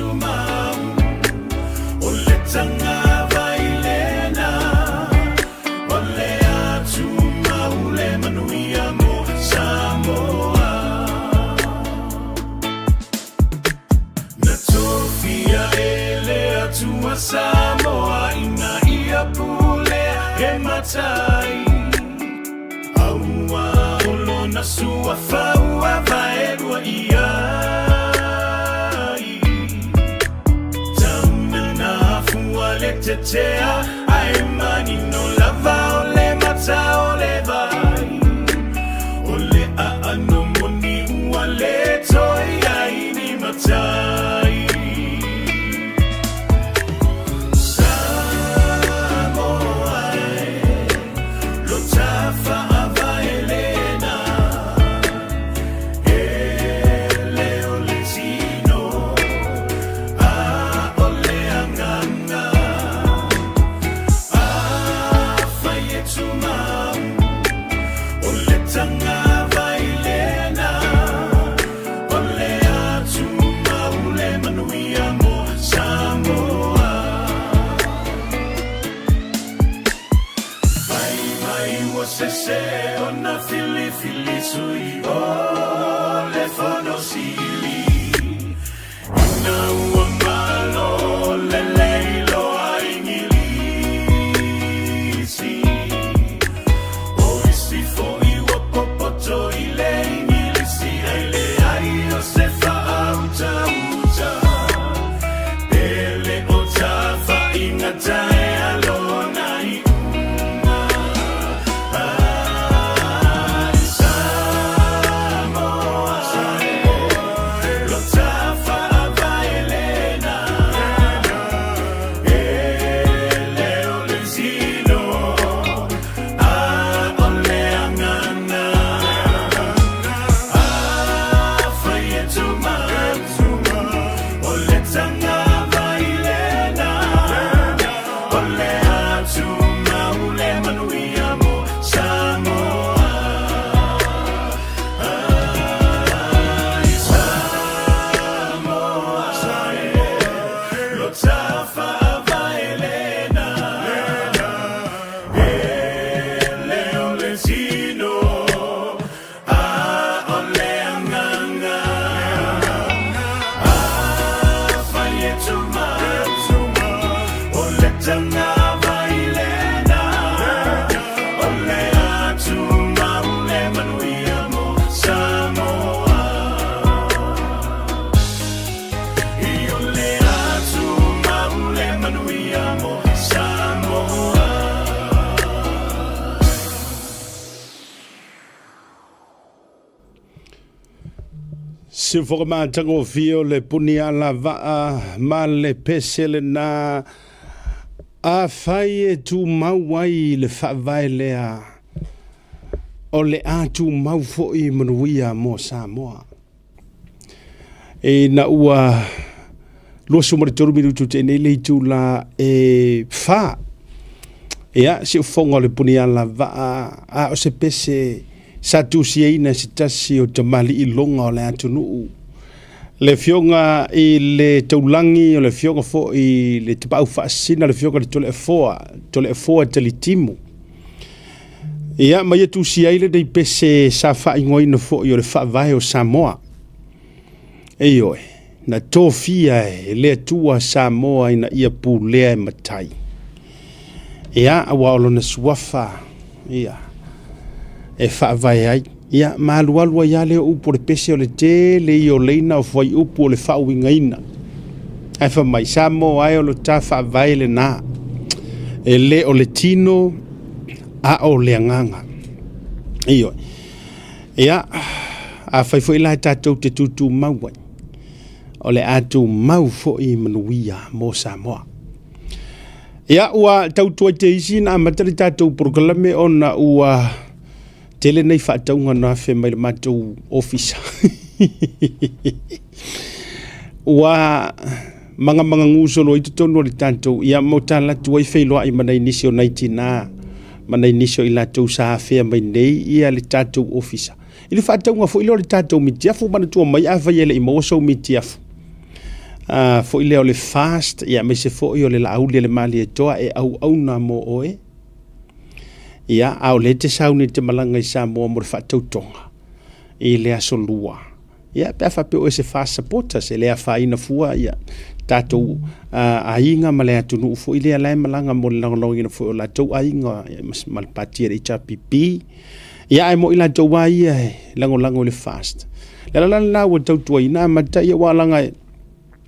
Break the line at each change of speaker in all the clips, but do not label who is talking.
tumau O le tagavai lena O le a tumau le manuia mo Samoa Na tofia e le Atua Samoa ina ia pulea e matai Aua o lona suafa ua vaelua i ai Tauna afua le tetea ae manino lava o le mata o le vai O le aano moni ua le toe i ai ni matai Samoa e lo ta faavae lena E le o le tino a o le agaga Afai e tumau o le tagavai lena O le a tumau le manuia mo Samoa Fai mai ua sese ona filifili sui o le Fono Sili Ina ua malo lelei loa Igilisi O isi foi ua popoto i le Igilisi Ae leai o se faautauta Pe le o tafaiga taea lona iuga Ai Samoa lo ta faavae lena E le o le tino a o le agaga Afai e tumau o le tagavai lena O le a tumau le manuia mo Samoa Ai Samoa lo ta faavae lena E le o le tino a o le agaga Afai e tumau o le tagavai lena O le a tumau le manuia mo Samoa I o le a tumau le manuia mo Samoa.
Siufoka matagofie o le puni ala vaa ma le pese lena afai e tumau ai le faavae lea o le a tumau foi manuia mo Samoa. Ina ua 23 minutu te nei le itula e 4. Ia, siufoga o le puni ala vaa a o se pese sa tusiaina se tasi o tamalii loga o le atunuu. Le afioga i le Taulagi, o le afioga foi i le Tapaau Faasisina, le afioga i le Toleafoa, Toleafoa Talitimu. Ia, ma ia tusia ai lenei pese sa faaigoaina foi o le Faavae o Samoa. Ioe, na tofia e le Atua Samoa ina ia pulea e matai. Ia, aua o lona suafa, ia, e faavae ai. Ia, ma alualu ai lava lea o upu o le pese o le tele ia o leina o fuaiupu o le faauigaina. Ae fai mai, Samoa e o lo ta faavae lena. E le o le tino, a o le agaga. Ioe. Ia, afai foi la tatou te tutumau ai, o le a tumau foi manuia mo Samoa. Ia, ua tautua i te isi na amata le tatou polokalame ona ua tele nei faatauga na afe mai le matou ofisa. Ua mangamangagū solo ai totonu o le tatou, ia ma tala atu ai feiloai ma nai nisi o nai tinā ma nai nisi o i latou sa afea mai nei ia le tatou ofisa. I le faatauga foi lea o le tatou mitiafu, manatua mai afai e le i maua sou mitiafu. foi lea o le fast, ia aemaise foi o le Laauli a le Malietoa e auauna mo oe. Ia, a o lea e te sauni e te malaga i Samoa mo le faatautoga i le aso Lua. Ia, pe a faapea o oe se fast supporters, e le afaina fua ia tatou aiga ma le atunuu foi lea la e malaga mo le lagolagoina foi o latou aiga ma le pati a le HRPP. Ia, ae mo i latou lava ia e lagolago i le fast. O le ala la lena ua tautuaina amata ia, aua leaga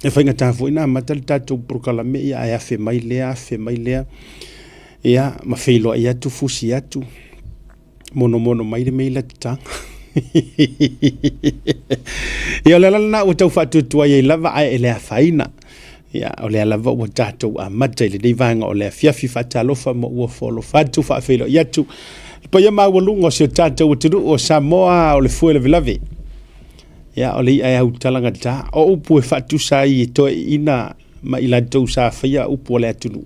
e faigata foi ona amata le tatou polokalame, ia ae afe mai lea, afe mai lea, ia, ma feiloai atu, fusi atu, monomono mai le meila tataga. Ia, o le ala lena ua tau faatuatuai ai lava, ae e le afaina. Ia, o lea lava ua tatou amata i lenei vaega o le afiafi. Faatalofa ma ua foalofa atu, faafeiloai atu le paia maualuga o si o tatou atunuu o Samoa. O le fue lavelave, ia, o le i'a e autalagata, o upu e faatusa ai e toeaiina ma i latou sa faia upu a le atunuu.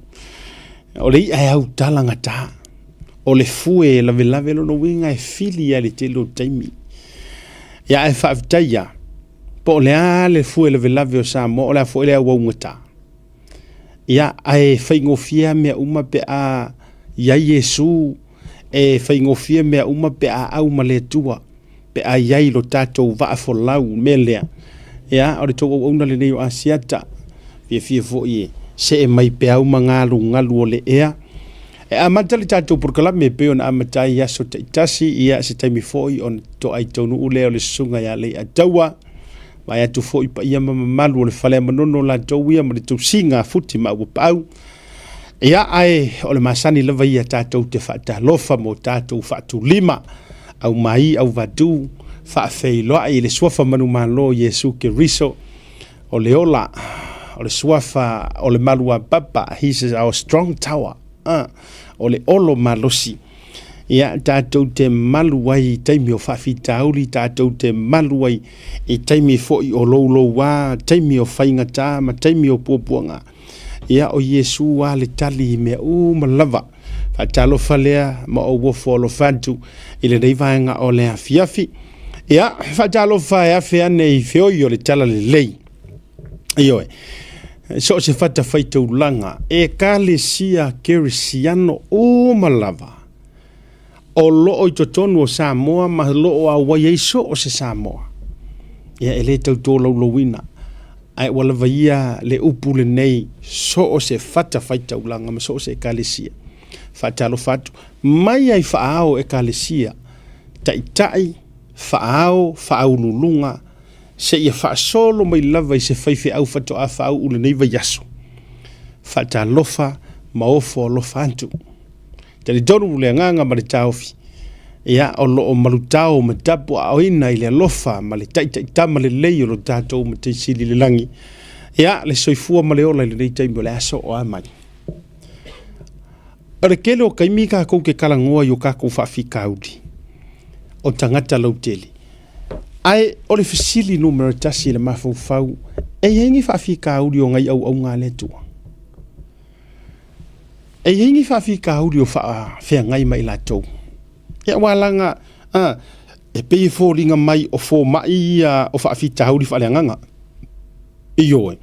O le i'a e autalagata, o le fue e lavelave, lona uiga e fili lava i le tele o taimi. Ia, ae faafetai lava, po o le a le fue lavelave o Samoa, o le a foi le auaugata. Ia, ae faigofie lava mea uma pe a i ai Iesu, e faigofie mea uma pe a au ma le Atua, pe a i ai lo tatou vaa folau, le mea lea. Ia, o le tou auauna lenei o Asiata, fiafia foi e see mai peau ma galugalu o le ea. E amata le tatou polokalame e pei ona amata ai i aso taitasi, ia se taimi foi ona toai taunuu lea o le susuga ia Leiataua, vaai atu foi paia ma mamalu o le fale Manono latou ia ma le tausiga a Futi ma Auapaau. Ia, ae o le masani lava ia tatou te faatalofa mo tatou faatulima, aumai auvatu, faafeiloai i le suafa manumalo Iesu Keriso, o le ola, o le suafa o le maluapapa, he is our strong tower, o le olo malosi. Ia, tatou te malu ai i taimi o faafitauli, tatou te malu ai i taimi foi o loulouā, taimi o faigata ma taimi o puapuaga. Ia, o Iesu lava le tali i mea uma lava. Faatalofa lea ma ou ofo alofa atu i lenei vaega o le afiafi. Ia, faatalofa e afe ane i feoi o le talalelei. Ioe, so o se fatafaitaulaga, ekalesia kerisiano uma lava o loo i totonu o Samoa ma loo auai ai so o se Samoa. Ia, e le tau tolaulauina, ae ua lava ia le upu lenei, so o se fatafaitaulaga ma so o se ekalesia. Faatalofa atu mai ai faaao ekalesia, taitai, faaao, faauluuluga, seia faasolo mai lava i se faifeau faatoa faauu lenei vaiaso. Faatalofa ma ofo alofa atu. Talitonu le agaga ma le taofi, ia, o lo o malutao ma tapuaaoina i le alofa ma le taitaitama lelei o lo tatou Matai Sili i le lagi. Ia, le soifua ma le ola i lenei taimi o le aso o a mai. O le tele o taimi tatou te talanoa i o tatou faafitauli o tagata lautele. Ae o le fesili numera tasi i le mafaufau, e i ai ni faafitauli o nai auauna a le Atua? E i ai ni faafitauli o faafeagai ma i latou? Ia aua leaga a, e pei e foliga mai o fomai ia o faafitauli faaleagaga. Ioe,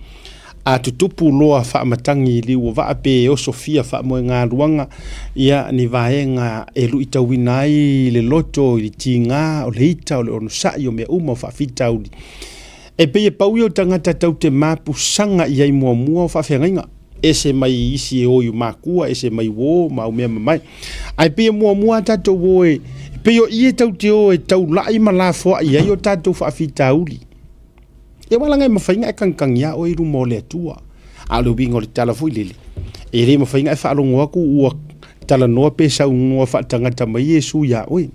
a tutupu loa faamatagi i liu o vaa pe osofia faamoegaluaga, ia ni vaega e luitauina ai le loto i le tiga, o le ita, o le onosai, o mea uma o faafitauli. E pei e pau ia o tagata tau te mapusaga i ai muamua o faafeagaiga. Ese mai isi e o i makua, ese mai uō ma au mea mamae. Ae pei e muamua a tatou o e, pei o i e tau te o e taulai ma lafoai ai o tatou faafitauli. Ia aua leaga e mafai ona e kagikagi lava oe i luma o le Atua. A o le uiga o le tala foi lele, e le mafai ona e faalogo atu ua talanoa pe saunoa faatagata mai Iesu ia oe.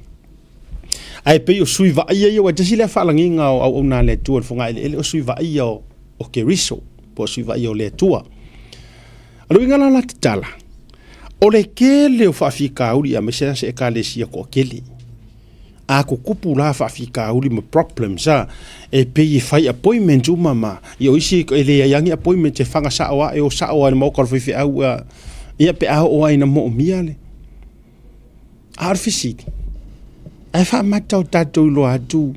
Ae pei o sui vaaia ia, aua e tasi lea faalagiga o auauna a le Atua i le fogaeleele, o sui vaaia o Keriso, po o sui vaaia o le Atua. O le uiga la o la tatala, o le tele o faafitauli aemaise lava se ekalesia toatele. A tutupu la faafitauli ma problems a, e pei e fai appointment uma ma, ia o isi e leai lava ni appointment e faga sao lava, e o sao lava i le maota o le faifeau a, ia pe a oo lava ina moomia le. A o le fesili, ae faamata o tatou iloa atu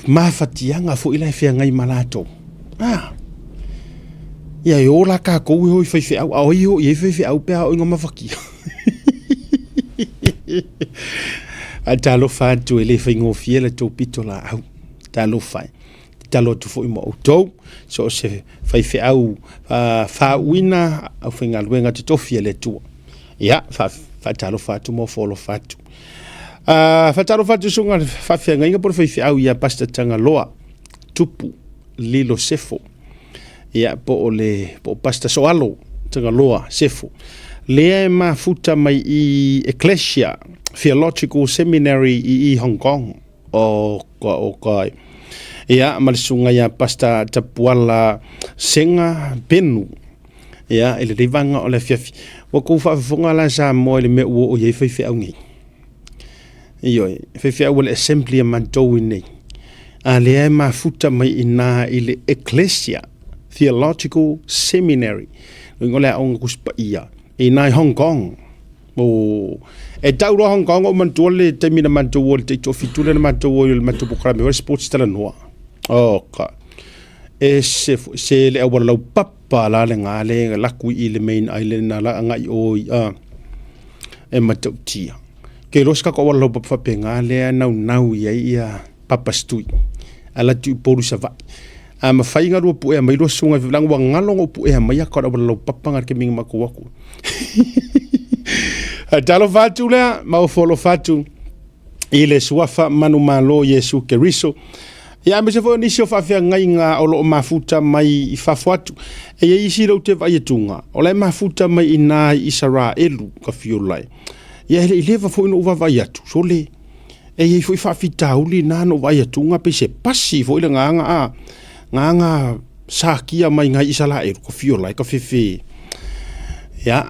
mafatiaga foi la e feagai ma latou? A. Ia e o la kākou e o i faifeau, a o ai e o i ai faifeau pe a o i ngā mafakia. Ae talofa atu e le faigofie la tou pito laau. Talofa e. Tatalo atu foi mo outou, so o se faifeau faauuina au faigaluega totofi a le Atua. Ia, faatalofa atu ma ofo alofa atu. Faatalofa atu susuga le faafeagaiga po o le faifeau ia Pastor Tagaloa Tupu Lilo Sefo. Ia, po o le po o Pastor Soalo Tagaloa Sefo. Lea e mafuta mai i Ecclesia Theological Seminary i Hong Kong. O ka, o ka. Ia, ma le susuga ia Pastor Tapuala Senga Benu. Ia, i lenei vaega o le afiafi. Ua kou faafofoga la Samoa i le mea ua oo i ai faifeau nei. Ioe, faifeau o le Assembly a matou i nei. A lea e mafuta mai i ina i le Ecclesia Theological Seminary. Loiga o le aoga Tusi Paia i ina i Hong Kong. O, e tau loa Hong Kong o manatua le taimi na matou o le taitoafitu lea na matou o i le matou polokalame o le sports talanoa. Oh, ka. E se, se le auala laupapa la le ngā le laku i le main island na la ngai o i a e matautia. Ke lo se kako auala laupapa faapena lea naunau i ai ia papa stui. Ala tu i Upolu Savaii. A mafai nga lua puea mai lua susuga i langa ua ngalo nga puea mai a ka ua laupapa nga ke minga makou aku. A talofa atu lea, ma ofo alofa atu i le suafa manumalo Iesu Keriso. Ia, aemaise foi o nisi o faafeagaiga o lo o mafuta mai i fafo atu. E i ai isi lou te vaai atuga, o la e mafuta mai i nā i Isaraelu ka fiola e. Ia, e le i leva foi ona ou vaavaai atu, sole. E i ai foi faafitauli na na ou vaai atuga pei se pasi foi le gagaga a gagaga sakia mai ngai Isaraelu ka fiola e ka fefe. Ia,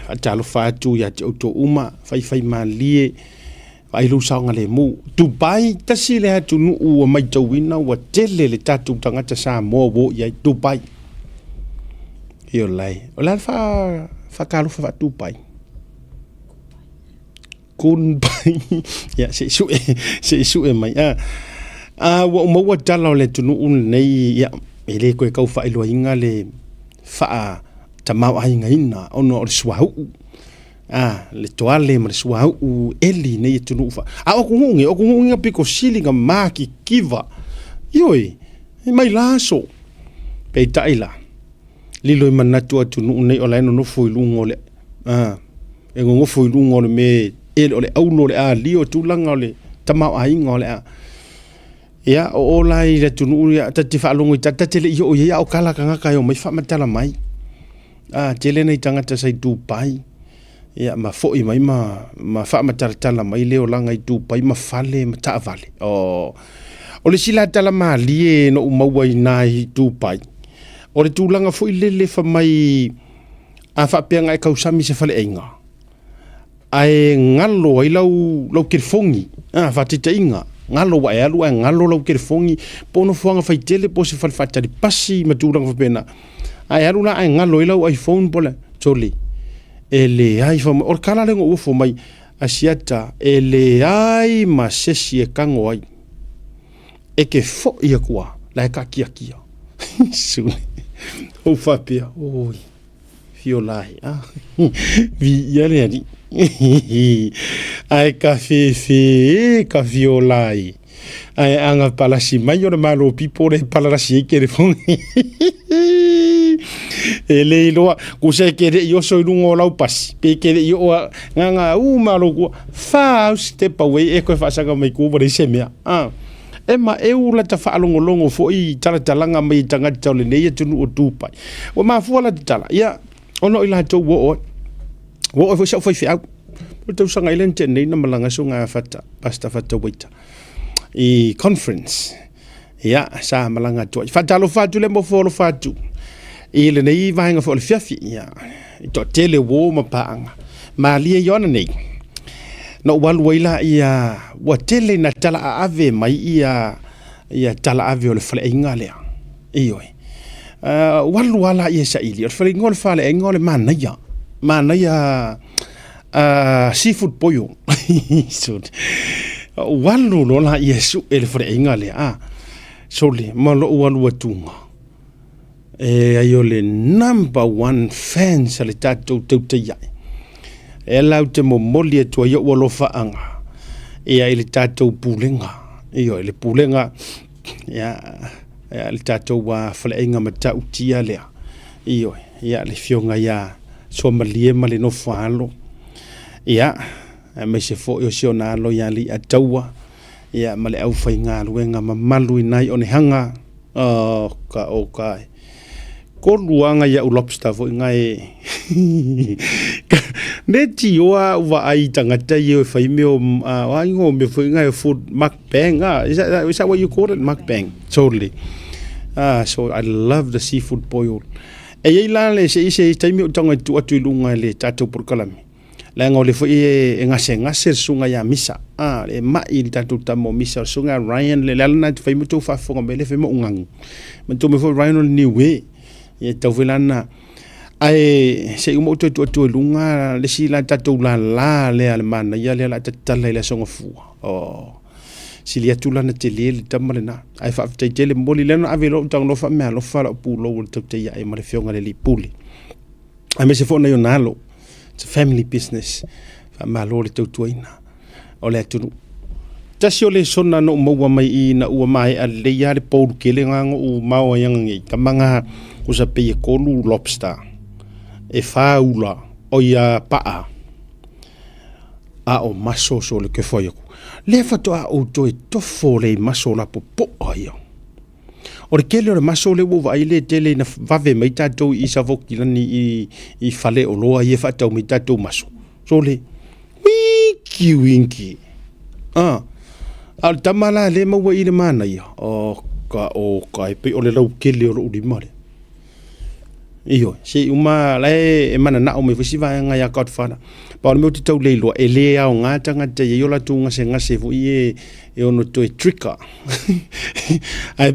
faatalofa atu ia te outou uma, faifai malie, vaai lou saogalemu. Dubai, tasi le atunuu ua maitauina ua tele le tatou tagata Samoa ua o i ai, Dubai. Iola e, o le a le faatalofa faa-Dubai? Kun pai. Ia, se i sue, se i sue mai. A, a ua ou maua tala o le atunuu lenei, ia, e le koe kau faailoaina le faa tamaoaigaina ona o le suauu. A, le toale ma le suauu eli nei atunuu fa. A o atunuu nei, o atunuu nei na pito sili na matitiva. Ioe, e mai la aso. Peitai la, lilo i manatu atunuu nei o la e nonofo i luga o le, a, e nonofo i luga o le mea e le o le aulo o le alia o tulaga o le tamaoaiga o le a. Ia, o o la i le atunuu ia, ta te faalogo i ta, ta te le i oo i ai, a o kala tagata e omai faamatala mai. A, tele nai tagata sa i Dubai, ia, ma foi mai ma, ma faamatalatala mai le olaga i Dubai ma fale ma taavale. O, o le isi la tala malie na ou maua i ina i Dubai, o le tulaga foi lele fai mai, A faapea na e tausami i se faleaiga, ae galo ai lau, lau telefoni, a, faataitaiga, galo ua e alu ae galo lau telefoni, po o nofoaga faitele po o se fale faatali pasi ma tulaga faapena, ae alu la ae galo ai lau iPhone po o le, sole, e leai, fai mai, o le tala lea na ou ofo mai, Asiata, e leai ma se isi e tago ai. E te foi atu lava, la e taatiatia. Sule, ou faapea, oi, fiola e, a, viia le Alii. Ae ka fefe e, ka fiola e. Ae aga palasi mai o le Malo pipo le palalasi ai telefoni. E le iloa, kusa e ke le i oso i lunga o lau pasi, pe ke le i oo a, ngā ngā u malo kua, whā au step away e koe whaasanga mai kua wale se mea. Ah. E ma e u lata whaalongolongo fo i talatalanga mai i tangata o le nei atunuu o Dubai. Ua mafua la te tala, ia, ona o i latou ua oo ai. Ua oo ai foi sau faifeau. O le tausaga i le na tea nei na malaga so ngā fata, Pastor Fata Waita, i conference. Ia, sa malaga atu ai. Faatalofa atu le mofo alofa atu i lenei vaega foi o le fiafi. Ia, i toatele uo ma paaga. Malie i ona nei. Na ou alu ai la ia, ua tele ina tala aave mai ia, ia tala ave o le faleaiga lea. Ioe. Ua alu lava la ia e saili. O le faleaiga o le faleaiga o le manaia. Manaia seafood boil. Ua alu loa la ia e sue le faleaiga lea. Sole, ma lou alu atuga. E ai o le number one fans a le tatou Teuteia'i. E ala ou te momoli atu ai ou alofaaga ia i le tatou pulega, ioe, le pulega ia, ia le tatou faleaiga matautia lea, ioe, ia le afioga ia Suamalie ma le Nofoaalo, ia, aemaise foi o si ona alo ia Leiataua, ia ma le aufaigaluega mamalu i nai Onehaga, oh, ka o ka e. Kolu anga ia u lobster foi nga e. Ne tioa au vaai i tagata ia e fai mea o ai ngo mea foi nga e food mukbang ah is that what you call it mukbang totally ah so I love the seafood boiled e iai la le se ise taimi o tago e tuu atu i luga i le tatou polokalame leaga o le foi e gasegase le susuga ia Misa ah e mai le tatou tama o Misa o le susuga ia Ryan le ala lena e fai ma tou faafofoga mai le fai ma ou gagu ma tou mai foi Ryan o le Niue e tau foi lana Ae se i uma ou toe tuu atu i luga le isi la tatou lala lea le manaia lea la tatala i le Aso Gafua. Oh. Sili atu lana tele le tama lena. Ae faafetai tele momoli lea na ave loa tago loa faameaalofa lau pulou o le tautai ae ma le afioga i le alii pule. Aemaise foi nai ona alo. It's a family business. Faamalo le tautuaina o le atunuu. Tasi o lesona na ou maua mai i ina ua maea lelei lava le poulu tele na na ou mao ai ana nei, tama na usa pei e tolu lobster, e fa ula, o ia paa, a o maso so le ke fai aku. Lea faatoa ou toe tofo le i maso lapopoa ia. O le tele o le maso lea ua ou vaai lea e tele ina vave mai tatou i Savokilani i faleoloa ia e faatau mai tatou maso. Sole, winki winki. Ah, a o le tama la lea e maua i le manaia, oh ka o ka e pei o le lautele o lou lima lea. Ioe, se i uma la e mananao mai foi si vaega ia Godfather. Pau o le mea ou te tau le iloa, e le aoga tagata e i ai o latou gasegase foi e ono toe trigger. Ae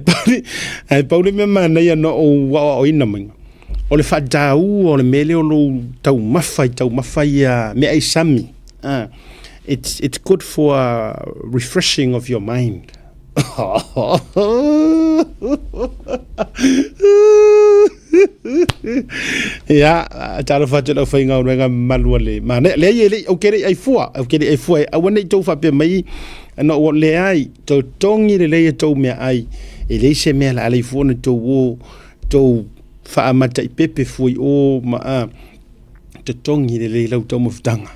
ae pau le mea manaia na ou aoaoina mai, o le faataua o le mea lea o lou taumafa i taumafa ia meaai sami. It's good for refreshing of your mind. Ia, talofa atu i lau faigaluega mamalu a le manaia. Leai, e le i, ou te le i ai fua, ou te le i ai fua, aua ne i tou faapea mai, na ou leai, totogi lelei a tou meaai, e leai se mea o le a le fua ona tou o, tou faamataipepe fua i o ma a. totogi lelei lau taumafataga.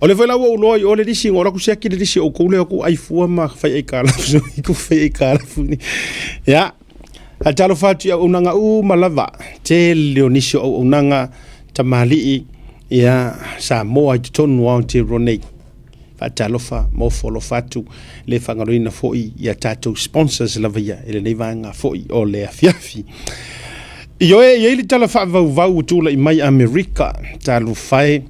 O lea foi la ua ou loa i o le lisi, ua alu atu siaki le lisi o outou lea ku ai fua ma fai aitalafu, ku fai aitalafu ni. Ia, talofa atu i auaunaga uma lava, tele o nisi o auaunaga tamalii, ia, Samoa i totonu o Aotearoa nei. Faatalofa ma ofo alofa atu, le faagaloina foi i a tatou sponsors lava ia i lenei vaega foi o le afiafi. Ioe, e i ai le tala faavauvau ua tulai mai Amerika, talofa e,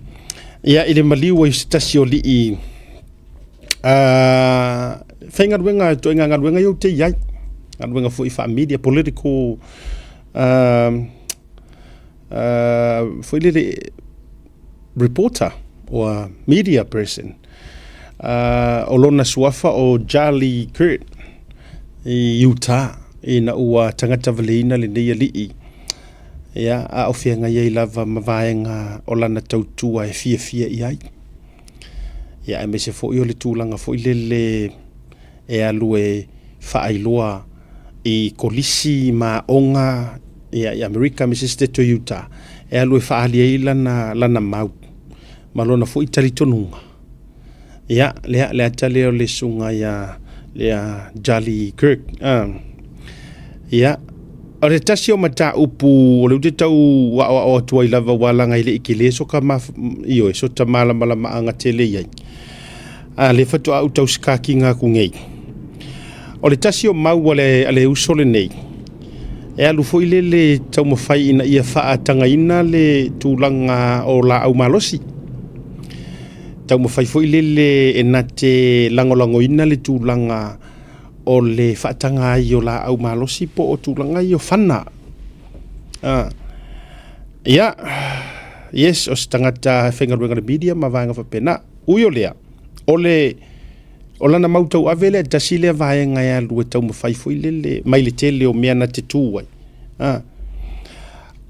ia i le maliu ai o se tasi o alii faigaluega, ituaiga galuega ia ou te i ai, galuega foi faa-media, political, foi lele, reporter or media person. O lona suafa o Charlie Kirk i Utah ina ua tagata valeina lenei alii ia, a o feagai ai lava ma vaega o lana tautua e fiafia i ai. Ia, aemaise foi o le tulaga foi lele e alu e faailoa i kolisi ma aoga ia, i Amerika aemaise Setete o Utah, e alu e faaali ai lana, lana mau ma lona foi talitonuga. Ia, lea, le ata lea o le susuga ia, ia Charlie Kirk. Ia, o le tasi o mataupu o lea ou te tau aoao atu ai lava aua leaga e le i tele so ta ioe, so ta malamalamaaga tele i ai. A lea faatoa ou tau sikakiga atu nei. O le tasi o mau a le, a le uso lenei, e alu foi lele taumafai ina ia faatagaina le tulaga o laau malosi. Taumafai foi lele e na te lagolagoina le tulaga o le faataga ai o laau malosi po o tulaga ia o fana. Ia, yes, o se tagata e faigaluega i le media ma vaega faapena. Ui o lea, o le o lana mau tauave lea, tasi lea vaega e alu e taumafai foi lele mai le tele o mea na te tu ai.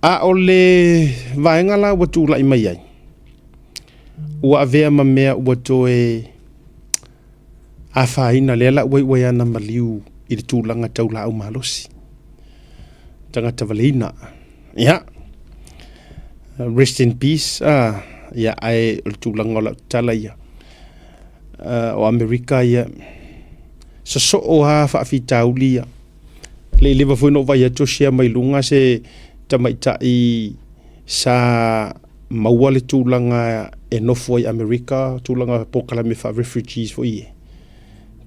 A o le vaega la ua tulai mai ai, ua avea ma mea ua toe afaina lea la ua iu ai ana maliu i le tulaga tau laau malosi, tagata valeina. Ia, rest in peace. Ia, ae o le tulaga o lau tala ia, o Amerika ia, sosoo lava faafitauli ia. Le i leva foi ona ou vaai atu o share mai luga se tamaitai sa maua le tulaga e nofo ai i Amerika, tulaga polokalame faa-refugees foi ia.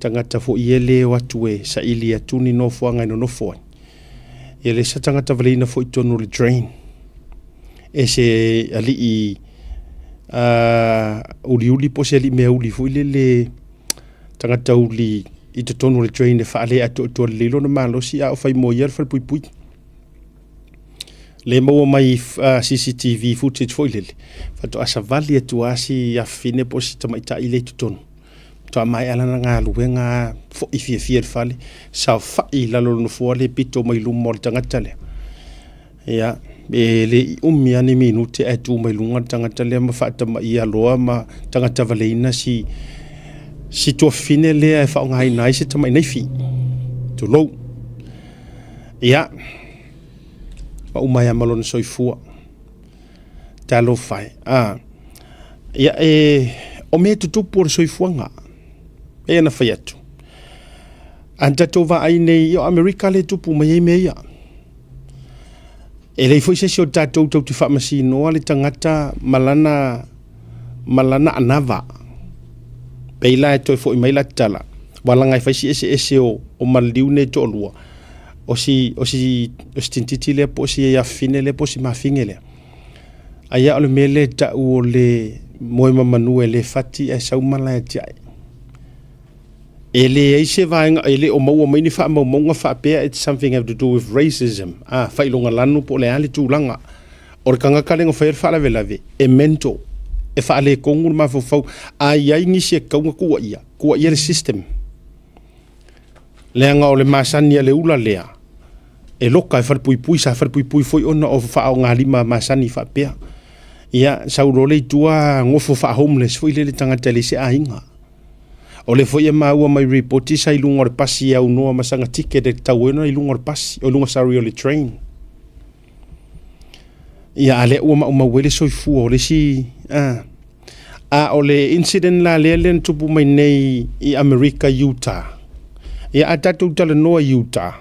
Tagata foi ia le o atu e saili atu ni nofoaga e nonofo ai. Ia lea sa tagata valeina foi i totonu o le drain e se alii uliuli po o se alii meauli foi lele tagata uli i totonu o le drain e faale atoatoa lelei lona malosi a o fai mo ia le falepuipui. Le maua mai CCTV footage foi lele, faatoa savali atu lava si afafine po o si tamaitai lea i totonu. Faatoa maea lana galuega foi fiafia i le fale, saofai i lalo o le nofoa lea pito mai luma o le tagata lea. Ia, e le i umi lava ni minute ae tu mai luga le tagata lea ma faatamaia loa ma tagata valeina si si tuafafine lea e faaaogaina ai se tamai naifi. Tulou. Ia, ma uma ai lava ma lona soifua. Talofa e. Ia, e, o mea tutupu o le soifuaga, e ana fai atu. A na tatou vaai nei, o Amerika le tupu mai ai mea ia. E leai foi se isi o tatou tou te faamasinoa le tagata ma lana, ma lana anava. Pei la e toe foi mai la tala, ua laga e fai si eseese o, o maliliu nei toalua, o si, o si, o si tintiti lea po o si afafine lea po o si mafine lea. Ai a o le mea lea e tau o le moe ma manu e le fati ae sau mala e tiae. E leai se vaega, e le o maua mai ni faamaumauga faapea it's something have to do with racism, faailoga lanu po o le a le tulaga. O le tagata lea na faia le faalavelave, e mental, e faaletonu le mafaufau. A i ai nisi e tatau ona tuuaia, tuuaia le system. Leaga o le masani a le ula lea, e loka e falepuipui, sa falepuipui foi ona o faaaogalima masani faapea. Ia, sau loa lea i tua nofo faa-homeless foi lele tagata e leai se aiga. O lea foi e maua mai ripoti sa i luga o le pasi e aunoa ma sana ticket e tatau ai ona i luga o le pasi, o luga sorry o le train. Ia, a lea ua maumau ai le soifua o le isi, a o le incident la lea lea na tupu mai nei i Amerika, Utah. Ia, a tatou talanoa i Utah,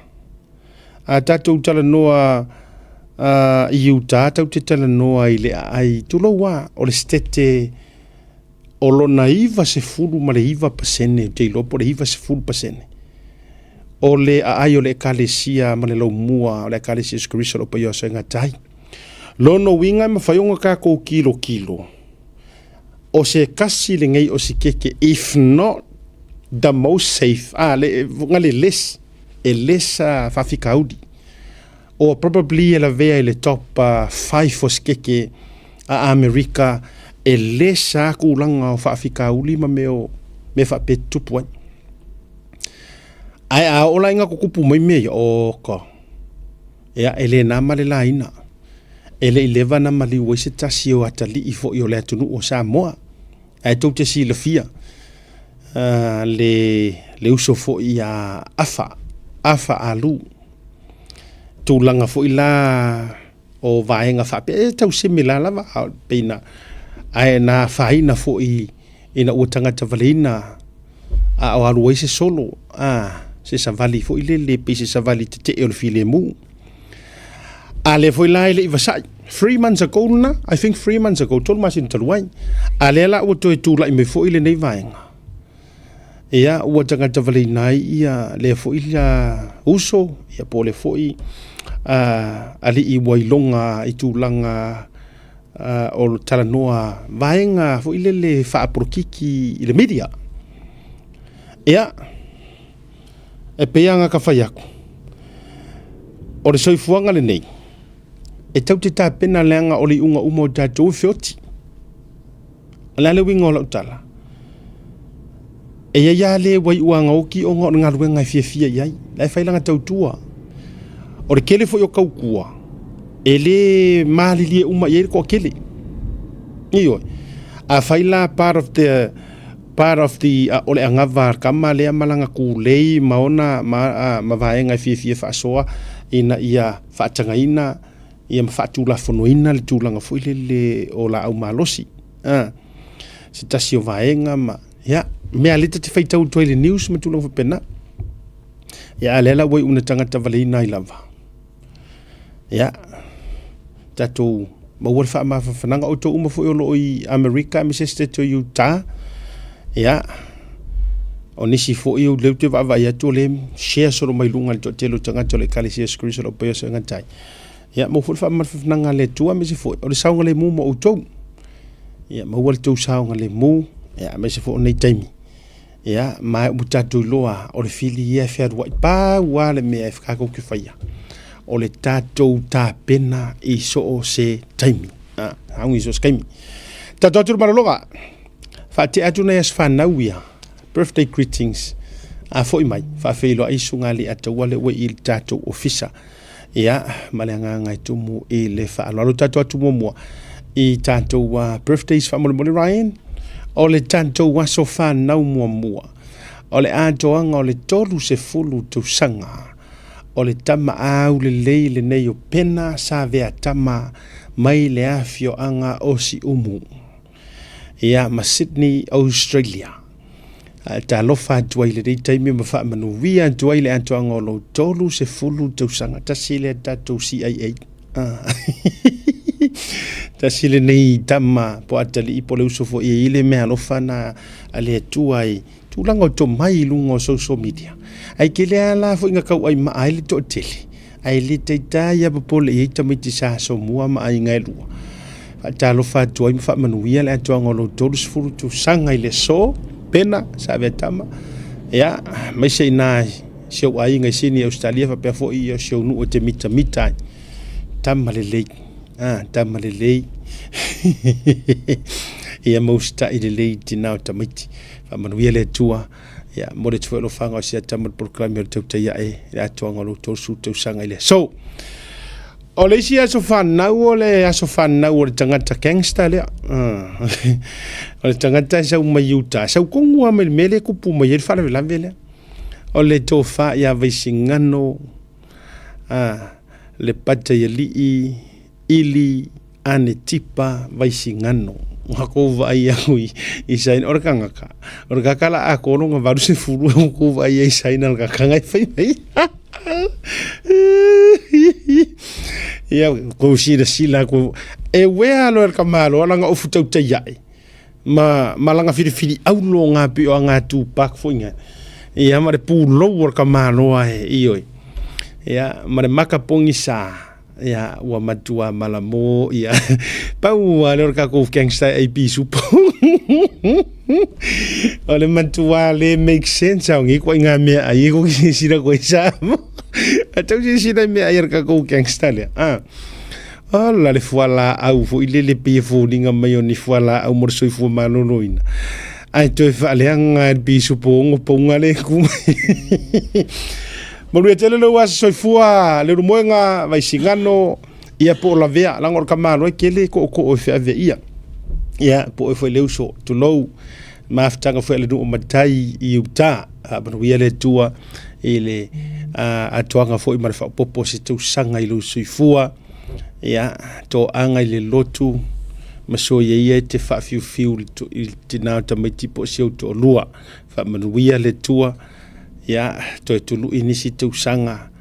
a tatou talanoa i Utah, tatou te talanoa i le aai, tulou lava, o le state o lona 99%, ou te iloa po o le 90%, o le aai o le ekalesia ma le laumua o le ekalesia Iesu Keriso o lo o paia o Aso e Gata ai. Lona uiga e mafai ona tatou tilotilo, o se tasi lenei o sikeke, if not the most safe, le, na le less, e less faafitauli, or probably e lavea i le top 5 o sikeke a Amerika e less a tulaga o faafitauli ma mea o mea faapea tutupu ai. Ae a oo la ina tutupu mai mea ia, oka, ia e le na ma le laina. E le i leva na maliu ai se tasi o atalii foi o le atunuu o Samoa. Ae tou te silafia le, le uso foi ia Afa, Afa Alu. Tulaga foi la o vaega faapea, e tau similar lava, a pei na, ae na afaina foi ina ua tagata valeina a o alu ai se solo, se savali foi lele, pei se savali tetee o le filemu. A lea foi la e le i vasai. 3 months ago lena, I think 3 months ago, 3 masina talu ai. A lea la ua toe tulai mai foi lenei vaega. Ia, ua tagata valeina ai ia lea foi la uso, ia po o le foi alii ua iloga i tulaga o talanoa vaega foi lele faapolokiki i le media. Ia, e pei lava ona ta fai atu, o le soifuaga lenei, e tau te tapena leaga o le iuga uma o tatou e feoti. O le a le uiga o lau tala? E i ai lava le ua iu aga oti ona o le galuega e fiafia i ai, la e fai lana tautua. O le tele foi o tautua, e E lē malilie uma i ai le toatele. Ioe. Afai la part of the part of the o le anava a le tama lea ma lana tulei ma ona ma, ma vaega e fiafia faasoa ina ia faatagaina ia ma faatulafonoina le tulaga foi lele o laau malosi. A, se tasi o vaega ma, ia, mea lea ta te faitau atu ai i le news ma tulaga faapena. Ia, a lea la ua iu ina tagata valeina ai lava. Ia, tatou maua le faamafanafanaga outou uma foi o lo o i Amerika aemaise state o Utah. Ia, o nisi foi o lea ou te vaavaai atu o lea share solo mai luga i le toatele o tagata o le Ekalesia Iesu Keriso o lo o paia o Seagatai. Ia, maua foi le faamafanafanaga a le Atua aemaise foi o le saogalemu mo outou. Ia, maua le tou saogalemu, ia, aemaise foi o nei taimi. Ia, ma ua tatou iloa o le fili ia e fealuai pau lava le mea e tatou te faia, o le tatou tapena i so o se taimi. A, augi i so o se taimi. Tatou atu le malologa, faatea atu nai aso fanau ia, birthday greetings, a foi mai, faafeiloai susuga alii ataua lea ua i le tatou ofisa. Ia, ma le agaga e tumu i le faaaloalo. Tatou atu muamua i tatou birthdays faamolemole Ryan. O le tatou aso fanau muamua. O le atoaga o le 30 tausaga. O le tama aulelei lenei o Pena Saveatama mai le afioaga o Siumu. Ia, ma Sydney, Australia. Ae talofa atu ai i lenei taimi ma faamanuia atu ai le atoaga o lou 30 tausaga. Tasi lea tatou CIA. Ah. Tasi lenei tama po atalii po le uso foi e i le mea alofa na a le Atua i tulaga o tomai i luga o social media. Ae tele lava la foi na tauai maa ai le toatele. Ae le taitai lava popole i ai tamaiti sa asomua ma aiga e lua. Faatalofa atu ai ma faamanuia le atoaga o lou 30 tausaga i le aso, Pena, Saveatama, ia, aemaise i na si ou aiga i Sini Ausetalia faapea foi i si ou nuu e te mitamita ai. Tama lelei, ah, tama lelei. Ia ma usitai lelei i tina o tamaiti. Faamanuia le Atua. Ia, momoli atu foi alofaga o sia tama le polokalame o le tautai ae i le atoaga o lou 30 tausaga i le aso. O le isi aso fanau o le aso fanau o le tagata gangster lea. Ah. O le tagata e sau mai Utah, sau tonu lava mai le mea lea e tupu mai ai le faalavelave lea. O le tofa ia Vaisigano, ah, le Pataialii, Ili Anetipa Vaisigano. Ua kou vaai au i Saina, o le kangaka, o le kaka la atoa lona 80, ua kou vaai ai i Saina le kaka e fai mai. Ia, kou silasila aku, e uea loa e le tamaloa lana ofu tautai ae, ma lana filifili aulo ngā pio a ngā Tupac foi ngā. Ia, ma le pulou o le tamaloa e, ioe. Ia, ma le maka pogisa. Ia, ua matua malamo, ia. Pau lava lea o le tatou gangster AP Supo. O le matua le make sense au ngi koe ngā mea ai e koe silasila koe sa. A tau silasila i mea ai a le tatou gangster lea. Ah. Ola le fualaau foi lele pei e foliga mai o ni fualaau mo le soifua maloloina. Ae toe faaleaga e le pisupo ono pauga le ku mai. Manuia tele lou aso soifua, Leulumoega, Vaisigano, ia po o Lavea, leaga o le tamaloa e tele tootoo e feaveaia. Ia, po o oe foi le uso, tulou, mafutaga foi a le nuu o matai i uta, faamanuia le Atua i le atoaga foi ma le faaopoopo o se tausaga i lou soifua. Ia, toaga i le lotu, ma soia ia e te faafiufiu i le tina o tamaiti po o si ou toalua. Faamanuia le Atua, ia, toe tului nisi tausaga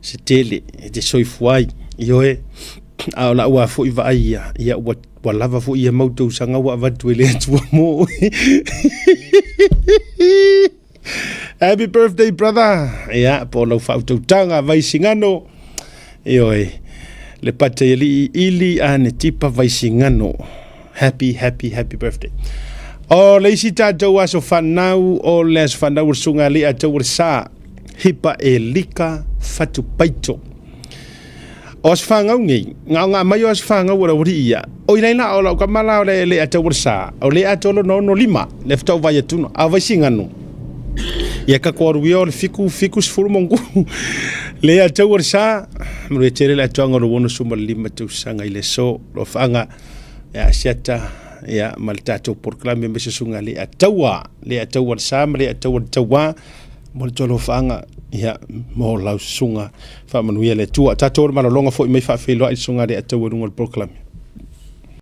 se tele e te soifua ai. Ioe, a o lau lava foi vaai ia, ia ua, ua lava foi ia mau tausaga ua avatu e le Atua mo oe. Happy birthday, brother! Ia, po o lau faautautaga, Vaisigano. Ioe, le Pataialii Ili Anetipa Vaisigano. Happy, happy, happy birthday. O le isi tatou aso fanau, o le aso fanau o le Susuga Alii Atou o le Sa, Hipa Elika Fatupaito. O aso fanau nei, ngaonga mai o aso fanau o le aualii ia, o i laila o lau tama la o le le Atou o le Sa, o le atoa lona 65, le faatoa vai atu, a o Vaisigano, ia ka koaru ia o le fiku, fiku sefulu ma ono. Le Ataua le sa, manuia tele le atoaga o le 65 tausaga i le aso, alofaaga ia Asiata ia ma le tatou polokalame ma se susuga le Ataua, le Ataua le sa ma le Ataua le tauā mo le alofaga ia mo lau susuga faamanuia le Atua. Tatou le malologa foi mai faafeiloai le susuga le Ataua i luga o le polokalame.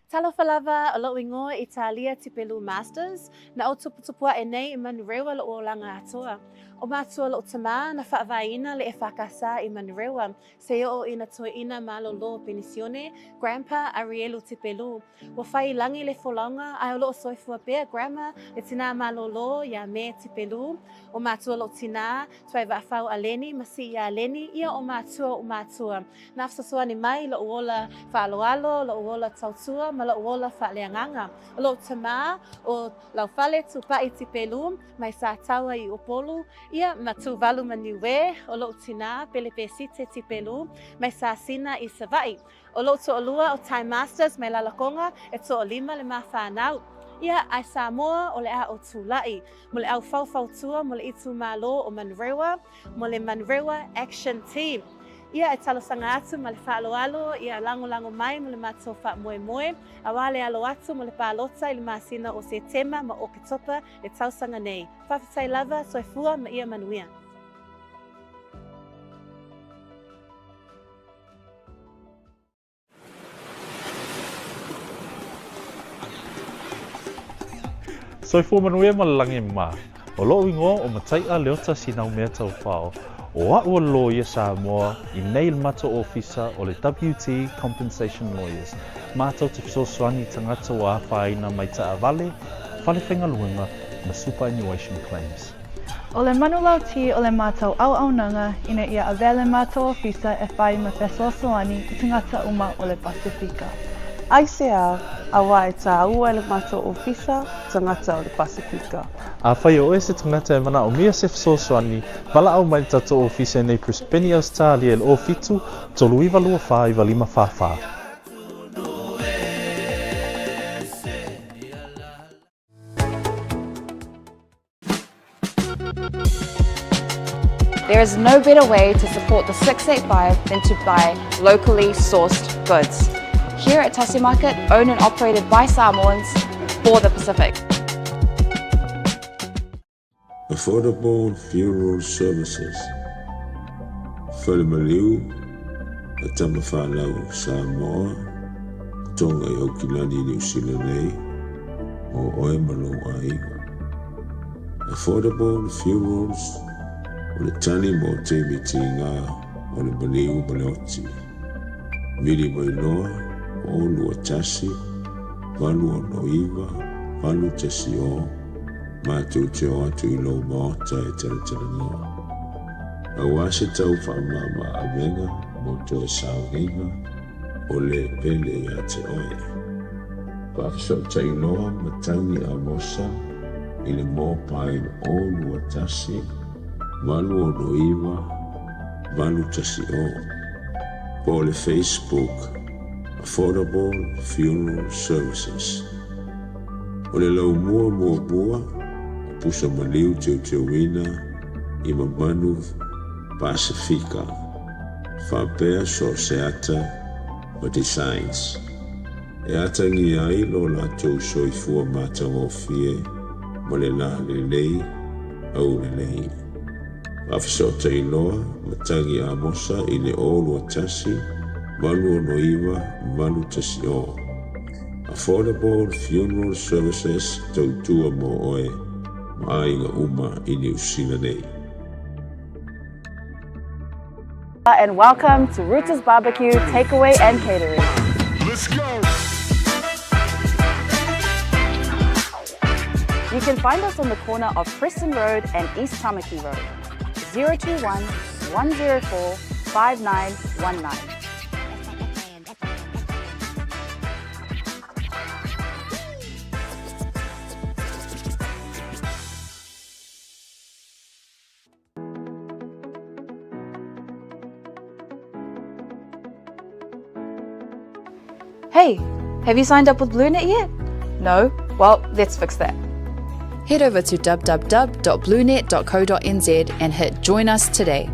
Talofa lava, o lo'u igoa Italia Tipelu Masters, na ou tuputupu a'e nei i Manurewa lo'u olaga atoa. O matua lo'u tamā na fa'avaeina le EFKS i Manurewa, se o'o ina toeʻina malōlō penisione, Grandpa Arielu Tipelu. Ua fai i lagi le folauga, ae o lo'o soifua pea Grandma le tinā malōlō iā Me Tipelu. O matua lo'u tinā, Tuaivaafau Aleni ma Siia Aleni, ia o matua o'u matua. Na fesoasoani mai i lo'u ola fa'aloalo, lo'u ola tautua ma lo'u ola fa'aleagaga. O lo'u tamā, o Laufale Tupa'i Tipelu, mai Sataua i Upolu, ia ma Tuvalu ma Niue, o lo'u tinā, Pelepesite Tipelu, mai Sasina i Sava'i. O lo'u to'alua o Time Masters mai Lalakoga, e to'alima le ma fanau. Ia, ae Samoa, o le a ou tula'i, mo le au faufautua mo le itumalo o Manurewa, mo le Manurewa Action Team. Ia, e talosaga atu ma le faaaloalo, ia lagolago mai mo le matou faamoemoe, auā le alo atu mo le palota i le masina o Setema ma Oketopa le tausaga nei. Faafetai lava, soifua ma ia manuia.
Soifua manuia ma le lagi mā. O lo'u igoa o Matai'a Leota Sinaumea Taufao, o a'u o le loia Samoa i nei le matou ofisa o le WT Compensation Lawyers, matou te fesoasoani i tagata ua afaina mai taavale, fale faigaluega ma superannuation claims.
O le manulauti o le matou auaunaga ina ia avea le matou ofisa e fai ma fesoasoani i tagata uma o le Pasefika.
Aisea, auā e tāua e le matou ofisa tagata o le Pasefika.
Afai o oe se tagata e manaomia se fesoasoani, valaau mai le tatou ofisa i nei Brisbane, Ausetalia i le 07 39 24 95 44.
There is no better way to support the 685 than to buy locally sourced goods. Here at Tasi Market, owned and operated by Samoans for the Pacific.
Affordable Funeral Services, Fale Maliu, a Tama Whanau Samoa, Tonga i Aukilani, Niu Sila nei, mo oe ma lou aiga. Affordable Funerals, o le tali mo taimi tiga o le maliu ma le oti. Vili mai loa, 0 2 1 8 6 9 8 1 0, matou te o atu i lou maota e talatalanoa. Aua se tau faamama avega mo toe sauniga o le pele ia te oe. Faafesootai loa Matangi Amosa i le mobile 0 2 1 8 6 9 8 1 0 po o le Facebook Affordable Funeral Services. O le laumua muamua o pusa maliu teuteuina i mamanu Pasefika faapea so o se ata ma designs e atagia ai lo latou soifua matagofie ma le la lelei aulelei. Faafesootai loa Matagi Amosa i le 0 2 1 8 6 9 8 1 0. Affordable Funeral Services tautua mo oe ma aiga uma i Niu Sila nei.
And welcome to Rooters Barbecue Takeaway and Catering.
Let's go!
You can find us on the corner of Preston Road and East Tamaki Road. 021 104 5919. Hey, have you signed up with BlueNet yet? No? Well, let's fix that.
Head over to www.bluenet.co.nz and hit Join Us today.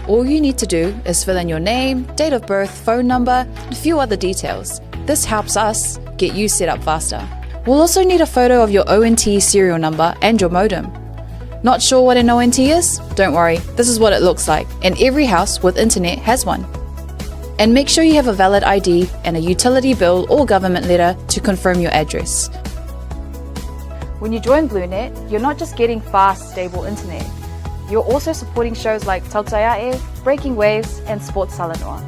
All you need to do is fill in your name, date of birth, phone number, and a few other details. This helps us get you set up faster. We'll also need a photo of your ONT serial number and your modem. Not sure what an ONT is? Don't worry, this is what it looks like, and every house with internet has one. And make sure you have a valid ID and a utility bill or government letter to confirm your address. When you join BlueNet, you're not just getting fast, stable internet. You're also supporting shows like Tautaiae, Breaking Waves, and Sports Salanoa.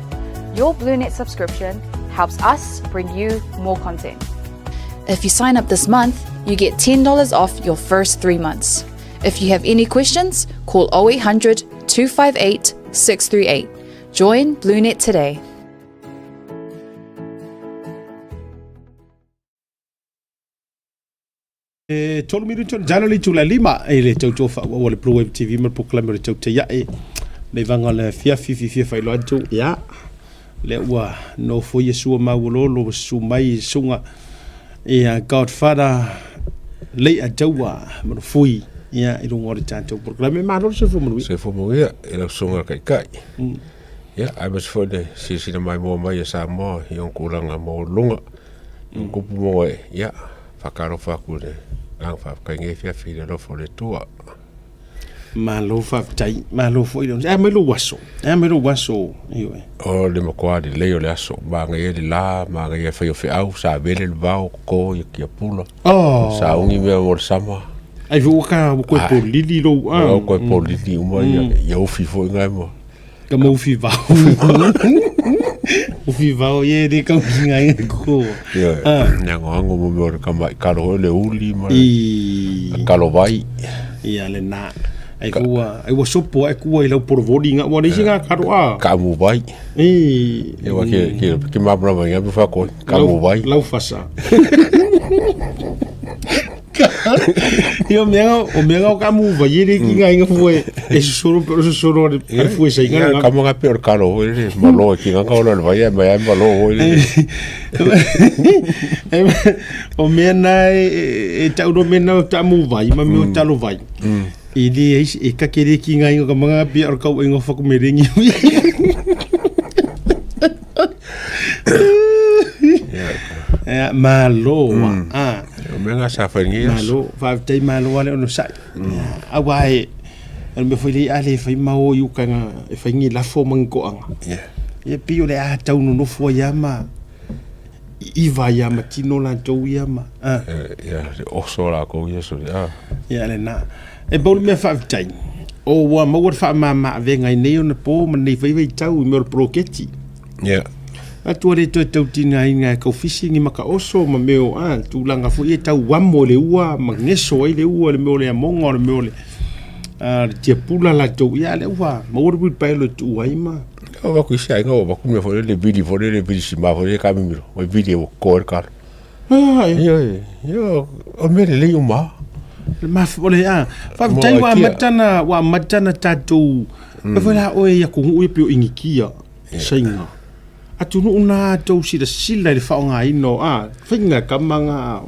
Your BlueNet subscription helps us bring you more content. If you sign up this month, you get $10 off your first three months. If you have any questions, call 0800 258 638. Join BlueNet today.
E tolu minute ona jalo le itula lima i le tautua faaauau a le Blue Wave TV ma le polokalame o le Tautai Ae le vaga o le afiafi fiafia faailoa atu ia lea ua nofoia sua maualolo ua susu mai i susuga ia Godfather Lei'a Taua ma Lufui ia i luga o le tatou polokalame. Malo le soifua manuia.
Soifua manuia i lau susuga i le Taitai. Ia, aemaise foi le silasila maimoa mai a Samoa i ona tulaga maualuluga, i ona tupu ma ona ee. Ia, faatalofa atu i le agaga faafetai i lenei afiafi i le alofa o le Atua.
Malo faafetai, malo foi le onosai. E a mai lou aso? E a mai lou aso? Ioe.
O le matua lelei o le aso, manaia le la, manaia le fai o feau, savele le vao, toto ia tiapula,
Oh.
sauni mea mo le sama.
Ai foi ua ka ua koe polili lou a.
Ua koe polili uma ia, ia ufi foi ngai ma.
Ka mau ufi vao. Ufi vao ie le kau ki ngai ko.
Ia, ne angoango mo mea o le kama i kalo hoi le uli ma le
I
kalo vai.
Ia le na. Ai ua ai ua sopo ai kua i lau porovoli nga ua leisi nga karo a.
Ka mu vai.
I
Ia wa ke ke ke mapuna mai nga fa ko ka mu vai.
Lau fasa. Ia o mea o mea o ka mu vai le ki nga inga fue e susoro pero susoro le ale fue sa inga
nga kama nga pe o kalo hoi le malo ki nga ka o le vai mai ai malo hoi le.
O mea na e tau no mea na ta mu vai ma mea o talo vai. I le e kakere ki nga inga ka manga pia o kau inga whakumerengi. Yeah. Malo. Ah.
O mea ngā sa whai ngi
Malo, faafetai malo ale ono sai. Aua e o le mea foi lea a le fai mau i uka nga e fai ngi lafo ma ngi koanga.
Yeah.
Ia pei o le a tau nonofo ai a ma i iva ia ma tino latou ia ma ah.
Ia, le oso lakou ia so ah.
Ia lena. E pau le mea faafetai, o ua maua le faamama-avega i nei ona po ma nei fai vaitau i mea o le poloketi.
Ia.
Atu le toe tautinaina e kaufisi ni maka oso ma mea o a tulaga foi e tau amo i le ua ma geso ai le ua le mea o le amoga o le mea o le a le tiapula latou ia lea ua maua le wheelbarrow e tuu ai ma
O vaku isi aiga o vaku mea foi le vili foi le vili sima foi le kamimiro. O vili e ua koe le kalo. Ia, ia, o mea lelei uma.
Le maf, o le a, faafetai ua amata na, ua amata na tatou, mm. foi la oe ia atunuu ia pei o Inikia, Saina. Atunuu na tou silasila i le faaaogaina o a, faiga kama nga,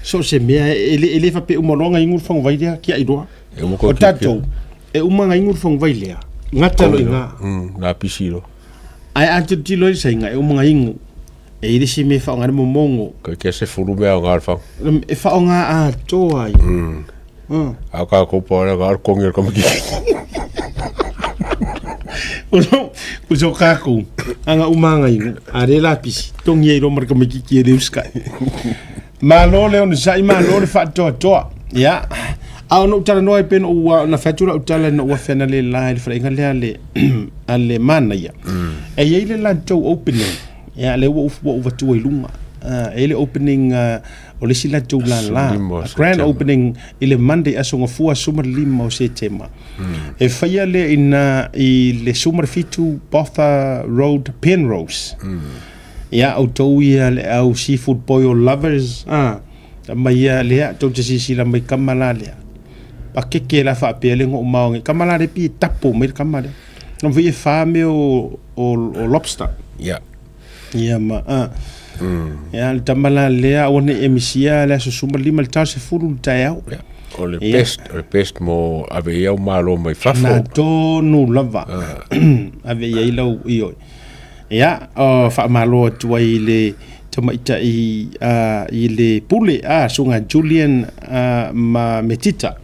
so o se mea, e le, e le faapea uma loa ngaigu le faguvai lea, kia iloa. O tatou, e uma ngaigu le faguvai lea, gata loa i ina.
Mm, la pisi lo.
Ae a tilotilo ai le Saina, e uma ngaigu. E i le isi mea e faaaoga ai le momogo.
Kai kia se fulu mea o ngā whang.
E faaaoga atoa ai.
Mm. A ka kopa ora ka kongi o kamaki.
Ko so kākou, anga umanga ingo, a re lapisi, tongi ai roma kamaki ki e reuskai. Malo le ona sai, malo le whaatoa Ya. A ono utala noa e peno ua, na whatura utala na ua whena le la, le whainga le ale, ale mana ia. E iai le lantou opening. Ia, lea ua ua ou avatua i luga. Uh, e i le opening uh, o le isi latou lala. Grand opening i le Monday aso gafua 15 o Setema. Mm. E faia lea ina i le 17 Botha Road, Penrose. Mm. Ia, outou ia le au seafood boil lovers. Ah, mai ia lea, tou te silasila mai kama la lea. Pakeke la faapea le ngoo maongi. Kama la le pi e tapo mai le kama lea. No vi e wha me o, o, o lobster.
Yeah.
Ia ma a. Ia le tama la lea aua ne i e misia le aso suma lima le tau sefulu le taeao.
Yeah. O le best, o le best mo ave i au malo mai fafo.
Na tonu lava. Ave i ai lau ioe. Ia, o faamalo atu ai i le tamaitai i le pule a Susuga Julian ma Metita.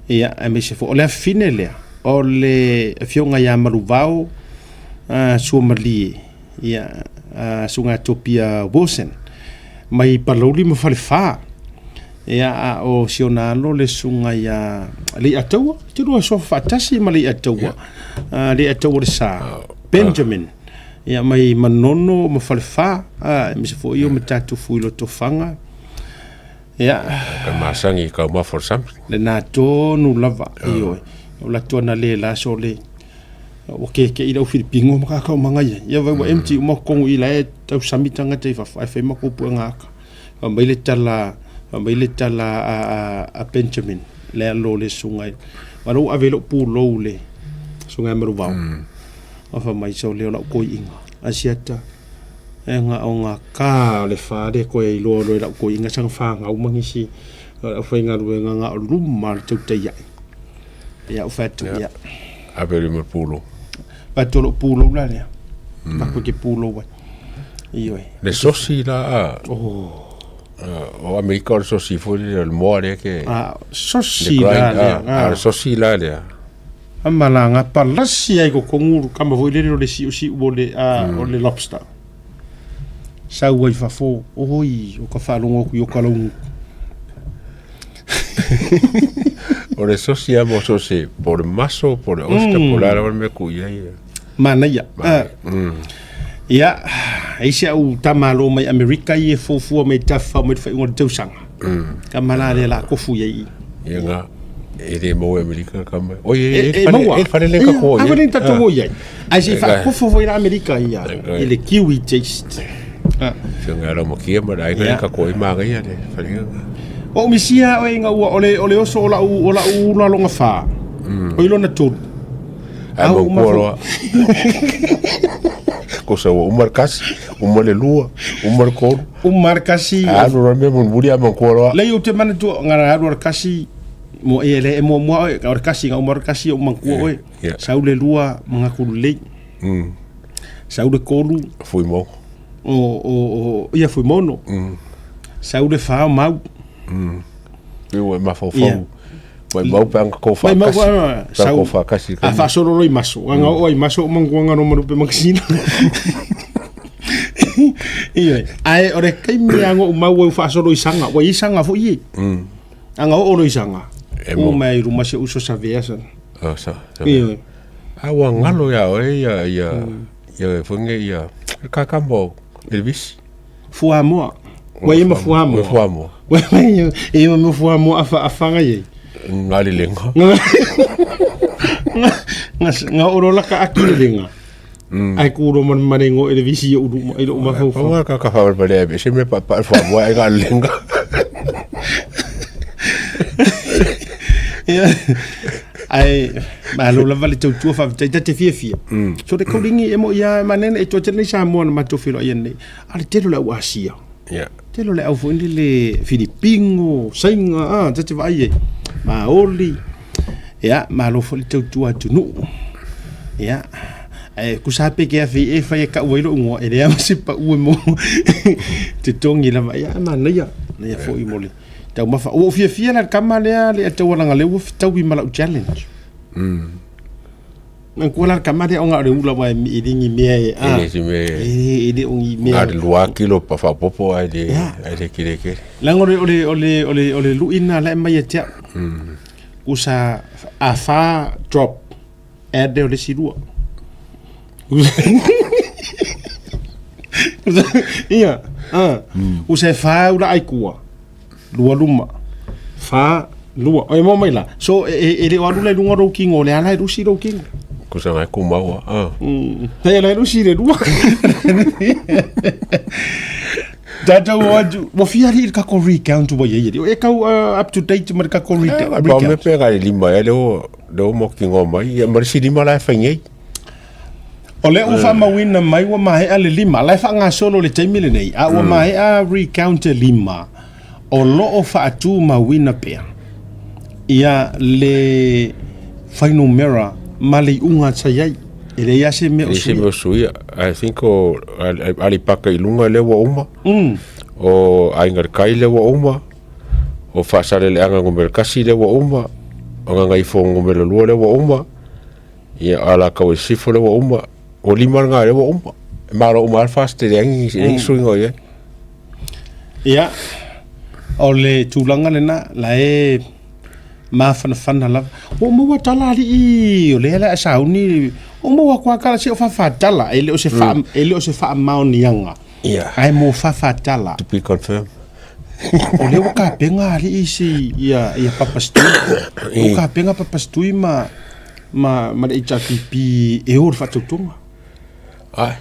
Ia, aemaise foi o le afafine lea o le Afioga ia Maluvao Suamalie, ia, Susuga Topia Wilson mai Palauli ma Falefa. Ia, a o si ona alo le Susuga ia Leiataua, te lua suafa faatasi ma Leiataua, Leiataua le Sa, Benjamin. Ia, mai Manono ma Falefa, aemaise foi o Matatufu i Lotofaga. Ia.
Ka masangi i taumafa o le sami.
Lena tonu lava, ioe. O latou ana le la so le ua keke'i le au Filipino ma kakau magaia. Ia vai ua empty uma totonu i la e tausami tagata i fafo ae fai matou puega aka. Fai mai le tala, fai mai le tala a Benjamin le alo o le susuga i ma lou ave i lou pulou le susuga ia Maluvao. Ma fai mai so lea o lau toeaina Asiata e na o na ka o le fa le toe iloa loa e lau toeaina sana fanau ma nisi o le aufaigaluega na o luma o le tautai ae. Ia ou fai atu ia.
Ave le ma pulou.
Fai atu o lou pulou la lea. Matou te pulou ai. Ioe.
Le sosi la a. Oh. O Amerika o le sosi foi le moa lea ke.
Ah, sosi la lea.
Ah, le sosi la lea.
A malaga palasi ai totonu kama foi lele o le siusiu o le o le lobster. Sau ai fafo, oi, o ka faalogo atu i o ka launuku.
O le sosi lava mo so se po o le maso po o le oyster po o le a lava le mea e tuu i ai.
Manaia. Ia, e i ai si au tamālo mai Amerika ia e fuafua mai tafafao mai le faaiuga o le tausaga. Tama la lea o le a tofu i ai i i.
Ia nga, e le maua i Amerika kama. Oi, e,
e, e maua.
E fale le tatou o i ai.
A fale le tatou o i ai. Ae se i faakofo foi la Amerika ia i le kiwi taste.
Fioga lau makia ma le aiga le tatou ai magaia le fale.
O misia oe ina ua o le o le oso o lau o lau ula longa fa. O i lona tolu.
Ai mau kua loa. Ko sa ua uma le kasi, uma le lua, uma le kolu.
Uma le kasi.
Alu loa le mea mulimuli a manatua loa.
Leai ou te manatua na alu le kasi mo e le e muamua oe, o le kasi na uma le kasi ou manatua oe. Sau le lua manatu lelei. Sau le kolu.
Fuimono.
O o o ia Fuimono. Sau le fa o mau.
Pei ua e mafaufau. Maimau pe ana kou whaakasi. Pe kou whaakasi.
A whaasololo i maso. Anga o ai maso o manguanga no manupe makasina. Ioe. Ae o le taimi a ngo'u mau au faasolo i saga, ua i ai saga foi e. Aga oo loa i saga, u mai luma si ou uso Savea sa.
Oh, sa. Ioe. A ua galo iā oe ia ia ia foi nei ia kakama o Elvis.
Fuamoa. Ua i ai ma fuamoa.
Ua fuamoa.
Ua i ai ma fuamoa afa afaga i ai.
Nga le lenga.
Nga nga oo loa laka aki le lenga. Ae ku loa ma le malego e le visi i ou luma i lou mafaufau.
Pau ka ka whawareware ai se mea pa pa fuamoa ai nga le lenga.
Ia. Ae malo lava le tautua faafetai ta te fiafia. So le kauligi e moi lava e manene e toatele nei Samoa na matou feiloai ai nei. A o le tele o le au Asia.
Yeah.
Tele o le au foi lele Filipino, Saina, a ta te vaai ai. Maoli. Ia, malo foi le tautua atunuu. Ia, ae kusa pe ke afe e fai e kau ai lou igoa, e leai lava se pau e mo totogi lava. Ia, e manaia, manaia foi mo le taumafa. Ua ou fiafia la i le kama lea le Taualaga lea ua fetaui ma lau challenge. Manatua la le kama lea ona o le ula aua e le ni mea e,
E le se mea
e le o ni mea.
Na o le 2 kilo pa faaopoopo ae le ae le kelekele.
Leaga o le o le o le o le o le lui lena la e aumai ia te au. Usa a fa drop add lea o le isi lua. Ia, a, usa e fa ula ai kua. Lua luma, fa, lua. Oi mo mai la. So e, e, e le o alu la i luga o lou kingo, o le ala e lusi lou kingo.
Ko sa ngai kumau a.
Hei ala e lusi le lua. Tātou o atu, ua fia alii le kako recount ua iai alii. E kau uh, up to date ma le kako recount.
Eh, pa me pe ga le lima e le o le o mo kingo mai. Ia ma le si lima la e fai nei.
O lea ua faamauina mai ua maea le lima, la e faagasolo i le taimi lenei, a ua maea recount e lima, o lo o faatumauina pea. Ia le fuainumera ma le iuga sa i ai. E leai lava se mea o
suia. Se mea o suia. I think o Aleipata i luga lea ua uma. O Aiga i le Tai lea ua uma. O Faasaleleaga numera 1 lea ua uma. O Gagaifo numera 2 lea ua uma. Ia o Alataua i Sisifo lea ua uma. Ua lima lena lea ua uma. E malo uma lava le FAST e leai ni suiga o i ai.
Ia, o le tulaga lena, la e mafanafana lava. Ua ou maua tala alii, o lea o le a sauni, ua ou maua atu lava tala, se o fafatala, e le o se, faa, e le o se faamaoniaga, ae mo fafatala.
To be confirmed.
O lea ua tapena alii si, ia, ia Papa Stui. Ua tapena Papa Stui ma, ma, ma le HRPP e o le faatautoga.
Ai.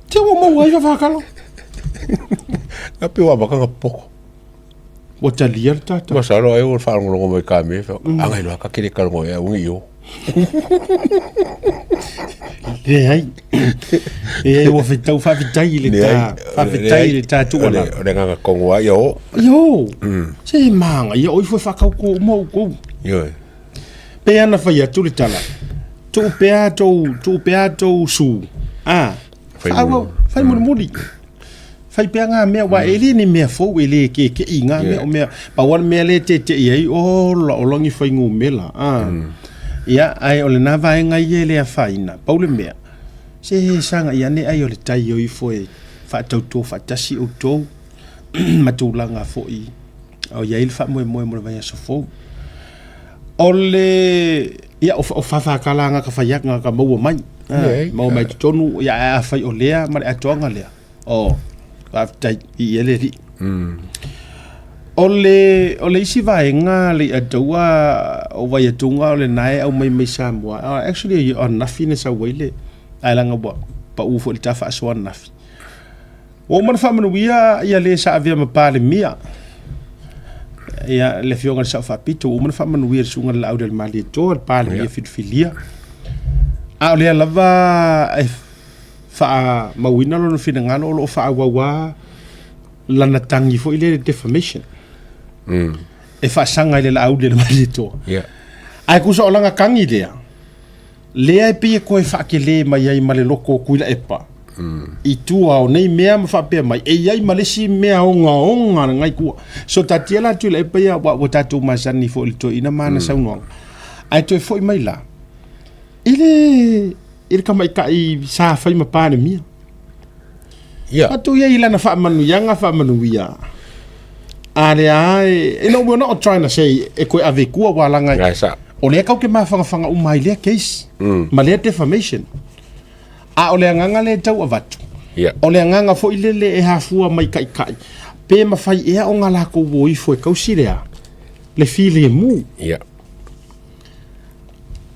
Te ua maua ai fafatala.
Na pe ua maka poko.
Ua talia le tata.
Masalo ai ua faalogologo mai ka me fa. Anga iloa ka kele kalongo e ungi i o.
Leai. Leai ua fetau faafetai i le ta faafetai i le ta tuualalo.
O le agaga kongo lava ia o.
Ia o. Se magaia o ifo e faatauto uma outou.
Ioe.
Pei lava ona fai atu le tala, tuu pea tou, tuu pea tou su, a, faaauau, fai mulimuli. Fai pea ngā mea, aua e le ni mea fou, e le keke'i ngā mea, o mea, pau lava le mea lea e tete'i ai, ola, ola ni fuainumera, a. Ia, ae o lena vaega ia e le afaina, pau le mea, se sagai ane ai o le tai o ifo e faatauto faatasi outou ma tulaga foi o i ai le faamoemoe mo le vaiaso fou. O le, ia, o faafakala na ka fai atu, na ka maua mai, maua mai totonu, ia, ae afai o lea ma le atoaga lea, o, faafetai i ia le Alii. O le, o le isi vaega le ataua o Vaiatuga o lena e aumai mai Samoa, actually o ananafi na sau ai le, ae leaga ua pau foi i le ta faasoa ananafi. Ua uma ona faamanuia ia le sa avea ma Palemia, ia le Afioga i le Sao Faapito, ua uma ona faamanuia le Susuga i le Laaulialemalietoa, le Palemia filifilia. A o lea lava e faamauina lona finagalo o lo o faaauau lava lana tagi foi lea i le defamation. E faasaga i le Laaulialemalietoa. Ae tusa o lana tagi lea, Lea e pei e toe faatele mai ai ma le loto o Tuilaepa i tua o nei mea ma faapea mai, e i ai ma le isi mea ogaoga lena i tua. So taatia la Tuilaepa ia aua ua tatou masani foi i le toeaina ma ana saunoaga. Ae toe foi mai la i le i le tamaitai sa fai ma Palemia.
Ia.
Atu ia i lana faamanuiaga faamanuia. A lea e, you know, we're not trying to say e koe ave i tua ua langa.
Ngai sa.
O lea kau ke mawhangafangauma ai lea case. Ma lea defamation. A o le agaga lea e tau avatu.
Ia.
O le agaga foi lele e hafua mai kaikai. Pe mawhai ea o ngā lākou o ifo e kausi lea. Le filemu.
Ia.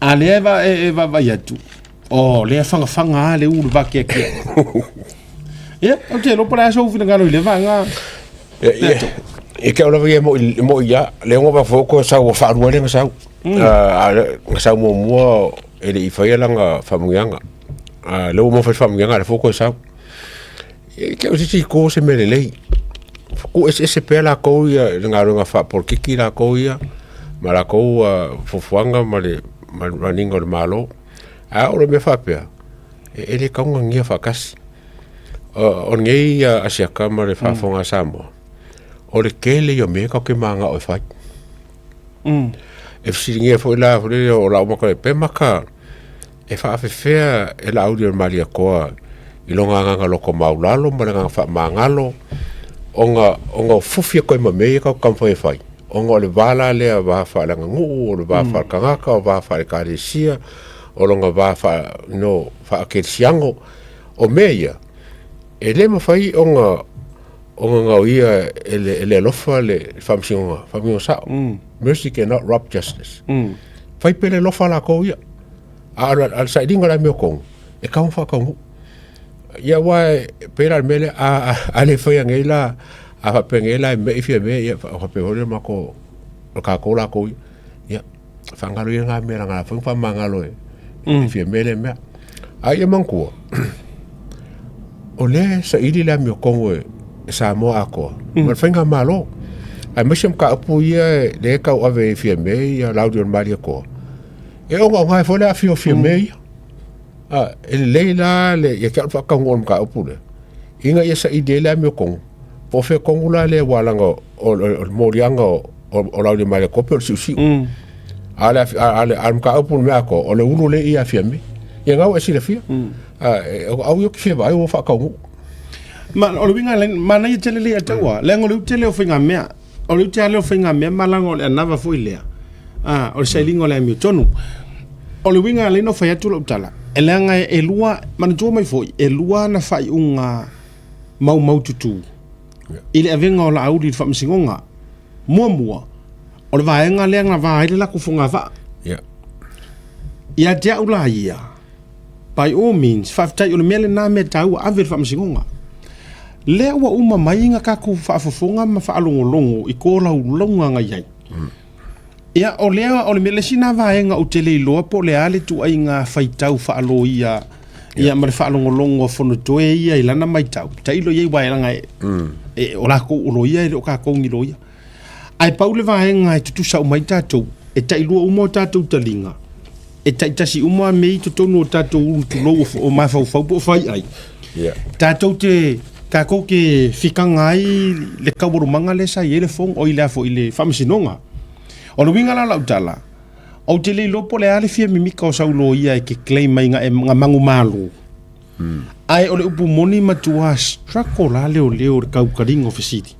A lea e, va, e, e vaavaai atu. Oh, lea fangafaga a le u le vakeakea. Ia, ou te iloa po o le a sou finagalo i le vaega.
E ke ola ia mo mo ia le ngo ba foko sa ua faalua le nga sau. A nga sau muamua e le i faia langa faamanuiaga. A le ua mo fai faamanuiaga le foko e sau. E ke o se ko se mea lelei. Ku eseese pea lakou ia i le galuega faapolokiki lakou ia ma lakou fuafuaga ma le maniga o le Malo. A o le mea faapea, e le taugagia faatasi. O lenei asiata ma le faafofoga a Samoa, o le tele ia o mea tatou te mananao e fai. E fesiligia foi la foi lele o lau mata pe mata e faafefea e Laauli o le Malietoa i lona agaga loto maulalo ma le agaga faamagalo ona ona o fufi atu ai ma mea ia tatou te taumafai e fai. Ona o le va la lea va faaleaganuu, o le va faaletagata, o va faale-ekalesia, o lona va faa, you know, faakerisiano. O mea ia, e le mafai ona ona gaoia e le, e le alofa le faamasinoga, faamasinoga sao. Mercy cannot rob justice. Fai pea le alofa lakou ia. A o le, a o le sailiga o le amiotonu, e tatau ona faataunuu. Ia aua e pei la o le mea lea, a, a, a le faia nei la, a faapea nei la e me'i fia mea, ia faapea foi lea matou, o tatou latou ia, ia, faagalo ia lena mea leaga a fai ona faamagalo e, e fia mea lea mea. A ia manatua, o lea e saili le amiotonu e, e Samoa atoa, ma le faigamalo. Aemaise mataupu ia lea e tauave e Fiame ia Lauli o le Malietoa, e ogaoga ai foi le aafia o Fiame ia. A, e lelei la le, ia te au le faataunuuga o le mataupu lea, ina ia saili ai le amiotonu, po o fea tonu la lea aua leaga o le moliaga o Lauli o le Malietoa pei o le siusiu. A o le a le mataupu i le mea atoa, o le ulu lea ia Fiame. Ia lena ua e silafia. A, o au ia ou te fia vaai ua faataunuu.
Ma o le uiga le manaia tele le ataua. Leaga o le ute lea o faigamea. O le ute lea o faigamea ma leaga o le anava foi lea. Ah, o le sailiga o le amiotonu. O le uiga lea na fai atu lau tala. E leaga e lua, manatua mai foi, e lua ana faaiuga maumaututu i le avega o Laauli i le faamasinoga. Muamua, o le vaega lea na va ai le latou fogavaa. Ia te au la ia, By all means, faafetai o le mea lena mea taua, ave i le faamasinoga. Lea ua uma mai na tatou faafofoga ma faalogologo i tolaulauga na i ai. Ia, o lea, o le mea, le isi lena vaega ou te le iloa po o le a le ituaiga faitau faaloia ia ma le faalogologo a Fonotoe ia i lana matau, tailo i ai aua leaga e, o latou o loia e le o tatou ni loia. Ae pau le vaega e tutusa uma ai tatou, e tailua uma o tatou taliga, e taitasi uma mea i totonu o tatou ulu tulou o mafaufau po o faiai.
Yeah.
Tatou te tatou te fikaga ai le taualumaga lea sa i ai le fono, oi le a foi le faamasinoga. O le uiga la o lau tala, ou te le iloa po o le a le fia mimika o sau loia e te claim ai na e na manumalo. Ae o le upu moni matua struggle la leoleo i le tautaliga o fesili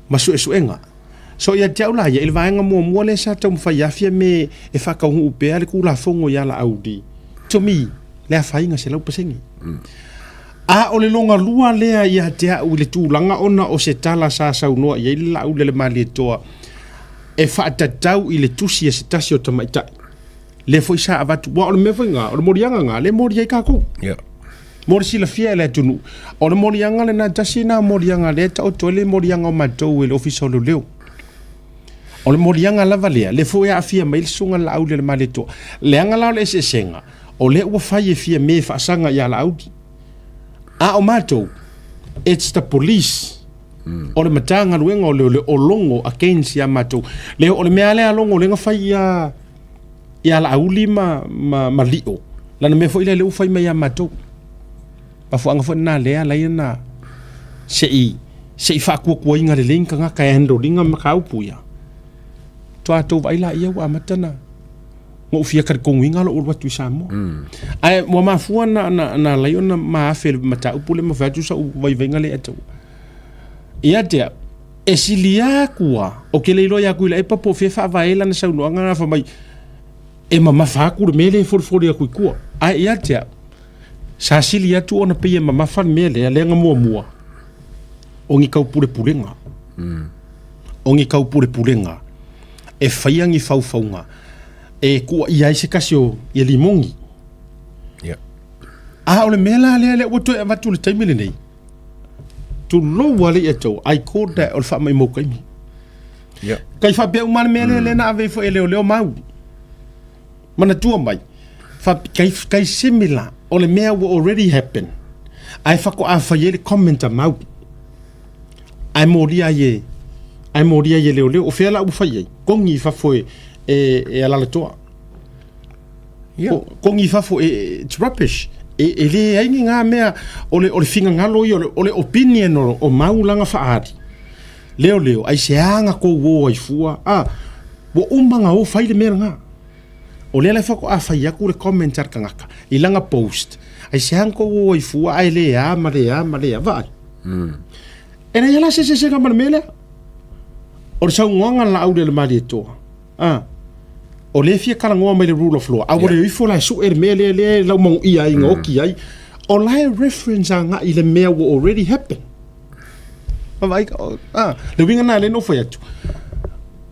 ma suesuega. So ia te au la ia, i le vaega muamua lea sa taumafai afia me e faataunuu pea le Tulafono ia Laauli, to me, le afaina 100%. A o le logalua lea ia te au i le tulaga ona o se tala sa saunoa i ai le Laauli a le Malietoa e faatatau i le tusi a se tasi o tamaitai. Lea foi sa avatu, aua o le mea foi lena, o le moliaga lena, lea e moli ai tatou.
Yeah.
Mo le silafia e le atunuu, o le moliaga lena, tasi lena moliaga lea e taoto ai le moliaga o matou e le Ofisa o Leoleo. O le moliaga lava lea, lea foi e aafia mai le Susuga Laauli a le Malietoa. Leaga la o le eseesega, o lea ua fai e Fiame e faasaga ia Laauli. A o matou, it's the police. O le Matagaluega o Leoleo o logo against ia matou. Lea o le mea lea a logo lea na fai ia ia Laauli ma, ma, ma Lio. Lana mea foi lea lea ua fai mai ia matou. Mafuaaga foi lena lea ala ai ona se i se i faatuatuaina lelei ni tagata e handle ina mataupu ia. Faatoa tou vaai laia ua amata na na ou fia talitonuina lou alu atu i Samoa. Ae ua mafua na, na, na ala ai ona maafe i le mataupu lea ma fai atu sau vaivaiga lea ia te au. Ia te au, e silia atu a, ou te le iloa ia Tuilaepa po o fea e faavae ai lana saunoaga na fai mai, e mamafa atu le mea lea e folifoli atu i tua. Ae ia te au, sa sili atu ona pei e mamafa le mea lea, leaga muamua, o ni taupulepulega. O ni taupulepulega e faia ni faufauga e tuuaia ai se tasi o ia limoni.
Yeah.
A o le mea la lea lea ua toe avatu i le taimi lenei, tulou lava le ia tou, I call that o le faamaumau taimi.
Yeah.
Kai faapea uma le mea lea, lea na ave ifo e leoleo mau. Manatua mai, fa, kai, kai similar o le mea ua already happen, ae faatoa fai ai le comment a mau. Ae molia ai e, ae molia ai e leoleo. O fea la ua fai ai? Kogi i fafo e, e, e Alalatoa.
Yeah.
Kogi i fafo, e, it's rubbish. E, e le ai ni ngā mea o le, o le finagalo ia, o le, o le opinion o, o mau langa whaari. Leo leo, ai se anga kou o ai fua, a, ua uma nga o fai le mea nga. O lea la e whako a whai aku le comment ar kangaka, i langa post, ai se anga kou o ai fua, ai le a, ma le a, ma le a, vaai. E leai la se eseesega ma le mea lea. O le saunoaga a le Laauli a le Malietoa, a, o lea e fia talanoa mai le rule of law, a ua le ifo la e sue le mea lea lea e laumanuia ai na oti ai, o la e reference agai i le mea ua already happen. Vaavaai, a, le uiga lena lea na ou fai atu,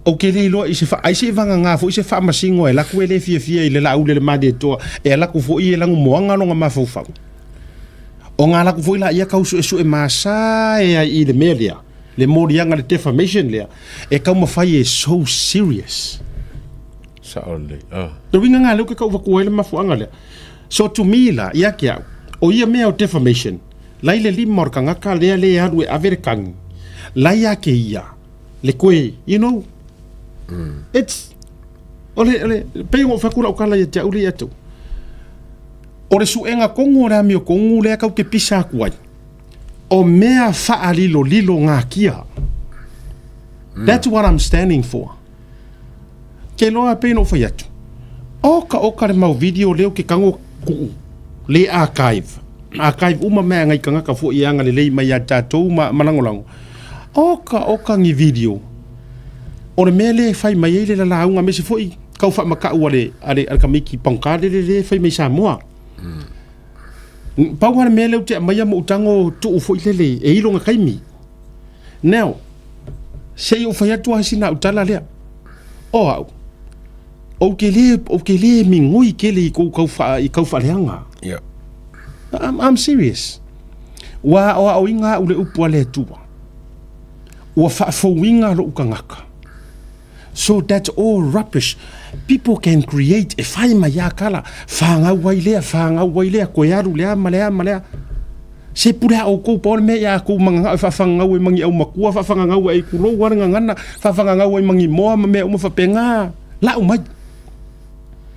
ou te le iloa i se fa, ai se i vagana foi se faamasino e alu atu e le fiafia i le Laauli a le Malietoa, e alu atu foi e lanumoana lona mafaufau. O ngā laku foi la ia kau suesue masa e ai i le mea lea, le moliaga le defamation lea, e taumafai e so serious.
Sao lelei. Ah.
Le uiga ngā leo ke kau vatua ai le mafuaaga lea. So to me la, ia ke au, o ia mea o defamation, lai le lima o le kangaka lea le alu e ave le kagi, lai a ke ia, le koe, you know. It's, o le, o le, pei o fai atu lau tala ia te au le ia te au. O le suega tonu o le amiotonu lea kau te pisa atu ai, o mea faalilolilo ngakia. That's what I'm standing for. Ke iloa pei ona ou fai atu, oka oka le mau video lea ou te tago tuu le archive, archive uma mea ngai tagata foi e agalelei mai ia tatou ma, ma lagolago. Oka oka ni video o le mea lea e fai mai ai le lalauga aemaise foi tau faamatau a le, a le, a le tamaiti pagota lele lea e fai mai Samoa. Pau lava le mea lea ou te aumaia ma ou tago tuu foi lele e i lona taimi. Now, se i ou fai atu lava sina au tala lea. O au, ou te le, ou te le migoi tele i kou kau wha, i kau whaaleaga.
Yeah.
I'm, I'm serious. Ua aoaoina au le upu a le Atua. Ua faafouina lou tagata. So that's all rubbish. People can create e whai mai a kala, whangau ai lea, whangau ai lea, koe alu lea, ma lea, ma lea. Se pule a oukou pau le mea ia kou mangangao e whaawhangangau e mangi au makua, whaawhangangau e kulou ara ngangana, whaawhangangau e mangi moa ma mea uma whapenga. Lau mai.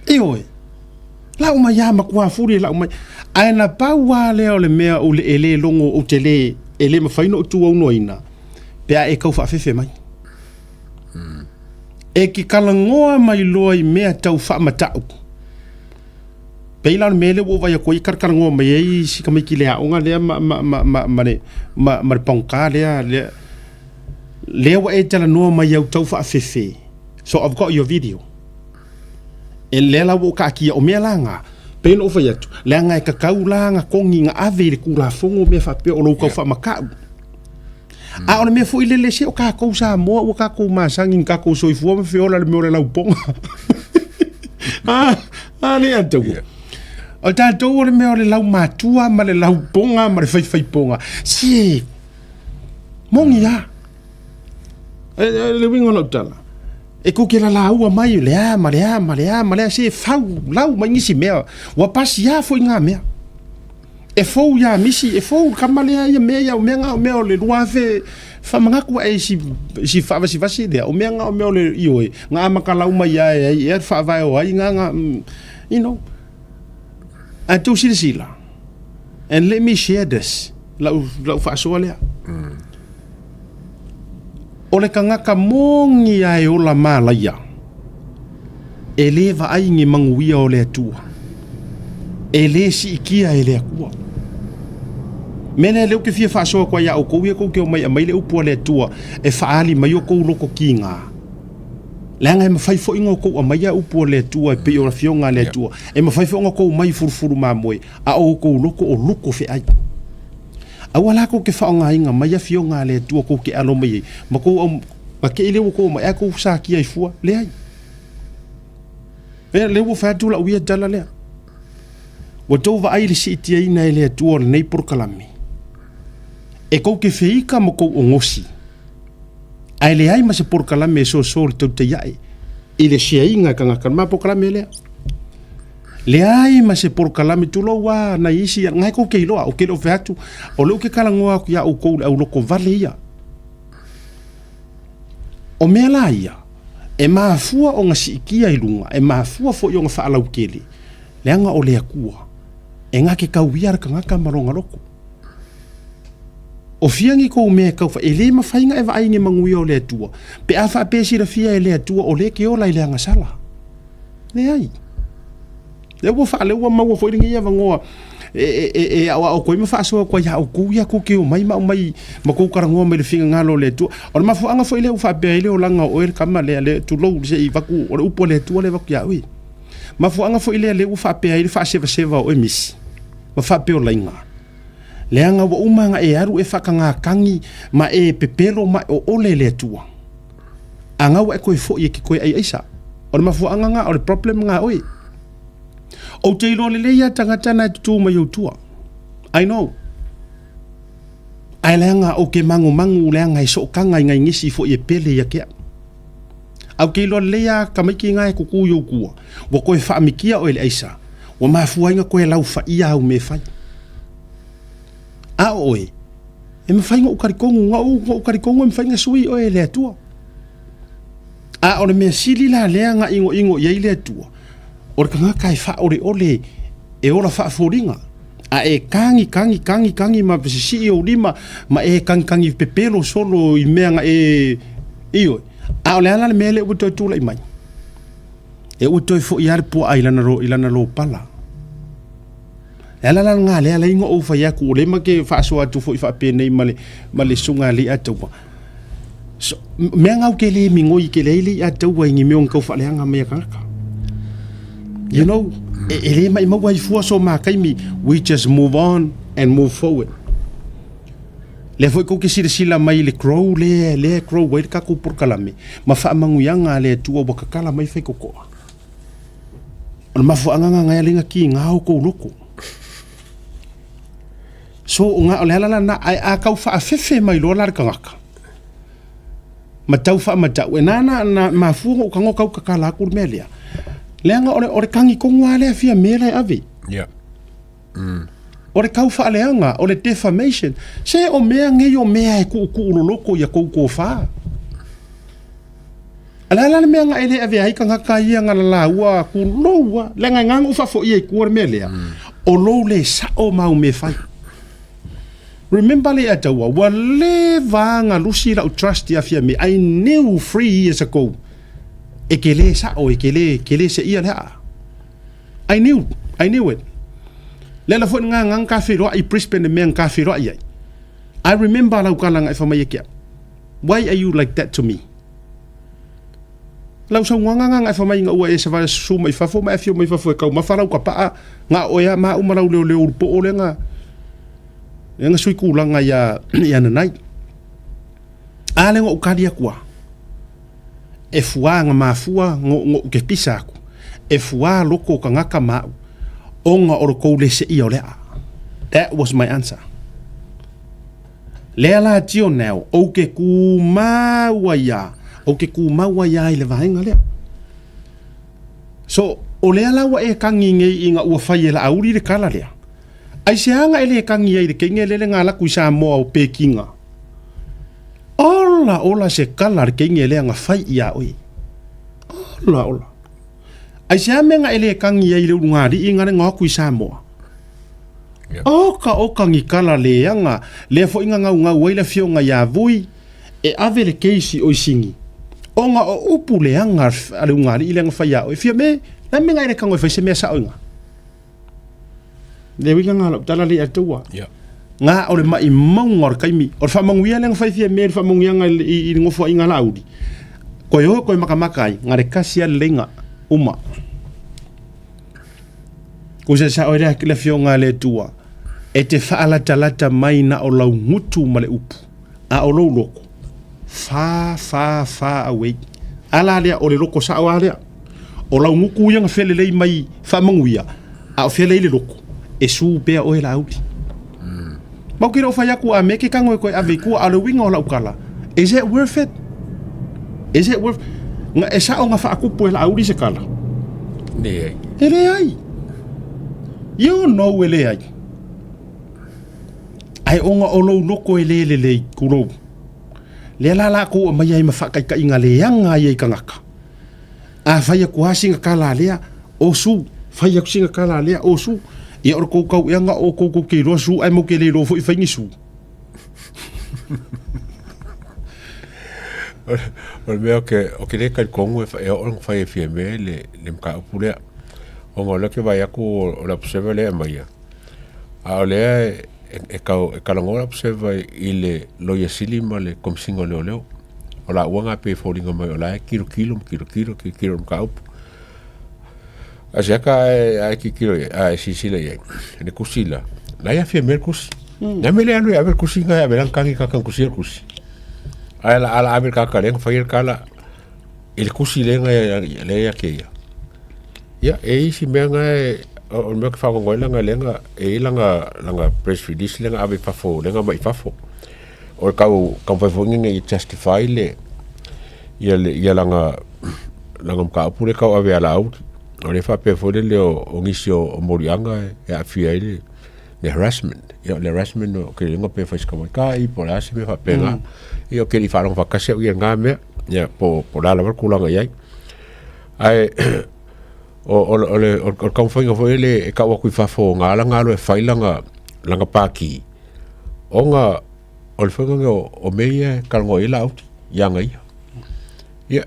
E oe. Lau mai a makua furi lau mai. Ae na pau a lea o le mea o le ele longo o te le, ele mawhai no tu au noina, pe a e kau whaafefe mai. E ki kalagoa mai loa i mea tau faamatau. Pei la o le mea lea ua ou vaai atu ai e kalakalagoa mai ai si tamaiti le aoga lea ma, ma, ma, ma, ma, le, ma, ma le pagota lea, lea, lea ua e talanoa mai au tau faafefe. So I've got your video. E lea la ua ou taatia, o mea la na, pei ona ou fai atu, leaga e tatau la na kogi na ave i le Tulafono mea faapea o lou tau faamatau. A o le mea foi lele se o tatou Samoa ua tatou masani i tatou soifua ma feola le mea o le laupoga. A, a le atou. Yeah. O tatou o le mea o le laumatua ma le laupoga ma le faifaipoga. Se, moni a. E, e, le uiga o lau tala. E kou ke lalaua mai le a ma le a ma le a ma le a se fau lau mai nisi mea. Ua pasi a foi ngā mea. E fou iā Misi, e fou le kama lea ia mea ia, o mea ngā o mea o le 2000, whamangaku e si, si whaavasivasi lea, o mea ngā o mea o le ioe, ngā amakalau mai ia e ai, ea whaavae o ai, ngā ngā, you know. A tou silasila, and let me share this, lau, lau whaasoa lea. O le tagata moni a e ola malaia, e le vaai ni manuia o le Atua, e le siitia e le Atua. Mea lea lea ou te fia faasoa atu ai ia outou ia tou te omai e aumai le upu a le Atua e faaali mai o tou loto kiga. Leaga e mafai foi ona outou aumaia upu a le Atua e pei o le Afioga a le Atua, e mafai foi ona outou omai i fulufulu mamoe, a o outou loto o luko feai. Aua la kou te faaaogaina mai afioga a le Atua kou te alo mai ai, ma kou au, ma kei lea ua kou omai ae kou sakia ai fua, leai. Ea, lea ua fai atu lau ia tala lea. Ua tou vaai i le siitiaina e le Atua o lenei polokalame. E kou te feika ma kou ogosi, ae leai ma se polokalame e soso le tautai ae i le siaiga e tagata, le ma polokalame lea. Leai ma se polokalame, tulou a nai isi, ngai kou te iloa, ou te le o fai atu, o lea ou te talanoa atu ia outou le auloko vale ia. O mea la ia, e mafua ona siitia i luga, e mafua foi ona faalautele, leaga o le Atua, e na te tauia le tagata ma lona loto. O fia ni kou mea e tau e le mafai ona e vaai i ni manuia o le Atua, pe a faapea e silafia e le Atua o lea e te ola i le agasala. Leai. Lea ua faa, lea ua maua foi lenei avanoa e, e, e, e aoao atu ai ma faasoa atu ai ia outou ia kou te omai ma aumai ma kou talanoa mai le finagalo o le Atua. O le mafuaaga foi lea ua faapea ai le olaga o oe le kama lea, le, tulou se i vaku, o le upu a le Atua lea e vaku ia oe. Mafuaaga foi lea lea ua faapea ai le faasevaseva o oe misi ma faapeolaiga. Leaga ua uma ona e alu e faatagakagi ma e pepelo ma e oole i le Atua. A gau e koe foi e ke koe ai aisa. O le mafuaaga nga, o le problem nga oe. Ou te iloa lelei ia tagata na e tutū mai ou tua. I know. Ae leaga ou te magumagu leaga e sootaga i ngai nisi foi e pele ia te au. Au te iloa lelei a tamaiti nga e tutū i ou tua, ua toe faamitia oe i le aisa, ua mafua ai na toe laufaia au mea e fai. A o oe, e mafai na ou talitonu, na ou, na ou talitonu e mafai na sui oe e le Atua. A o le mea sili la lea na igoigo i ai le Atua, o le tagata e faaoleole e ola faafoliga, a e kagi kagi kagi kagi ma sisii ou lima ma e kagikagi pepelo solo i mea na e ioe. A o le a la le mea lea ua toe tulai mai? E ua toe foi lava le puaa i lana, i lana lopala. Le ala la lena lea alai ou fai atu, o lea ma ke faasoa atu foi faapenei ma le, ma le susuga a Leiataua. So, mea ngau ke le migoi ke leai Leiataua i ni mea o ni tau faaleaga mai a tagata. You know, e, e le maimau ai fua so ma taimi, we just move on and move forward. Lea foi tou te silasila mai i le grow lea, lea e grow ai le tatou polokalame, ma faamanuiaga a le Atua ua tatala mai faitotoa. O le mafuaaga lena e ala ai ona kiga o tou loto. So, o o le ala lena, ae a tau faafefe mai loa la le tagata, ma tau faamatau, e na na, na mafua ona ou tago tau tatala atu le mea lea, leaga o le, o le tagi tonu lava lea Fiame la e ave.
Yeah.
O le tau faaleaga, o le defamation. Se o mea nei o mea e tuutuu loloto ia tou tofa. A le a la le mea na e le avea ai tagata ia na lalaua tulou a, leaga e na ou faafoia i tua le mea lea, o lou le sao ma au mea fai. Remember Leiataua, ua leva na lusi lau trust ia Fiame, I knew 3 years ago, e ke le sao, e ke le, ke le seia le aa. I knew, I knew it. Le ala foi nga nga ka feiloai i Brisbane le mea nga feiloai ai. I remember lau kala nga e whamai e kia. Why are you like that to me? Lau saunoaga nga nga e whamai nga ua e sa su mai fafo ma e afio mai fafo e kau mafa lau ka paa nga oea ma uma lau leo leo ulu po o le nga le nga sui kūlanga ia ia nanai. A le ngo ukali akua. E fuā nga mafua ngo ngo ke pisa aku. E fuā loko o kangaka ma au. Onga o lo kou le seia o le a. That was my answer. Lea la tio now, ou ke kūmau ai a, ou ke kūmau ai a i le vaega lea. So, o lea la ua e kagi nei i nga ua fai e Laauli le kala lea. Aisea nga e le kagi ai le keinga e lele nga laku i Samoa o Pekinga? Ola ola se kala le keinga e lea nga fai ia oe. Ola ola. Aisea mea nga e le kagi ai le ulugalii nga le nga aku i Samoa? Oka oka ni kala leaga, lea foi na gaugau ai le afioga ia Vui e ave le keisi o i Sini. Ona o upu leaga a le ugali'i lea na fai ia oe, Fiame, le a mea na e le tago e fai se mea sao i na? Le uiga na lau tala le ia taua. Nga o le maimauga o le taimi, o le faamanuia lea na fai Fiame i le faamanuiaga i le nofoaiga a Laauli, koe o koe makamaka ai, na le kasi lava le leiga, uma. Ko se sao lea le afioga a le Atua, e te faalatalata mai na o lau gutu ma le upu, a o lou loko, far, far, far away. A la lea, o le loko sao a lea. O lau gutu ia na felelei mai faamanuia, a o felei le loko, e su pea oe Laauli. Ma ou ke le o fai atu a me ke kago e koe ave i tua, a o le uiga o lau tala, is it worth it? Is it worth Nga e sao nga faakupu e Laauli se kala?
Leai.
E leai. You know e leai. Ae ona o lou loko e le lelei, kulou. Lea la lakou aumaia ai ma faataitaiga leaga ia i tagata. A fai atu lava sina tala lea, o su, fai atu sina tala lea, o su. Ia o le tou taueaga o tou tou te iloa su, ae matou te le iloa foi fai ni su.
O le mea o ke le talitonu e oo ona fai e Fiame le mataupu lea, ona o lea ou te vaai atu o le observer lea e aumaia, a o lea e tau e talanoa le observer i le Loia Sili ma le Komesina o Leoleo. O laua na pei e foliga mai o la e tilotilo ma tilotilo, tilotilo i le mataupu. A se aka ae, ae tilotilo i ai, ae silasila i ai, le tusi la, la e afia mai le tusi. Na me le alu e ave le tusi na e ave lana tagi kaka na tusia le tusi. Ae la ala ave le kaka lea na fai ai le tala i le tusi lea na lea ia te ia. Ia, e i ai si mea na e, o le mea ou te faanoanoa ai leaga lea na e i ai lana, lana press release lea na ave i fafo, lea na aumai i fafo. O le tau taumafai foi ina ia justify le ia le ia lana lana mataupu lea e tau ave ia Laauli. O lea e faapea foi lele o, o nisi o, o moliaga e aafia ai le, le harassment. Ia o le harassment o ke iloa pe fai si tamaitai po o le a se mea faapena. Ia ou te le i faalogo faatasi au i lena mea. Ia, po o le a lava le tulaga i ai. Ae o, o, o, le, o, le taumafaiga foi le e tau atu i fafo o gala galo e fai lana, lana pati, ona o le faiga lea o, o mea ia e talanoa i ai Laauli ia aga ia. Ia,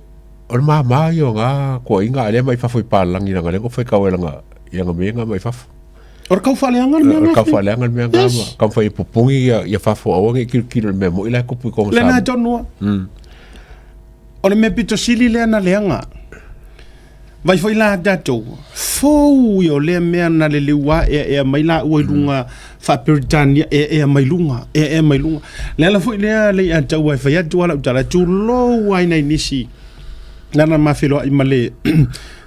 o le māmā ia o na tuuaiga a lea mai fafo i palagi leaga lea na faitau ai lana, i ana mea na mai fafo.
O le kau faaleaga le mea
O le
na.
kau faaleaga le mea na
Yes.
ma taumafai e pupuni ia, ia fafo aua ne i tilotilo i le mea moi la e tupu i totonu o
Lena
Samoa.
tonu a. O le mea pito sili lea na leaga. Vai foi la tatou, fou ia o lea mea na leleu aeaea mai laua i luga faa-Peretania, eaea mai luga, eaea mai luga. Le ala foi lea le ia taua e fai atu a lau tala, tulou ai nai nisi, lana ma feloai ma le,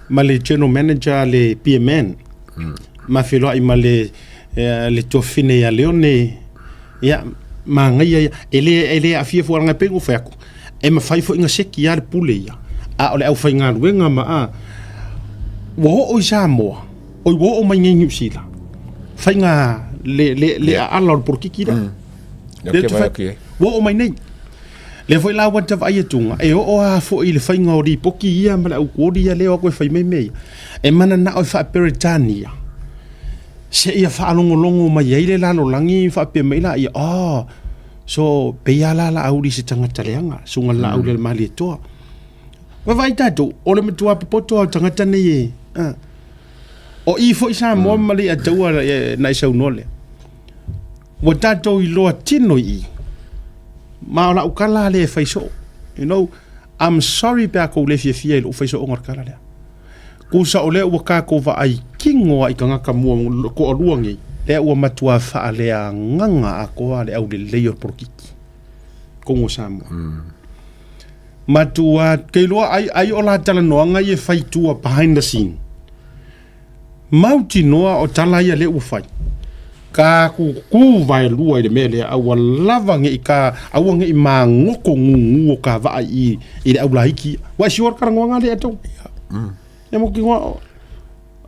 ma le general manager a le PMN, ma feloai ma le, le tuafafine ia Leone, ia, manaia ia, e le, e le aafia fua leaga e pei ona ou fai atu, e mafai foi ona seki lava le pule ia, a o le aufaigaluega ma a, ua oo i Samoa, oi ua oo mai nei i Niu Sila, faiga le, le, le aala o le polokiki lea.
Mm.
Lea ou te fai, ua oo mai nei. Lea foi la ua ta vaai atuga, e oo lava foi i le faiga o lipoti ia ma le aukuoli ia lea o atu e fai mai mea ia. E mananao e faa-Peretania, seia faalogologo mai ai le lalolagi faapea mai laia, oh, so pei lava la Laauli i se tagata leaga, susuga i le Laauli a le Malietoa. Vaavaai tatou, o le matua popoto lava o tagata nei e, ah. O i foi Samoa ma le Ataua na e saunoa lea. Ua tatou iloa tino i i. Ma o lau tala lea e fai soo. You know, I'm sorry pe a kou le fiafia i lou fai sooga o le tala lea. Tusa o lea ua tatou vaai kino lava i tagata mua toalua nei, lea ua matua faaleagaga atoa le aulelei o le polokiki totonu o Samoa. Matua, ke iloa ai, ai o la talanoaga ia e fai tua behind the scene. Mautinoa o tala ia lea ua fai. Ka kukū vaelua i le mea lea, a ua lava ne i ka, aua ne i magoto gūgū o ka vaa i, i le aulaiki ia. Ua e sure talanoaga lea tou? Ia mautinoa,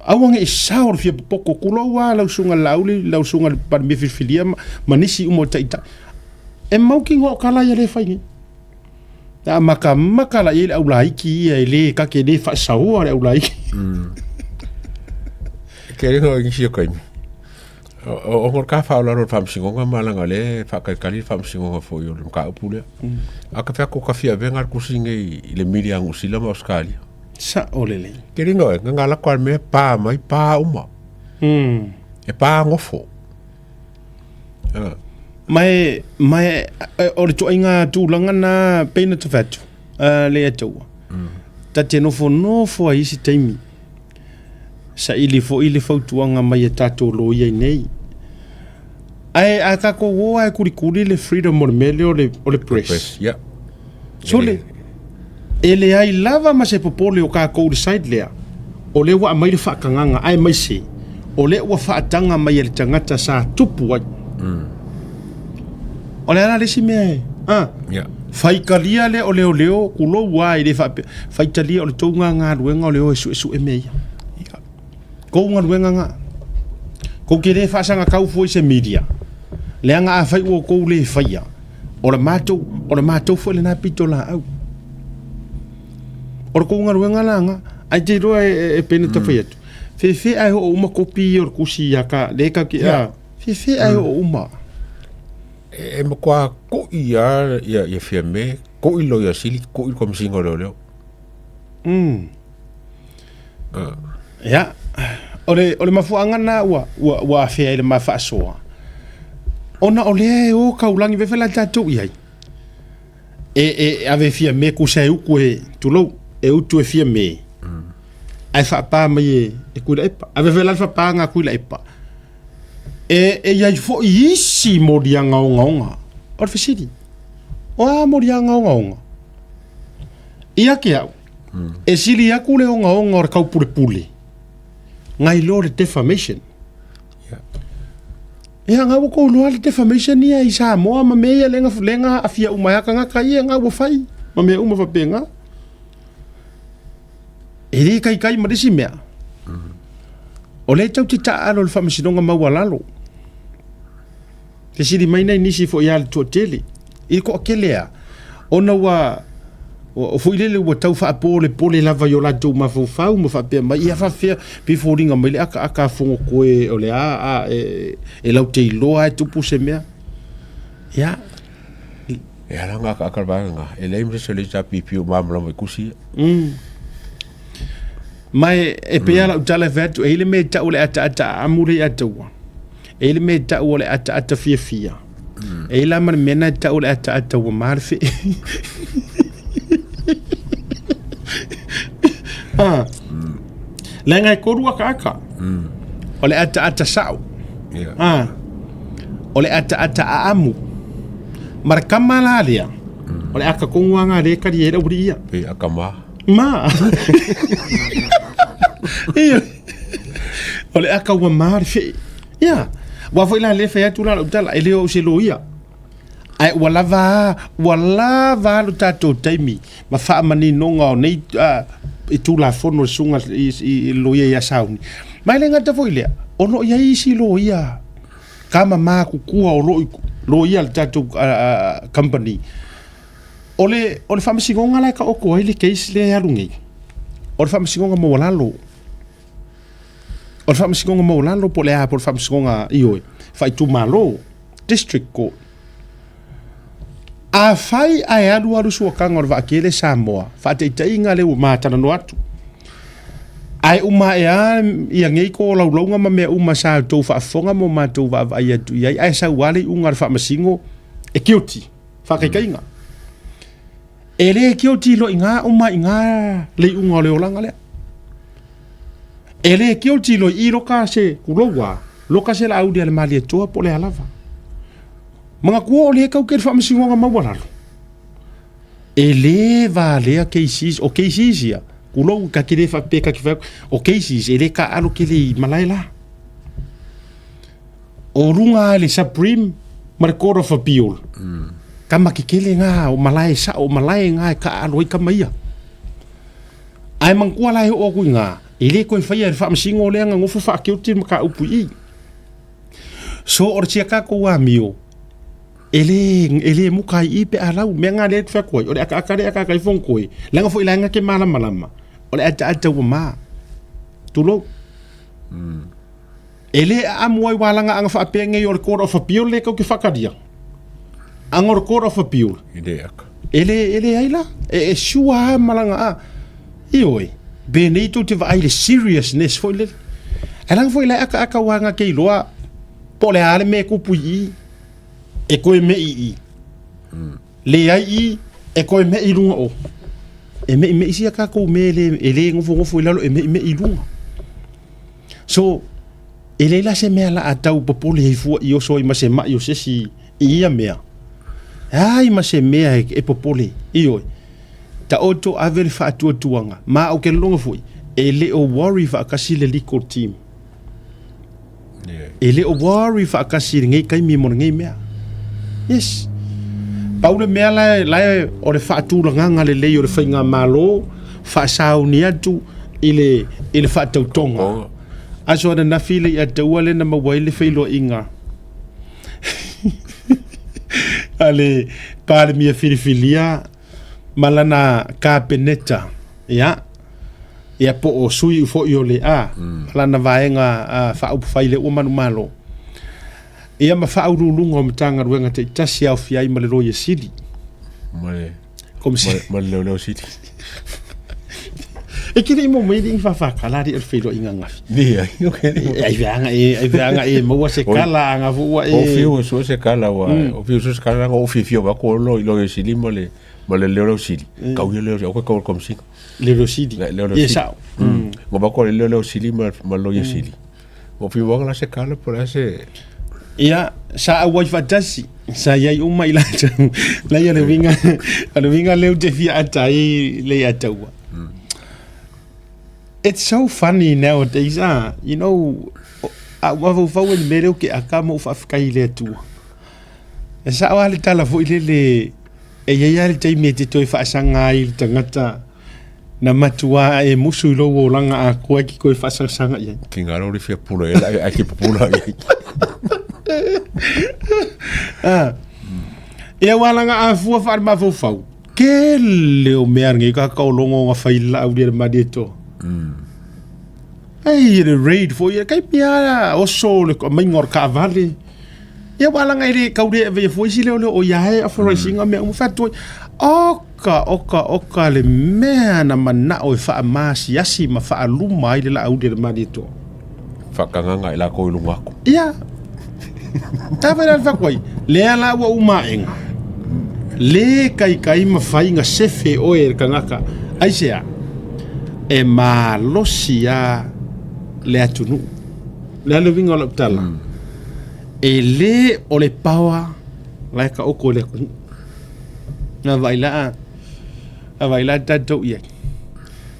aua ne i sao le fia popoto, tulou lava lau susuga i le Laauli, lau susuga i le Palemia filifilia ma, ma nisi uma o taitai. E mautinoa o tala ia lea e fai nei. A makamaka la i ai le aulaiki ia e le kake le faasaoa le aulaiki.
Ke le hoi nisi o kaimi. O o ka fa o laro faamasinoga ma langa le faakalikali le faamasinoga foi o le mataupu lea. A ka fea ko ka fia venga le kusi nei i le mili a Niu Sila ma Australia.
Sao lelei.
Ke ringa e nganga lako a le mea pa mai pa uma. E pa gofo.
Ma e, ma e, o le ituaiga tulaga na pei ona tau fai atu, le Ataua, ta te nofonofo ai i isi taimi, saili foi le fautuaga mai a tatou loia i nei. Ae a tatou o lava e kulikuli le freedom o le mea lea o le, o le press.
Press, yeah.
Sole, e leai lava ma se popole o tatou i le side lea, o lea ua aumai le faatagaga aemaise o lea ua faataga mai e le tagata sa tupu ai. O le a la le isi mea e, a?
Yeah.
Faitalia lea o leoleo, tulou lava e le faapea, faitalia o le tou galuega o le o e suesue mea ia.
Yeah.
Kou galuega ga. Kou te le faasagatau fua i se media, leaga afai ua outou le faia, o le matou, o le matou foi lena pitolaau. O le kou galuega la ga, ae te iloa e, e, e pei ona tafai atu, fefe ae oo uma kopi ia o le tusi ia ka, le ka ki, a, fefe ae oo uma.
E, e matua ko'i lava ia, ia Fiame, ko'i le Loia Sili, ko'i le Komesina o Leoleo.
Ia, o le, o le mafuaaga lena ua, ua, ua afea ai le ma faasoa, ona o lea e o taulagi vaai foi la tatou i ai, e, e ave e Fiame tusa e utu e, tulou, e utu e Fiame, ae faapa mai e, e Tuilaepa. Ave foi la le faapaga a Tuilaepa, e, e i ai foi isi moliaga ogaoga. O le fesili, o a moliaga ogaoga? Ia te au, e sili atu le ogaoga o le taupulepule nai lo le defamation. Ia, nga ua kou iloa le defamation ia i Samoa ma mea ia lea na aafia uma ai lava tagata ia nga ua fai ma mea uma faapena. E le kaikai ma le isi mea, o lea e tau te taaalo i le Faamasinoga Maualalo. Fesili mai nai nisi foi ia le toatele, i le toatele a, ona ua... O foi lele ua tau faapolepole lava i o latou mafaufau ma faapea mai, ia faafefea pe foliga mai le akaaka a Fogokoe o le a, a e, e lau te iloa e tupu se mea. Ia.
E ala ngā akaaka le vaega ngā, e leai ma se isi o le HRPP o malamalama i kusi ia.
Ma e, e pei lava lau tala e fai atu, e i ai le mea e tau o le ataata aamu lea ia te ua. E i ai le mea e tau o le ataata fiafia. E i ai la ma le mea na e tau o le ataata ua ma le fee. ah. Leaga e kolu akaaka. O le ataata sao.
Yeah.
Ah. O le ataata aamu. Ma le kama la lea. O le aka kongu anga le kari e uri ia.
Pe aka ma.
Ma. Ia. O le aka ua ma le fee. Ia. Ua foi la le fai atu la lau tala, e le o se loia. Ae ua lava, ua lava lo tatou taimi ma faamaninoga o nei i Tulafono le susuga i, i, i loia ia Sauni. Ma e le gata foi lea, o lo o i ai isi loia kama makukua o lo o loia le tatou company. O le, o le faamasinoga la e taoto ai le case lea e alu nei, o le faamasinoga maualalo. O le faamasinoga maualalo po o le a, po o le faamasinoga, ioe, faaitumalo, District Court. Afai ae alu alu suakaga o le vaatele Samoa, faataitaiga lea ua ma talanoa atu, ae uma ae lava ia nei tolaulauga ma mea uma sa outou faafofoga ma o matou vaavaai atu i ai, ae sau lava le iuga a le faamasino e guilty, faataitaiga. E le guilty loa i ina uma i ina le iuga o le olaga lea. E le guilty loa i i loka se kuloua, loka se laauli a le Malietoa po o le a lava. Manatua o lea e tau ke le faamasinoga maualalo. E le valea cases, o cases ia, kulou ka te le faapea ka te fai atu, o cases e le taaalo tele i malae la. O luga lava i le Supreme ma le Court of Appeal. Tama kekele na o malae sao, o malae na e taaalo ai tama ia. Ae manatua la e oo atu i ina, e le toe faia e le faamasino lea na nofo faakeote le mataupu i i. So o le sia tatou amio, e le, e le muka ai i i pe a lau. Mea na lea ou te fai atu ai, o le akaaka lea e akaaka ai Fonotoe, leaga foi la e na te malamalama, o le ataata ua ma. Tulou. E le aamu ai wālanga anga whaapea nei o le Court of Appeal le kau ke whakaria. Anga o le Court of Appeal.
E le aka.
E le, e le ai la. E, e sure a malanga a. Ioe. Penei tou te vaai le seriousness foi lele. Ae leaga foi la e akaaka wānga kei loa po o le a le mea e kupu i i, e koe me i i. Leai i, e koe me i lunga o. E meʻimeʻi sia kākou mea e le, e le nofonofo i lalo e meʻimeʻi i luga. So, e leai la se mea la a tau popole ai fua i oso ai ma se maʻi o se isi i ia mea. Ai ma se mea e, e popole, ioe. Taoto ave le faatuatuaga, ma ou te lologa foi, e le o worry faatasi le legal team. E le o worry faatasi i lenei taimi mo lenei mea. Yes. Pau le mea la, la e, o le faatulagaga lelei o le faigamalo, faasauni atu i le, i le faatautoga. Aso ananafi le iataua lea na maua ai le feiloaiga a le Palemia filifilia ma lana Kapeneta, ia, ia po o sui foi o le a, mm. lana vaega uh, faaupufai le ua manumalo. Ia ma faauluuluga o Matagaluega taitasi e aofia ai ma le Loia Sili.
Ma le,
Komisi.
ma, ma le leoleo sili.
E ke le i mo mai le whawhakala ri o le whailoa ngafi.
Ni ai, okay.
E ai veanga e, ai veanga e maua se kala anga fua e.
O fiu o sua se kala wa, o fiu sua se kala o fiu fiu wa ko lo lo sili ma le ma le leo sili. Kau ia leo o ko ko komisi.
Leo sili.
Leo
sili.
Ye
sao.
Mo ba ko le leo sili ma ma lo ye sili. O fiu wa la se kala por ase.
Ia, sa auai faatasi, sa iai uma i latou. Lai o le uiga, o le uiga lea ou te fia ata ai le Ataua. It's so funny nowadays, ah, you know, a ua faufau e le mea lea ou ke aka ma ou faafetai i le Atua. E sao lava le tala foi lele, e i ai lava le taimi e te toe faasaga ai i le tagata na matua e musu i lou olaga atoa e te toe faasagasaga i ai.
Ki ngā rori fia pula e lai, ai ki pupula i ai.
Ah. Ia ua laga afua faale mafaufau. Tele o mea nei ka ka longo nga fai la au le mali to. Ei le raid fo ia kai pia oso le mai ngor ka vale. Ia wala ngai le kau le ve fo isi le o ia he authorizing mea uma fatu. Oka oka oka le mea na manao e faamasiasi ma faaluma ai le laauli a le Malietoa.
Faakagaga i lakou i luga aku.
Ia. Tava le alfa koe. Lea la ua uma aega. Le kaikai ma fai ga sefe oe e le kagaka. Aisea? E malosi a le atunuu. Le a le uiga o lau tala? E le o le paoa la e taoto i le atunuu. Na vaai la a vaai la tatou i ai.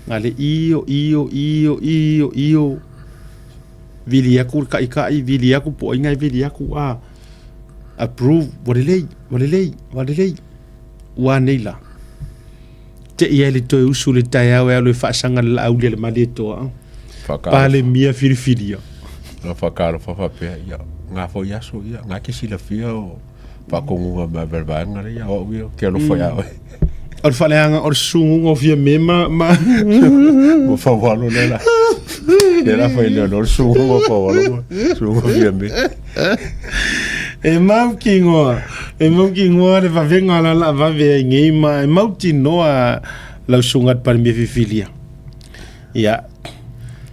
Na le io io io io io vili aku le taʻitaʻi vili aku po o ai na e vili aku a approve ua lelei ua lelei ua lelei ua anei la. Te i ai le toe usu le taeao e alu e faasaga le laauli a le Malietoa. Palemia filifilia.
Na whakaalofa whapea, ia, ngā whoi aso, ia, ngā ke silafia o whakongunga mea vele vaenga le, ia, o au ia, ke alofa ia oe.
O le faaleaga o le susuguga o Fiame ma ma
Ma faualo le la. Le la fai leo no le susuguga o faualo ma susuguga o Fiame.
E mautinoa, e mautinoa le vavega la la vave ai nei ma e mautinoa lau susuga i le Palemia filifilia. Ia,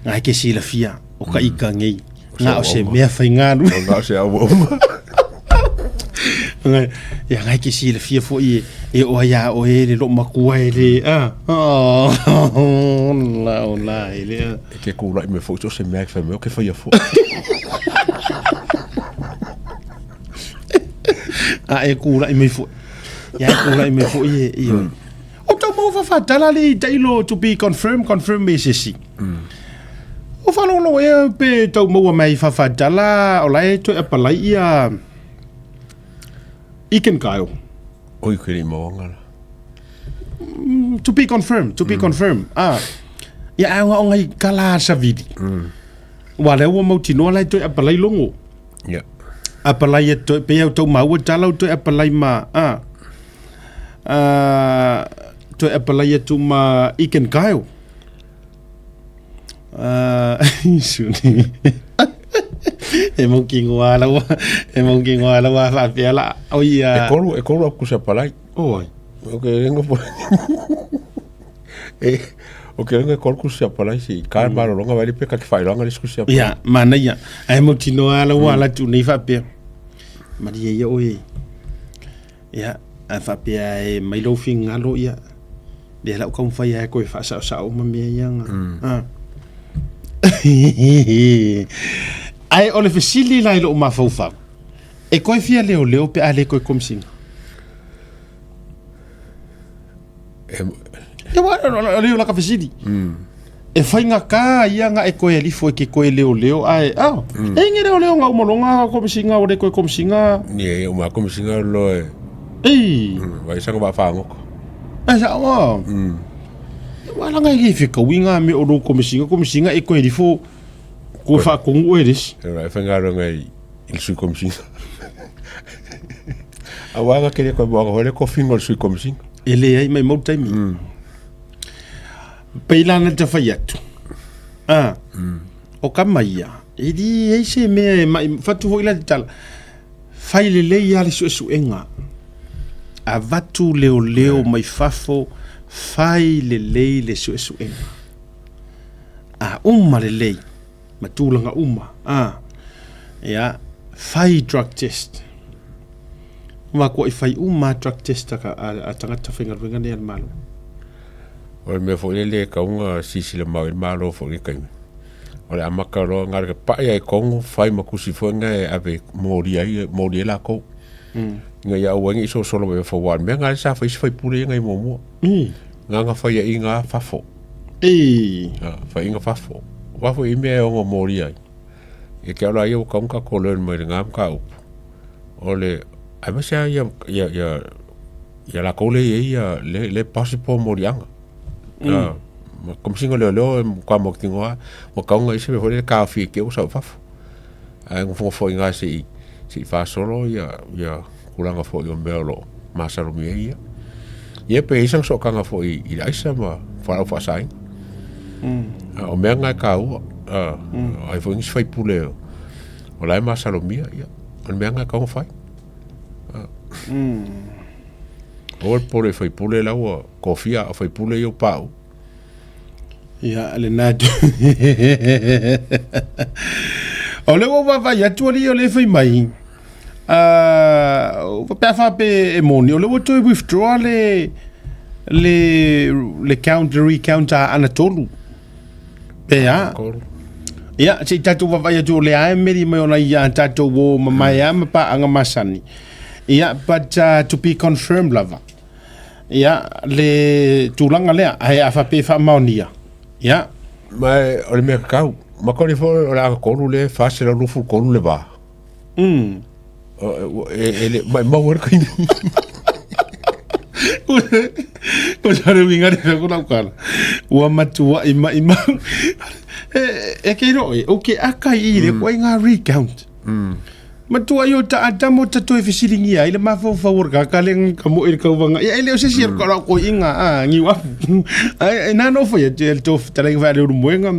na e ke silafia o ka ika nei. Na o se mea faigalu.
Na o se auauma.
Ia ngai ke silafia foi e e oa iā oe le loo makua e le a oh la o la e le a.
E ke kūlaʻi mai foi so se mea e fai mai o ke whaia foi.
A e kūlaʻi mai foi. Ia e kūlaʻi mai foi e i oi. O tau maua fafatala le tailo to be confirmed, confirm me se isi. O whalolo e pe tau maua mai fafatala o la e toe apalai ia Iken Kyle.
Oi ke ni mawanga la.
To be confirmed, to be confirmed. Ah. Ia ai o ngai kala savili. Wa le ua mautinoa la e toe apalai longo.
Ia.
Apalai e toe pe au tau maua tala o toe apalai ma ah. Uh, toe apalai atu ma Iken Kyle. Uh, suni. e mau ki ngoa lawa, e mau ki ngoa lawa whaapea la. O ia.
E kolu, e kolu aku sa palai.
Oh, ai.
O ke rengo po. E, o ke rengo e kolu ku sa palai si. Ka mm. malolonga wali pe ka ki whailanga le sku sa palai.
Ia, mana ia. Ai mau tinoa lawa la tu nei whaapea. Maria ia oe. Ia, a faapea e mai lou finagalo, ia, lea la ou taumafai lava e toe faasaosao uma mea ia na. Mm. Ae o le fesili la i lou mafaufau, e koe fia leoleo pe a le koe komisina? Ia wa, o leo la ka fesili. E faigata ia nga e koe alifo e ke koe leoleo ae, ah, e inge leoleo nga umolonga ka komisinga o le koe komisinga.
Ni e uma komisinga lo e.
Ei.
Vai sanga va whaangoko.
E sa wa. Wa la ngai le fekaui nga me o lo komisinga, komisinga e koe alifo ko whaakongu e resi.
E ra e whangaro ngai i le sui komisinga. A wanga kere koe moanga hore ko fingo le sui komisinga.
E le ai mai mau taimi. Pei lana te whai atu. Ah. O ka mai ia. E di ei se mea e mai whatu hoi la te tala. Whai le lei a le suesuenga. A vatu leo leo mai fafo whai le lei le suesuenga. A uma le lei. Ma tūlanga uma. Ah. Ia, whai drug test. Wa kua i whai uma drug test a, a, a tangata whaingaruenga nei a le Malo.
O le mea foi lele e kauga sisila mau i le Malo foi le taimi. O le amata loa na o le pa'i ai Kongo fai ma tusi foi na e ave moli ai moli ai lakou. Ina ia aua ai ne i solosolo mai fafo aua o le mea na lea sa fai isi faipule ia nai muamua. Na na faiaʻiga fafo. Faiaʻiga fafo. Aua foi i mea e ono moli ai. Ia ke ala ia ua kauga tatou learn mai lena mataupu. O le aemaise lava ia ia ia ia lakou lea e i ai ia le le passport moliaga. Mm. Ma Komesina o Leoleo e matua mautinoa lava ua kauga ai se mea foi lele taofia i te i ua sau i fafo. Ae nofonofo i ina se i se i faasolo ia ia tulaga foi o mea o lo o masalomia ai ia. Ia pe i ai sana sootaga foi i le aisa ma fualaau faasaina. O mea na e taua. O ai foi nisi faipule o la e masalomia, ia, o le mea na e tatau ona fai. Aua le popole i faipule la ua tofia, a o faipule ia ua pauu.
Ia, lena atu. O lea ua ou vaavaai atu alii o lea e fai mai, uh, pe a faapea e moni, o lea ua toe withdraw le, le, le count, le recount a Anatolu. Pe a? Ia, se i tatou vaavaai atu o lea e meli mai ona ia tatou o mamae a ma paaga masani. Ia, but uh, to be confirmed lava. Ia, le tulaga lea, ae a faapea e faamaonia, ia.
Ma o le mea tatau, ma koni foi o le agatonu lea e 423 le va.
Mm.
E, e, le, maumau ai le taimi.
Ko sa le uiga le ko lau kala. Ua matuai maimau. E, e ke ro e, o ke akai i le ko ai ngā recount.
Mm.
Matua i o taata mo ta toe fesiligia ai le mafaufau o le kaka le ka mo i le kauvaga. Ia e le o se isi mm. o ko inga a ngiu afu. Ai e nā no fai atu e le tō talenga whae le uru moenga.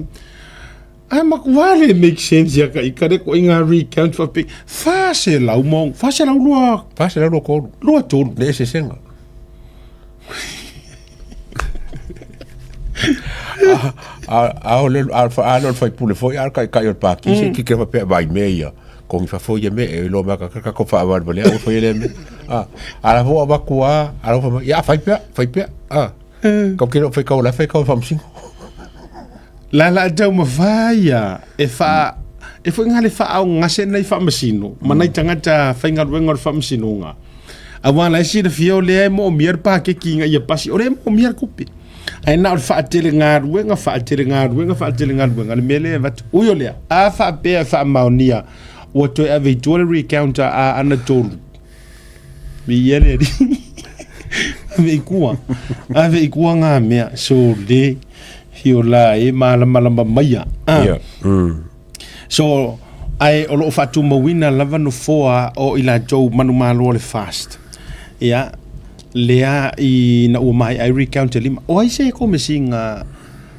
Ai makua le make sense ia ka i kare ko inga recount fa pe fa se lau mong fa se lau lua
fa se lau lua tolu
lua tolu
le eseesega. A o le a a le faipule foi a le taitai o le Pati se kike faapea vai mea ia kogi fafo ia mea e iloa mai ka ka ko faavalevalea aua fai lea mea a a la foi avatu a a la fai mai ia fai pea fai pea a kau ke le fai kau la fai kau faamasino.
La la taumafai ia e wha e foi ngā le whaaogase nei whaamasino ma nei tangata whaingaluenga o le whaamasinoga. Aua la e silafia o lea e moomia le pākeki ina ia pasi, o lea e moomia le kupe. Ae na o le whaatele galuega, whaatele galuega, whaatele galuega, le mea lea e avatu. Ui o lea, a faapea e faamaonia, ua toe ave i tua le recounter a Anatolu. Viia le Alii. Ave i kua. Ave i kua ngā mea. So le hio la e malamalama maia. Ah.
Yeah. Mm.
So, ae o loo faatumauina lava nofoa o i latou manumalo o le fast. Ia, lea ina ua maea ai recount e lima. O ai se komesiga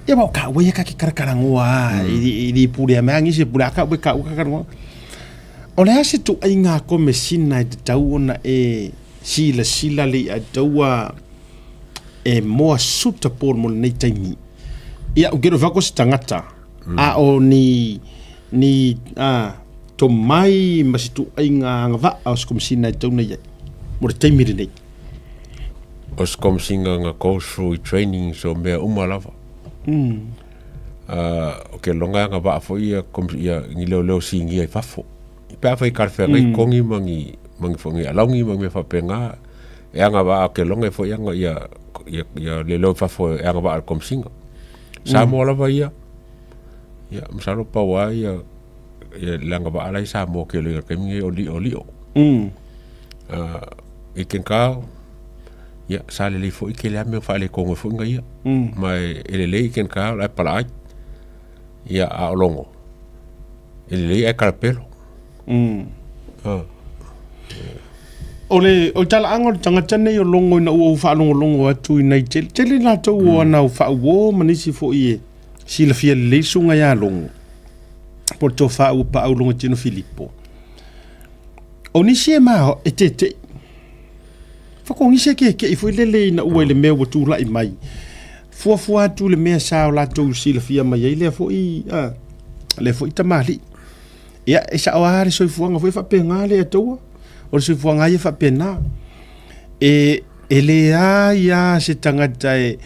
ia wa o ka ua ia ka ke karakarangoa mm. i, i, i pule a mea ngisi pule a ka ua ka ua karakarangoa. O le a se ituaiga komesina e tatau ona e silasila le i'a taua e more suitable mo lenei taimi? Ia, ou te iloa fai atu o se tagata, a o ni, ni a, tomai ma se ituaiga agavaa o se komesina e tatau ona i ai mo le taimi lenei.
O se komesina na go through i trainings o mea uma lava. O ke loga e agavaa foi ia ia ni leoleo sinia i fafo. Pe afai e talafeagai mm. kogi ma ni ma ni foi ni alauni ma ni mea faapena e agavaa o ke loga e foi aga ia ia ia leoleo i fafo e agavaa i le Komesina. Samoa mm. lava ia ia masalo pau lava ia ia le agavaa la i Samoa ke loga i le taimi lenei o li'oli'o.
Mm.
I Kenkao Ia, sa lelei foi tele lava mea na faaletonu ai foi na ia.
Mm.
Ma e, e lelei i Kenkao la e palaai. Ia, a o Logo, e lelei ae kalapelo.
Mm.
Ah.
O le o talaaga o le tagata nei o Logo ina ua ou faalogologo atu i nai tele tele latou o mm. ana faauo ma nisi foi e silafia lelei susuga ia Logo. Po o le tofa ua paau Logo Tino Filipo. O nisi e ma e tete'i. Whakongise ke keʻi foi lele ina ua i le mea ua tulaʻi mai. Fuafua atu le mea sa o latou silafia mai ai lea foi, a, lea foi tamalii. Ia, e sao lava le soifuaga foi e faapena le Atua. O le soifuaga lava ia e faapena. E, e leai lava se tagata e,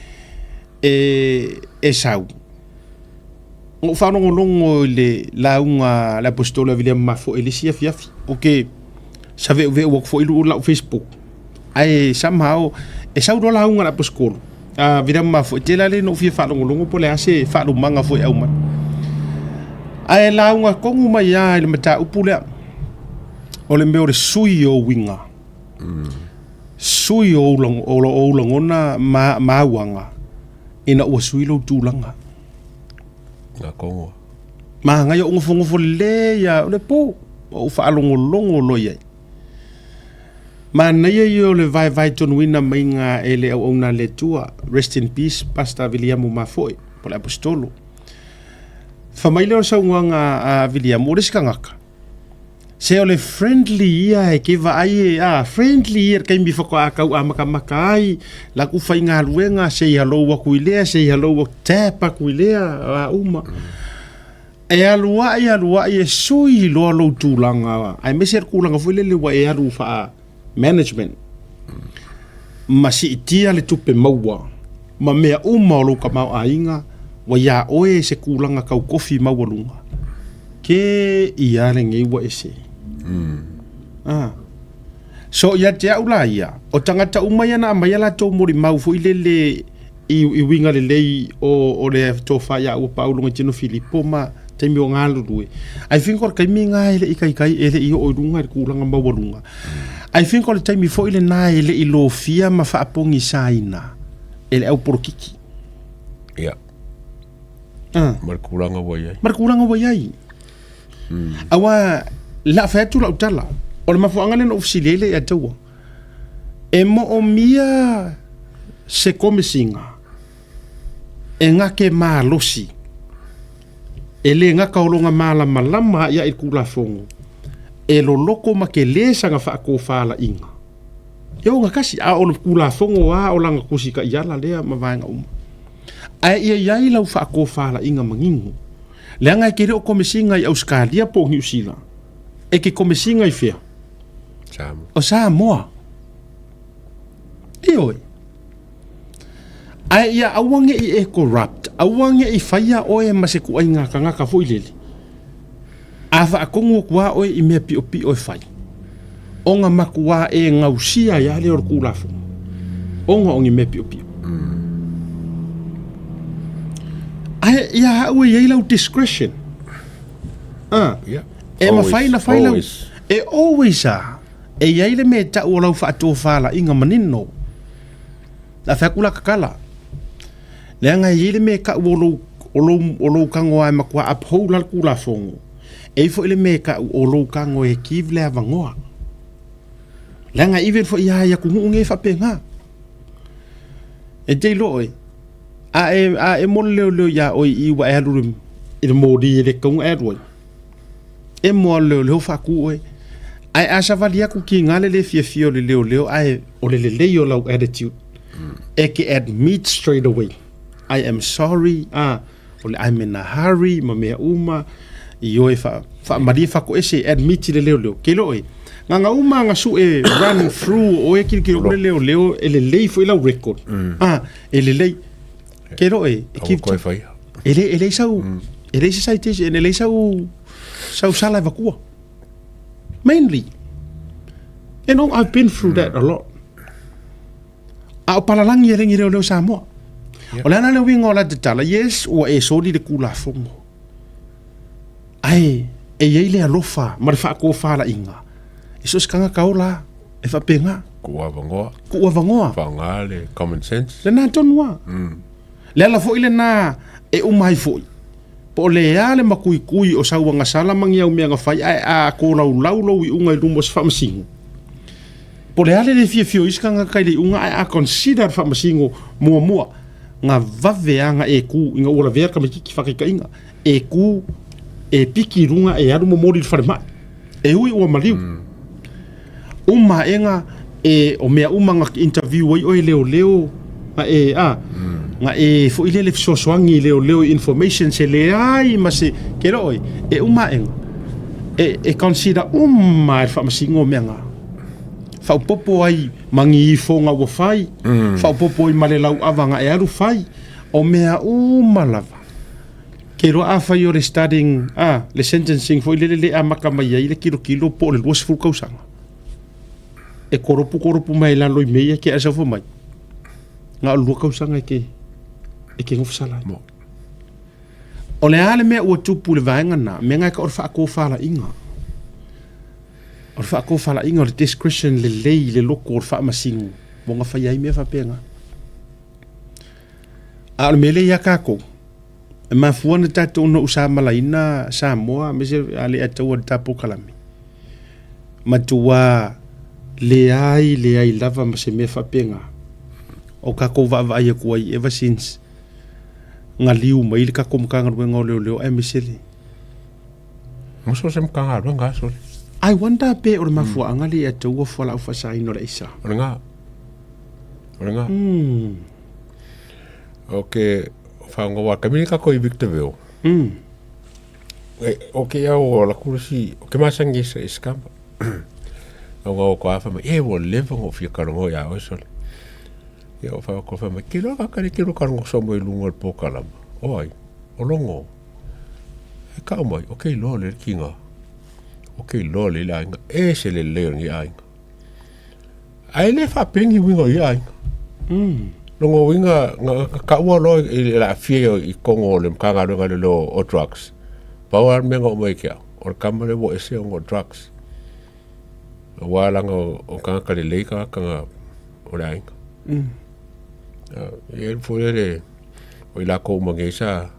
e, e sau. Na ou faalogologo i le lauga a le Aposetolo ia Viliama Mafoe i le isi afiafi, ou te saveuveu atu foi i lau Facebook, ae somehow e sau loa lauga a le Aposetolo a Viliama Mafoe, tele lava lea na ou fia faalogologo po o le a se faalumaga foi e aumai. Ae lauga tonu mai lava i le mataupu lea, o le mea o le sui o uiga, sui o ou lagona ma auaga ina ua sui lou tulaga.
Ngā kongoa.
Māngai ou nofonofo lelei a o le pō, ou faalogologo loa i ai. Manaia ia o le vaevae tonuina maiga e le auauna a le Atua. Rest in peace Pastor Viliamu Mafoe po o le Aposetolo. Fa mai lea o le saunoaga a Viliamu, o le isi tagata, se o le friendly ia e ke vaai e, a, friendly ia i le taimi faatoa tau amatamata ai latou faigaluega, say hello atu i lea, say hello atu, tap atu i lea, a uma. E alu aʻi alu aʻi e sui loa lou tulaga aemaise le tulaga foi lele ua e alu faa management ma siitia le tupe maua ma mea uma o lou tamaoaiga ua iā oe se tulaga tau tofi maualuga ke ia lenei ua ese. Ah. So ia te au la ia, o tagata uma ia na aumaia latou molimau foi lele i, i uiga lelei o, o le tofa ia ua Paulo ngai tino Filipo ma taimi o galulue. I think o le taimi nga e le i kaikai e le i oo i luga i le tulaga maualuga. I think o le taimi foi lena e le i lofia ma faapogisaina e le au polokiki.
Ia.
Ah.
Ma le tulaga ua i ai.
Ma le tulaga ua i ai. Aua la fai atu lau tala, o le mafuaaga lea na ou fesili ai lea ia te ua. E moomia se komesiga e gake malosi, e le gata o lona malamalama ia i le Tulafono, e loloko ma tele sana faatofalaiga. E ogatasi, a o le Tulafono lava o lana Tusi Taiala lea ma vaega uma. Ae ia i ai lau faatofalaiga manino, leaga e te le o komesiga i Ausetalia po o Niu Sila, e te komesiga i fea?
Samoa.
O Samoa. Ioe. Ae ia aua ne i e corrupt, aua ne i faia oe ma se kuaiga tagata foi lele. A faatonu atu lava oe i mea piopio e fai, ona matua e gausia ai lava lea o le Tulafono, ona o ni mea piopio. Ae ia au e i ai lau discretion. Ah,
Yeah.
e mafai na fai lau...
Always.
E always a, e i ai le mea e tau o lau faatofalaiga manino. La fai atu la tatala. Leaga e i ai le mea e tau o lou, o lou, o lou tago lava e matua uphold la le Tulafono. E i ai foi le mea e tau o lou tago e give le avanoa. Leaga even foi lava i atunuu nei e faapena. E te iloa oe, a e, a e mo le leoleo iā oe i ua e alu i le moli e le tatau ona e alu ai. E mo a le leoleo faatu oe. Ae a savali atu ki ngā le le fiafia o le leoleo ae o le lelei o lau attitude, e ke admit straight away, I am sorry, ah, o le I'm in a hurry ma mea uma, i oe wha, whaamarie whakoese, admit i le leoleo. Ke iloa oe, ngā ngā uma ngā su e run through oe kirikiri o le leoleo e lelei foi lau record. Ah, e lelei. Ke iloa oe, e
Aua
keep
koe whaia.
E le, e leai sau, e leai se citation, e leai sau, sau sala e vatua. Mainly. You know, I've been through that a lot. A o palalangi e lengi leo leo Samoa. O le ala le uiga o la tatala, yes, ua e soli le Tulafono. Ae, e i ai le alofa ma le faatofalaiga, e so o se tagata ola e faapena.
Kuu avanoa.
Kuu avanoa.
Faaaoga le common sense.
Lena tonu lava. Le ala foi lena e uma ai foi, po o le a le makuikui o sau agasala ma ni au mea na fai ae a kolaulau lou iuga i luma o se faamasino. Po o le a le le fiafia o isi tagata i le iuga ae a consider le faamasino muamua, na vave lava na e ku ina ua lavea le tamaititi faataitaiga, e ku, e piki i luga e alu momoli i le falemai. E ui ua maliu. Uma aʻega e o mea uma na interview ai oe leoleo na e a na e foi lele fesoasoani i leoleo i information se leai ma se ke iloa oe e uma aʻega e e consider uma e le faamasinoga o mea na faaopoopo ai ma ni ifoga ua fai faaopoopo ai ma le lauava na e alu fai o mea uma lava. Ke iloa afai o le starting, a, le sentencing foi lele le amata mai ai le kilokilo po o le 20 tausaga. E koropu koropu mai lalo i mea ia ke ae sau mai. Na o le 2 tausaga e ke e ke ngofosala ai. O le a le mea ua tupu i le vaega na, mea nga e ka o le faatofalaiga. O le faatofalaiga o le discretion lelei i le loko o le faamasino mo nga fai ai mea faapena. A o le mea lea ia tatou, e mafua ona tatou ona ou samalaina Samoa aemaise a le ataua i le tatou kalame. Matua Leai, leai lava ma se mea faapena o tatou vaavaai atu ai ever since galiu mai le tatou Matagaluega o Leoleo aemaise le
Mo so se Matagaluega a sole.
I wonder pe o le mafuaaga lea ia te ua fualaau faasaina o le aisa.
O le ga. O le ga. O ke whaonga wa kamini ka koi Victorville. O ke au o la kursi, o ke masangi sa iskamba. O ngā o ko awha mai, e ua leva ngō fia karongo ia oe sole. Ia o whawa ko wha mai, ke loa kakare ke ro karongo so mai lunga o le pōkalama. O ai, o longo. E kau mai, o kei loa le ki ngā. O kei loa le le ainga. E se le leo ngi ainga. Ai le whapengi winga i ainga. Longo winga, nga kaua loa i le afia i kongo o le mkanga le lo o drugs. Pau a mea nga o mai kia. O le kama le wo ese o ngo drugs. Wa langa o kanga ka le lei ka kanga o le ainga. E fo le o i lako uma sa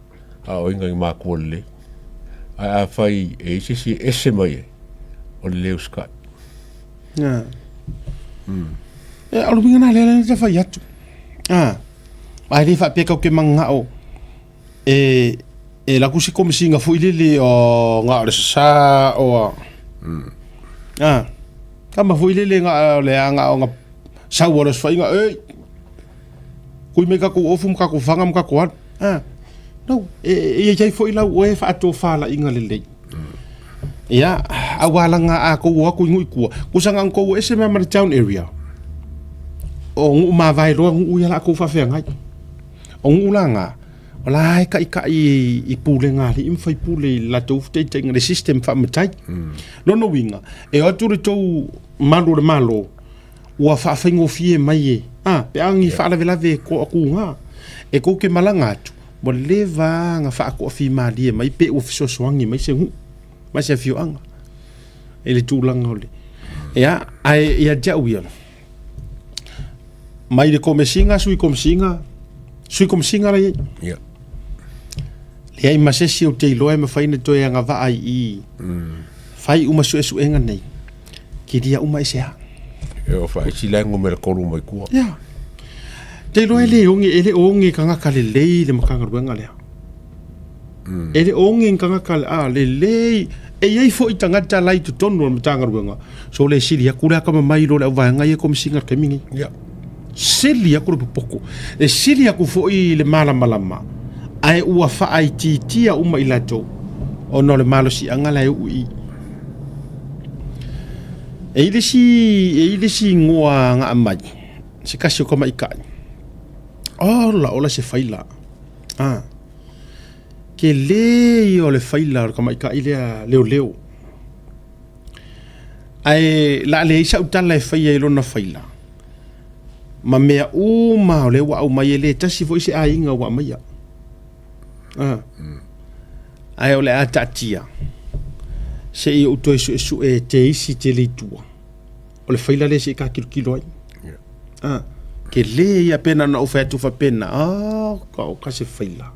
a o inga i makua le lei. A a fai e isi si ese mai e o le leo sky.
E o le uiga na lea lea fai atu. Ah. Ai le faapea kau ke mangao e e laku se komisiga foi lele o nga o le sasā o a ah kama foi lele nga o le anga o nga sau o le sfaiga ei kui me ka ku ofu ma ka ku fanga ma ka ku ah no e e e foi lau oe faatofalaiga lelei ia aualaga a kou o aku i nuu i kua kusaga kou ese mea ma le town area o nuu mavae loa nuu ia la kou faafeagai o nuu laga o la e kaʻikaʻi i pulega a alii ma faipule i le latou fitaitaiga le system faamatai lona uiga e o atu le tou malu o le malo ua faafaigofie mai e a pe a ni faalavelave e toakuga e kou te malaga atu ua leva na faatoafimalie mai pe ua fesoasoani mai se nuu ma se afioaga i le tulaga o le ia ae ia te au ia mai le komesiga sui komesiga sui komesiga la iai
yeah.
leai ma se isi ou te iloa e mafai ona toe agavaa i i fai uma suesuega nei kilia uma i se a
E o whaisi lai ngome le kolu mai kua.
Yeah. Te iloa e le oge e le oge tagata lelei le Matagaluega lea. E le oge ni tagata a lelei e i ai foi tagata la i totonu o le Matagaluega so le sili atu le akamamai i lo le auvaega ia Komisiga i le taimi lenei.
Yeah.
Sili atu le popoto, e sili atu foi le malamalama ae ua faaitiitia uma i latou ona o le malosiaga la e uu i i. E i le isi, e i le isi igoa na aumai, se tasi o tamaitai, ola ola se faila, a, tele ia o le faila o le tamaitai lea leoleo. Ae o le a leai sau tala e faia i lona faila, ma mea uma o lea ua aumai, e le tasi foi se aiga ua aumaia. A. Ae o le a taatia, se i ou toe suesue e te isi tele i tua. O le faila lea se i tilotilo ai. A. Tele ia pena na ou fai atu faapena, ah, ka o ka se faila.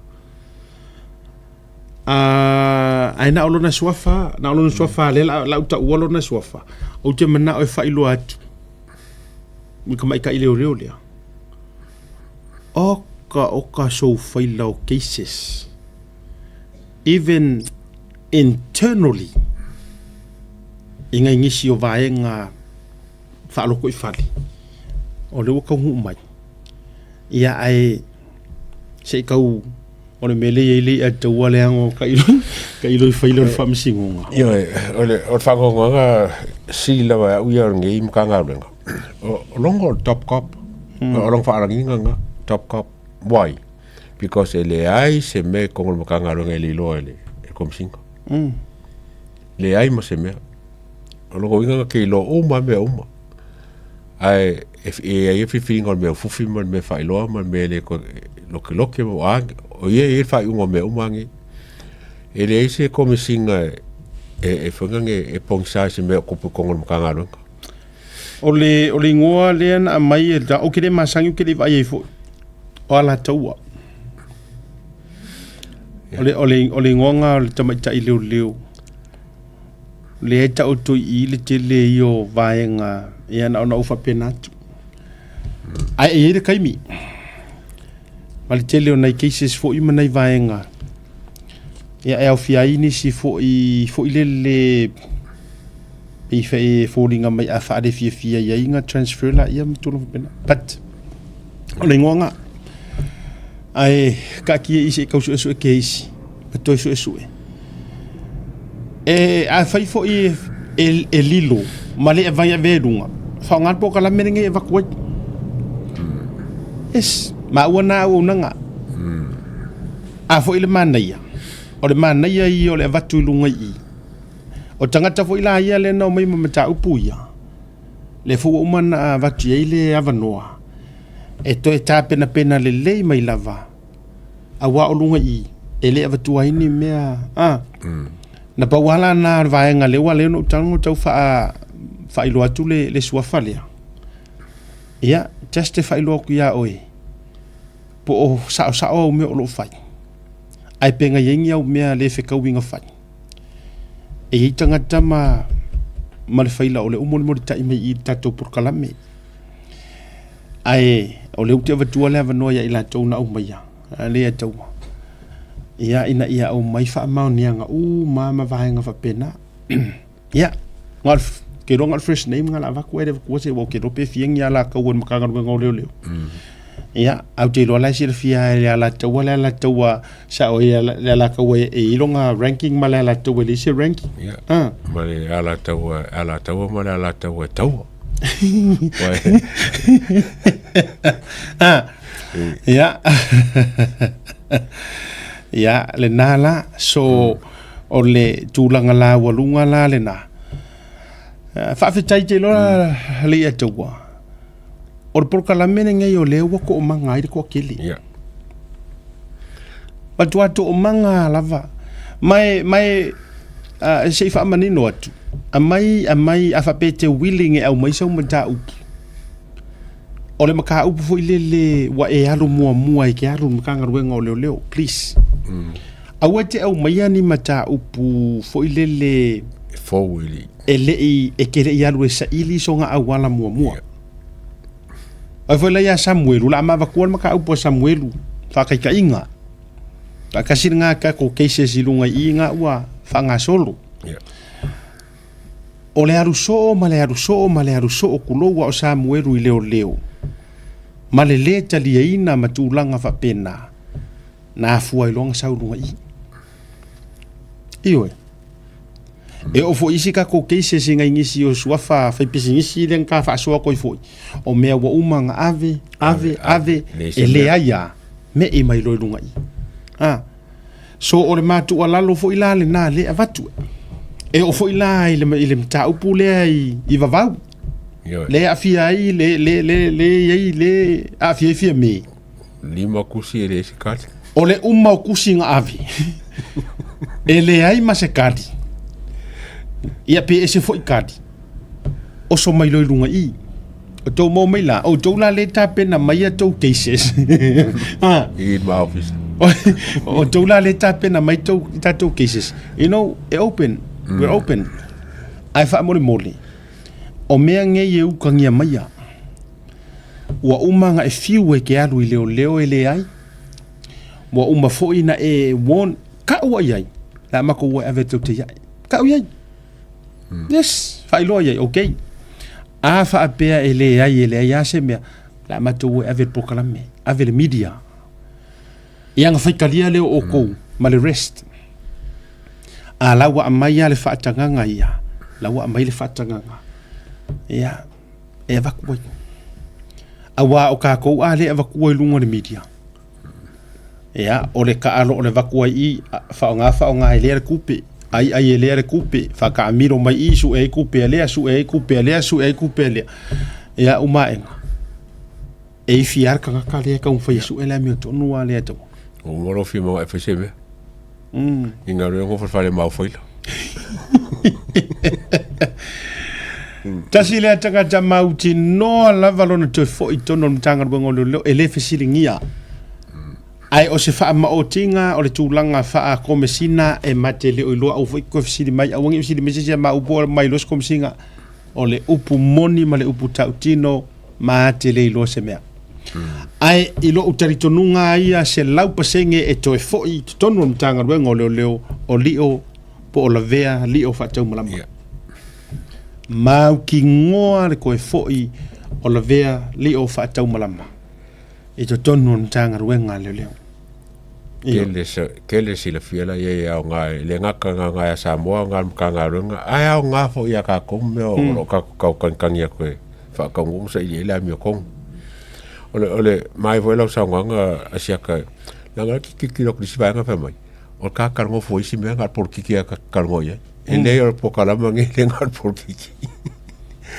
A, ae na o lona suafa, na o lona suafa lea la, la u taua lona suafa. Ou te manao e faailoa atu i ka maikaʻi leoleo lea. Oka oka sou faila o cases. Even internally i ngai nisi o vaega faaloko i fale. O lea ua taunuu mai. Ia ae se i tau o le mea lea e i ai le i'a taua leaga o tailo i faila o le faamasinoga.
Ioe, o le o le faanoanoaga sili lava e au ia o lenei Matagaluega, o logo o le top cop, o lona faalagiga lena, top cop. Why? Because e leai se mea i totonu o le Matagaluega e le iloa e le Komesina. Leai ma se mea. O lona uiga na te iloa uma lava mea uma. Ae e i ai le filifiliga o le mea ufufi ma le mea faailoa ma le mea e le toe lokeloke ma o a, o ia e i ai le faaiuga o mea uma nei. E leai se Komesina e foi lea e pogisa i se mea o tupu i totonu o le Matagaluega.
O le, o le igoa lea na aumai e ou te le masani ou te le i vaai ai foi, o Alataua. O le, o le, o le igoa lena o le tamaitai leoleo. Lea e taoto i i le tele ia o vaega, ia na ona ou faapena atu. Ae e i ai le taimi, ma le tele o nai cases foi ma nai vaega, ia e aofia ai nisi foi, foi lele, pei e foliga mai a faalefiafia i ai na transfer laia ma tulaga faapena. But, o le igoa na. Ae taatia i se i tau suesue case ma toe suesue. E afai foi e, e, e lilo ma le avai ave i luga, faaaoga le polokalame lenei e avatu ai. Yes, maua na auaunaga. A foi le manaia, o le manaia ia o le avatu i luga i i. O tagata foi la ia lea na omai ma mataupu ia, lea foi ua uma ona avatu i ai le avanoa e toe tapenapena lelei mai lava, aua o luga i i, e le avatua ai ni mea, a. Na pau lava la lena o le vaega lea ua ala ai ona ou tago tau faa, faailoa atu le, le suafa lea. Ia, just e faailoa atu ia oe, po o saosao au mea o lo o fai, ae pe na i ai ni au mea le fetauiga fai. E i ai tagata ma, ma le faila o le molimolitai mai i i le tatou polokalame. Ae o lea ou te avatua le avanoa ia i latou na aumaia, le Ataua, ia, ina ia aumai faamaoniaga uma ma vaega faapena. Ia, na o le, ou te iloa na o le first name na o le avatu ae le avatua se, aua ou te iloa pe fia ni alataua i le Matagaluega o Leoleo. Ia, ae ou te iloa la e silafia e le Alataua le Alataua sao ai le Alataua e i ai lona ranking ma le Alataua e leai se ranking.
Ia,
Ah.
ma le Alataua, Alataua ma le Alataua e taua.
Ah. Ia. Ia, lena la. So, o le tulaga laualuga la lena. Faafetai te loa le ia taua. O le polokalame lenei o lea ua toomaga ai le toatele.
Yeah.
Matua toomaga lava. Ma e, ma e, uh, se i faamanino atu. Amai, amai, a faapea e te willing e aumai sau mataupu. O le mataupu foi lele ua e alu muamua e ke alu i le Matagaluega o Leoleo, please. Aua e te aumaia ni mataupu foi lele
E fou e le
e le i, e te le i alu e saili sona auala muamua.
Yeah.
Ai foi la ia Samuelu, o le a mavatua le mataupu a Samuelu, faataitaiga. Faatasi lena tatou cases i luga i i na ua faagasolo.
Yeah.
O le alu soo ma le alu soo ma le alu soo tulou a o Samuelu i leoleo, ma le lē taliaina ma tulaga faapena, na afua ai loa ona sau i luga i i. Ioe. E oo foi isi tatou cases i nai nisi o suafa faipisinisi lea na ta faasoa atu ai foi, o mea ua uma ona ave, ave, ave, e leai lava, me'i mai loa i luga i i. A. So o le ma tuualalo foi la lena lea e avatu. E oo foi la i le, i le mataupu lea i, i Vavau. Lea e aafia ai le, le, le, le, i ai le aafia ai Fiame.
Lima kusi e leai se kali.
O le uma o kusi na ave. E leai ma se kali. Ia pe ese foi kali. Oso mai loa i luga i i. O tou maua mai la, o outou la lea e tapena mai a tou cases.
Ha. I ma office.
O outou la lea e tapena mai tou, tatou cases. You know, e open. We're open. Ae faamolemole, o mea nei e ukagia maia, ua uma ona e fiu e te alu i leoleo e leai, ua uma foi ona e warn, kau ai ai, le a matou o e ave tou te iai. Kau i ai. Yes, faailoa i ai, okay. A faapea e leai, e leai lava se mea, le a matou o e ave le polokalame, ave le media. Ia ona faitalia lea o outou ma le rest. A la ua aumai lava le faatagaga ia, la ua aumai le faatagaga, ia, e avatu ai. Aua o tatou a le avatua i luga o le media, ia, o le taalo o le avatu ai i i, faaaoga faaaoga e lea le tupe, ai ai e lea le tupe, faataamilo mai i i, sue ai tupe a lea, sue ai tupe a lea, sue ai tupe a lea. Ia, uma aega, e ifi lava le tagata lea e taumafai e sue le amiotonu lava lea e tau.
Ua uma lou fia maoae fai se mea. I galuega o falefale mau faila.
Tasi lea tagata mautinoa lava lona toe foi i totonu o le Matagaluega o Leoleo, e le fesiligia. Ae o se faamaotiga o le tulaga faa-Komesina e ma te le o iloa aua foi toe fesili mai, aua ne i fesili mai se isi a ma upu mai loa se Komesina. O le upu moni ma le upu tautino ma te le iloa se mea. Ae i lou talitonuga lava ia 100% e toe foi i totonu o le Matagaluega o Leoleo o lio po o lavea lio faataumalama. Yeah. Mautinoa le toe foi o lavea lio faataumalama i totonu o le Matagaluega a Leoleo.
Tele, tele silafia la ia e aoga e le gata na aoga ia Samoa aoga le Matagaluega ae aoga foi ia tatou mea o lo o tatou taukanikani atu e faataunuu ma saili ai le amiotonu. O le, o le manaia foi lau saunoaga Asiata, leaga o lea e tilotilo atu i le isi vaega fai mai, o le ta talanoa fua i isi mea na o le polokiki lava ta te talanoa i ai. E leai o le polokalama lenei le na o le polokiki.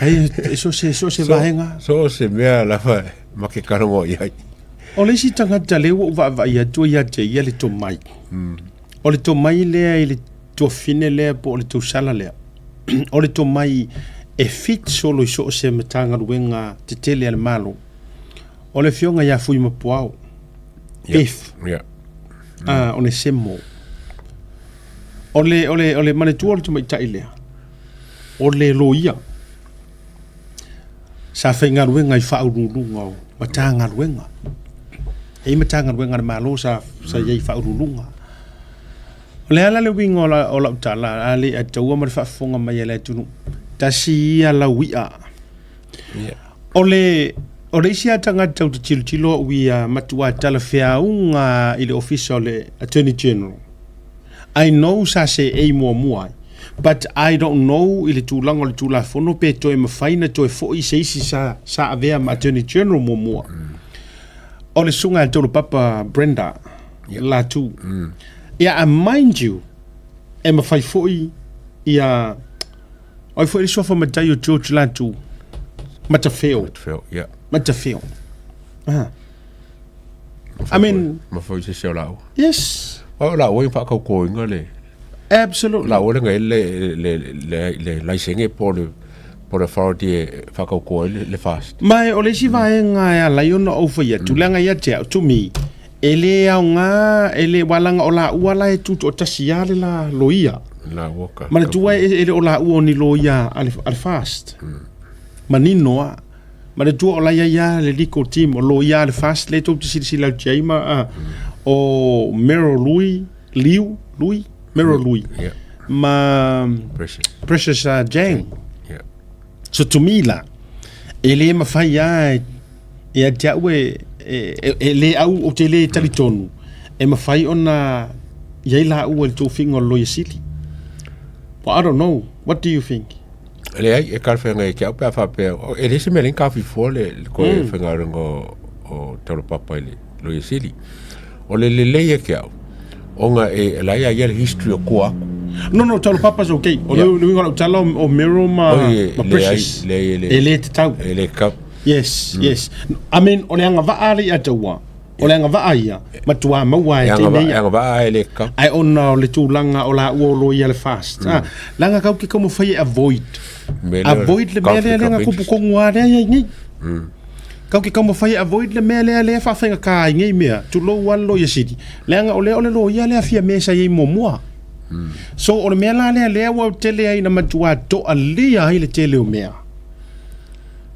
Ai, so se, so se vaega.
So se mea lava ma ke talanoa i ai.
O le isi tagata lea ua ou vaavaai atu ia te ia le tomai. O le tomai lea i le tuafafine lea po o le tausala lea. O le tomai e fit solo i so o se Matagaluega tetele a le Malo. O le afioga ia Fuimapuao. If.
Yeah.
Ah, o le Semo. O le, o le, o le manatua o le tamaitai lea, o le loia. Sa faigaluega i faauluuluga o Matagaluega. E i ai Matagaluega a le Malo sa, sa i ai i faauluuluga. O le a la le uiga o, la, o lau tala, a le ataua ma le faafofoga mai a le atunuu, tasi ia lau i'a.
Yeah.
O le, o le isi lava tagata ou te tilotilo au ia matua talafeauga i le ofisa o le Attorney General. I know sa seei muamua ai, but I don't know i le tulaga o le Tulafono pe toe mafai na toe foi se isi sa, sa avea ma Attorney General muamua. O le susuga ia Taulapapa Brenda yep. Latu. Ia, and mind you, e mafai foi ia, o ai foi le suafa matai o George Latu, Matafeo.
Matafeo, yeah.
Matafeo. Ah. I mean,
Ma foi se se o lau.
Yes.
O lau e whakaukoinga le.
Absolutely.
Lau le ngai le le le le laisenge po le po le authority e whakaukoa le, le fast.
Ma o le isi vaega e ala ai ona ou fai atu, leaga ia te au, to me, e le aoga, e le walaga o laua la e tutoatasi lava le la loia.
Laua ka.
Manatua e le o laua o ni loia a le, a le fast. Manino lava. Manatua o la e i ai lava le legal team o loia a le FAST lea tou te silasila atu i ai ma o Meryl Lui, Liu, Lui, Meryl Lui
Yeah.
ma
Precious.
Precious Jang.
Yeah.
So to me la, e le mafai lava e ia te au e, e, e, e le au ou te le talitonu e mafai ona i ai laua i le tofiga o le Loia Sili. Well, I don't know. What do you think?
Leai, e talafeagai ia te au pe a faapea, e leai se mea leai ni taofi fua le toe faigaluega o Taulapapa i le Loia Sili. O le lelei ia te au, ona e la ia ia le history o tua atu.
No, no, Taulapapa is okay. O le uiga o lau tala o Meryl ma, ma Precious.
Leai,
e le tatau.
E le tatau.
Yes, yes. I mean, o le agavaa lea ia taua, O le agavaa ia, matua maua e
tēnei ia. E agavaa e le tatau.
Ae ona o le tulaga o laua o lo ia le fast. Mm. Leaga kau ke taumafai e avoid. Avoid le mea lea lea nga kupu kongu a lea ia i nei. Kau ke taumafai e avoid le mea lea lea whawhainga ai nei mea. Tulou a le loia sili. Leaga o lea o le loia lea fia mea sa iai muamua. So o le mea la lea lea ua tele ai na matua toalia ai le tele o mea.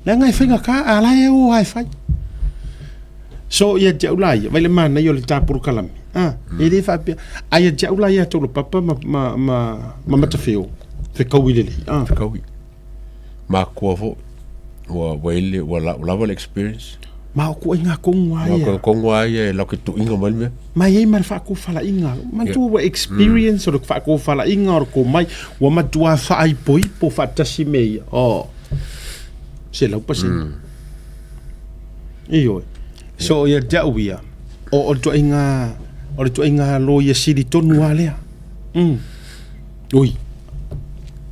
Leaga e faigata, a la e o lava e fai. So ia te au la ia, vai le manaia o le ta polokalame. Ah, e le faapea. A ia te au la ia Taulapapa ma, ma, ma, ma Matawheo, fekaui lelei. Ah.
Fekaui. Makua foi. Ua, ua ile, ua la, lava le experience.
Ma o kuaiga kongu a ia.
Ma kongu a ia e lau ke tuuina mai le mea.
Ma e i ai ma le faatofalaiga. Manatua ua experience o le faatofalaiga o le komai, ua matua faaipoipo faatasi me ia. Oh. 100%. Ioe. So ia te au ia, o, o le tuaiga, o le tuaiga loia sili tonu lava lea. Mm. Ui.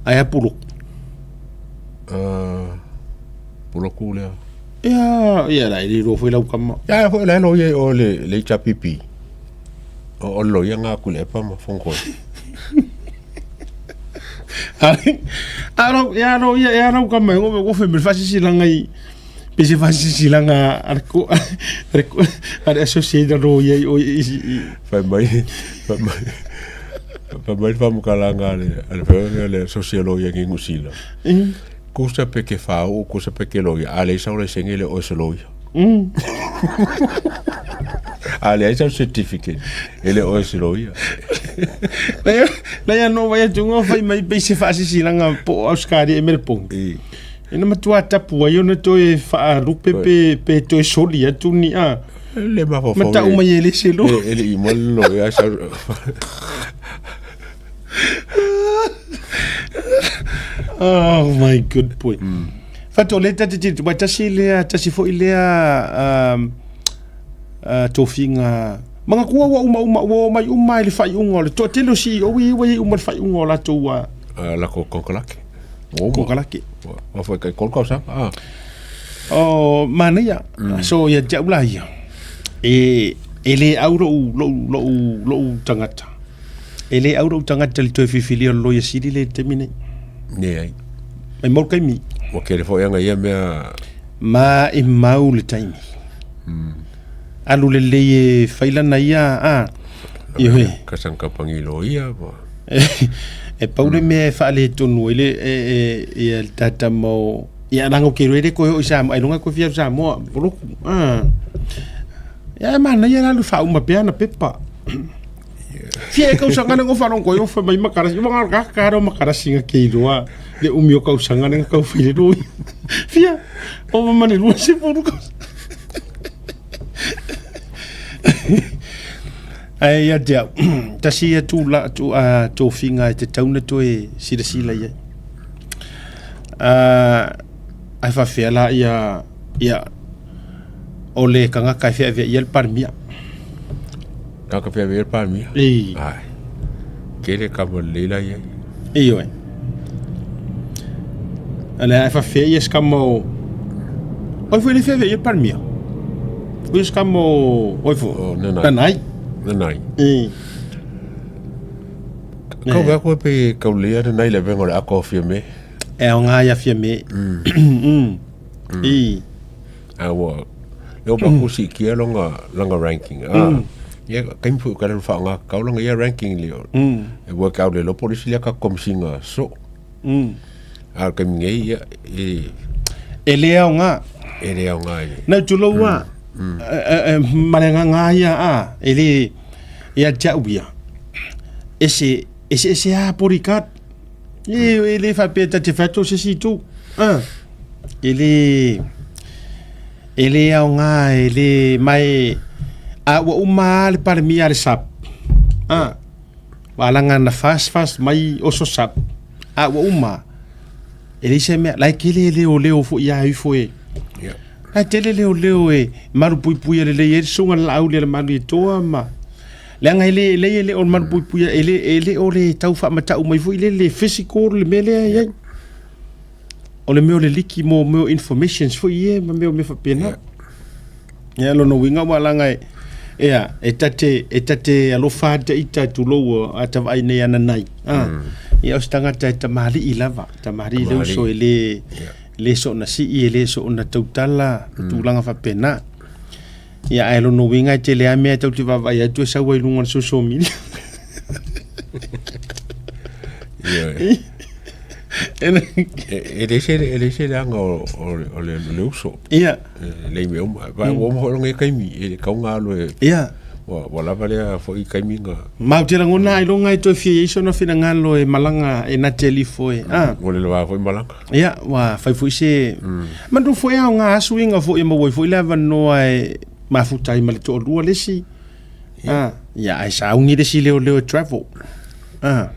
Ae a Puloku.
Puloku lea.
Ia, ia la e le iloa foi lau kama.
Ia foi la loia i o le le HRPP. O o loia ngā kule epa ma whongoi.
A rau, ia rau, ia rau kama e ngofe ngofe me whasisi langa i. Pe se faasilasilaga a le ko- a le ko- a le associate o ia i o i i
Fai mai, fai mai, fai mai le faamatalaga a le, a le feoga le associate loia i Niu Sila. Kusa pe ke fāu'u, kusa pe ke loia, a leai sau laisene le oe se loia. A leai sau certificate, e le oe se loia.
Leai a no vai atu ngā whai mai pei se whaasisilaga po o Australia e Melbourne. E na matua tapu ai ona toe whaalupe pe, pe toe soli atu ni a.
Le mafaufau.
Ma tau mai e le se lo.
E le i mo le loia sau.
Oh my good boy. Fato le tati titi, wa tasi lea, tasi foi lea um, tofiga Manga kua ua uma uma ua omai uma i le faaiuga o le toatele o CEO ia ua i ai uma le faaiuga o latou
ua latou konekarate.
Ua uma. Konekarate.
Ua foi kai tolu tausaga. Ah.
Oh, manaia. So ia te au la ia. E e le au lou lou lou lou tagata. E le au lou tagata i le toe filifilia o le Loia Sili le taimi nei.
Leai.
Mai mau le taimi.
Ua tele foi aga ia mea.
Ma e mau le taimi. Alu lelei e fai lana ia a. Ioe.
Ka sang kapangi loia ma.
E pau le mea e faaletonu ai le e e ia le tata mo ia leaga ou te iloa e le toe oo i Samoa ailoga e toe fia alu i Samoa poloku a. Ia e manaia la le faauma pea ana pepa. Fia e kausaga le gofa longo yo fa mai makarasi wa ga ka ro makarasi nga ke iloa le umi o kausaga le kau fai le loi. Fia o ma le lua se puru ka. Ai ia te au, tasi ia tu la tu a tofiga e te tauna toe silasila i ai. Ai faafefea la ia ia o le tagata e feaveai ai le Palemia.
Tagata feaveai ai le Palemia?
Ii.
Ai. Tele kava lelei la i ai.
Ioe. A le ai faafefea ia se kama o Oi foi le feaveai ai le Palemia. Oi se kama o oi fo.
O Nanai.
Nanai.
Nanai.
Ii.
Kau vea koe pe kau lea Nanai le avega o le aka o Fiame.
E aoga ia Fiame. Mm. Ii.
A ua leo pa ku sikia longa langa ranking. Ah. Ia kaimi foi ka le whaanga kau langa ia ranking leo. E work out le lopo lisi lea ka komisinga so. A kaimi ngei ia e
E le aoga.
E le aoga e.
Nau tulou a. Ma le agaga ia a e le ia te au ia. Ese ese ese a bodyguard. E, e le faapea ta te whato se si tu. Ah. E le e le aoga e le mai a ua uma le palemia le sap. Ah. Wa alanga na fast fast mai oso sap. A ua uma. E leai se mea, la e tele leoleo foi ia ifo e.
Yeah.
La e tele leoleo e malupuipuia lelei ai le susuga le Laauli a le Malietoa ma leaga e le lelei e le o le malupuipuia e le e le o le tau faamatau mai foi lele physical le mea lea e i ai. O le mea o le liki mo mea o informations foi ia ma mea o mea faapena.
Yeah.
Ia lona uiga ua laga e ea e ta te e ta te alofa ata ita tulou a ta vaai nei ana nai. Ah. Ia o se tagata e tamalii lava, tamalii le uso e le le soona sii e le soona tautala, tulaga faapena. Ia ae lona uiga e tele lava mea e tatou te vaavaai atu e sau ai i luga o le social media.
Ia. E le se e le se leaga o o o le le uso.
Ia.
E lei mea uma. Va ua uma foi longa taimi e le tau alu e.
Ia.
Ua ua lava lea foi taimi nga.
Ma ou te lagona ailoga e toe fia i ai sona finagalo e malaga e nate alifo e. Ah.
Ua le lava foi malaga.
Ia, ua fai foi se manu foi aoga suiga foi e maua ai foi le avanoa e mafuta ai ma le toalua le isi. Ah, ia ae sauni le isi leoleo e travel. Ah.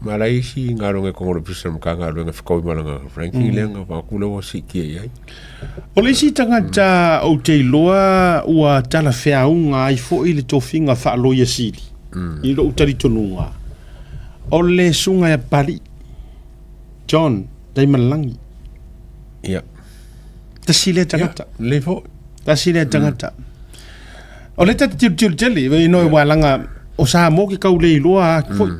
Ma la isi galuega e kogo le ofisa o le Matagaluega e fetaui ma lana ranking lea na avatu lea ua siitia i ai.
O le isi tagata ou te iloa ua talafeauga ai foi le tofiga faa-Loia Sili i lou talitonuga, o le Susuga ia Papalii John Taimalelagi.
Ia.
Tasi lea tagata.
Ia, lelei foi.
Tasi lea tagata. O lea ta te tilotilo tele, e no e walaga o Samoa ke kau le iloa atu foi.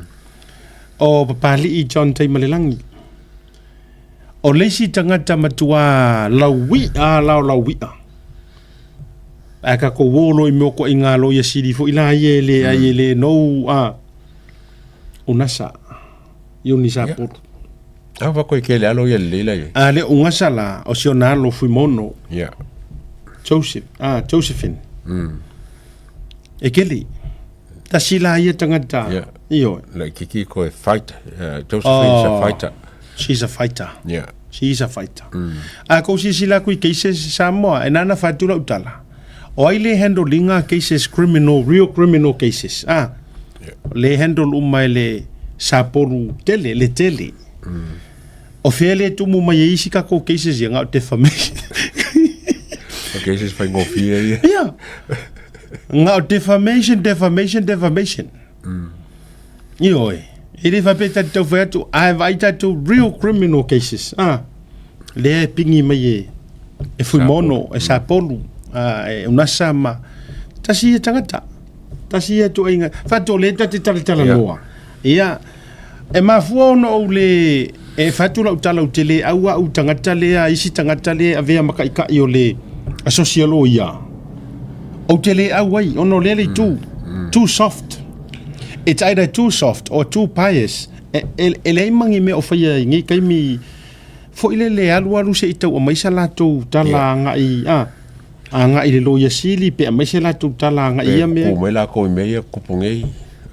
O Papalii John Taimalelagi. O le isi tagata matua laui'a la o laui'a. Ae tatou o loa i mea o toaiga loia sili foi la ia e le ai e le nou a Unasa Iuni Sapulu.
A fa koe kele alo ia lelei la ia.
A le Unasa la o si ona alo Fuimono.
Yeah.
Joseph, ah Josephine. E kele. Tasi la ia tagata.
Yeah.
Ioe.
La kiki koe fighter. Josephine is a
Oh.
fighter.
She's a fighter.
Yeah.
She is a fighter. A kou silasila aku i cases Samoa, e nana whatu lau tala. O ai le handle inga cases criminal, real criminal cases. Ah,
Yeah.
le handle uma e le sapolu tele, le tele. O fea le tumu mai e isi kako cases ia ngau defamation.
O cases whaingofie ia.
yeah. Ngau defamation, defamation, defamation. Ioe. E le faapea tatou tau fai atu, ae vaai tatou real criminal cases. Ah. Lea e pingi mai e, e Fuimono, e Sapolu, ah, e Unasa ma tasi ia tagata. Tasi ia tuaiga. Faatu o lea ta te talatalanoa. Ia, e mafua ona ou le e fai atu lau tala ou te le au au tagata lea, isi tagata lea e avea ma kaʻikaʻi o le asosi a loia. Ou te le au ai, ona o lea le itu. Too soft. It's either too soft or too pious. E, e, e leai ma ni mea o faia i nei taimi foi lele alualu se i tau aumai sa latou tala
Yeah.
agai a agai i le loia sili pe aumai se latou tala agai i ia mea.
Pe ku mai lakou i mea ia kupu nei.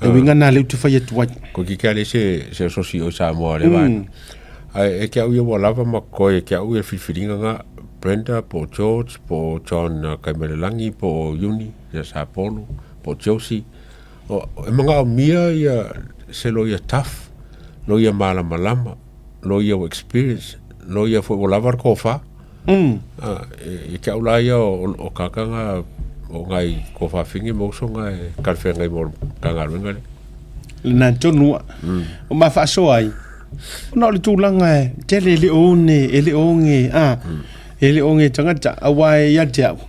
E uiga na lea ou te fai atu ai.
Ko ki kia le se se sosi o Samoa le vaega. Ae e ke au ia ua lava ma koe e ke au ia filifiliga nga Brenda po o George po o John Kaimalelagi po o Iuni ia Sapolu po o Josie o e mangaomia ia se loia tough loia malamalama loia ua experience loia foi ua lava le kofa E ke au la ia o kaka nga o ngai ko whawhingi ma uso nga e kalwhengai mo ka galuega le.
Lena tonu a. O ma whaasoa ai. Ona o le tulaga e tele e le o one, e le o oge, a, e le o oge tagata, aua e ia te au.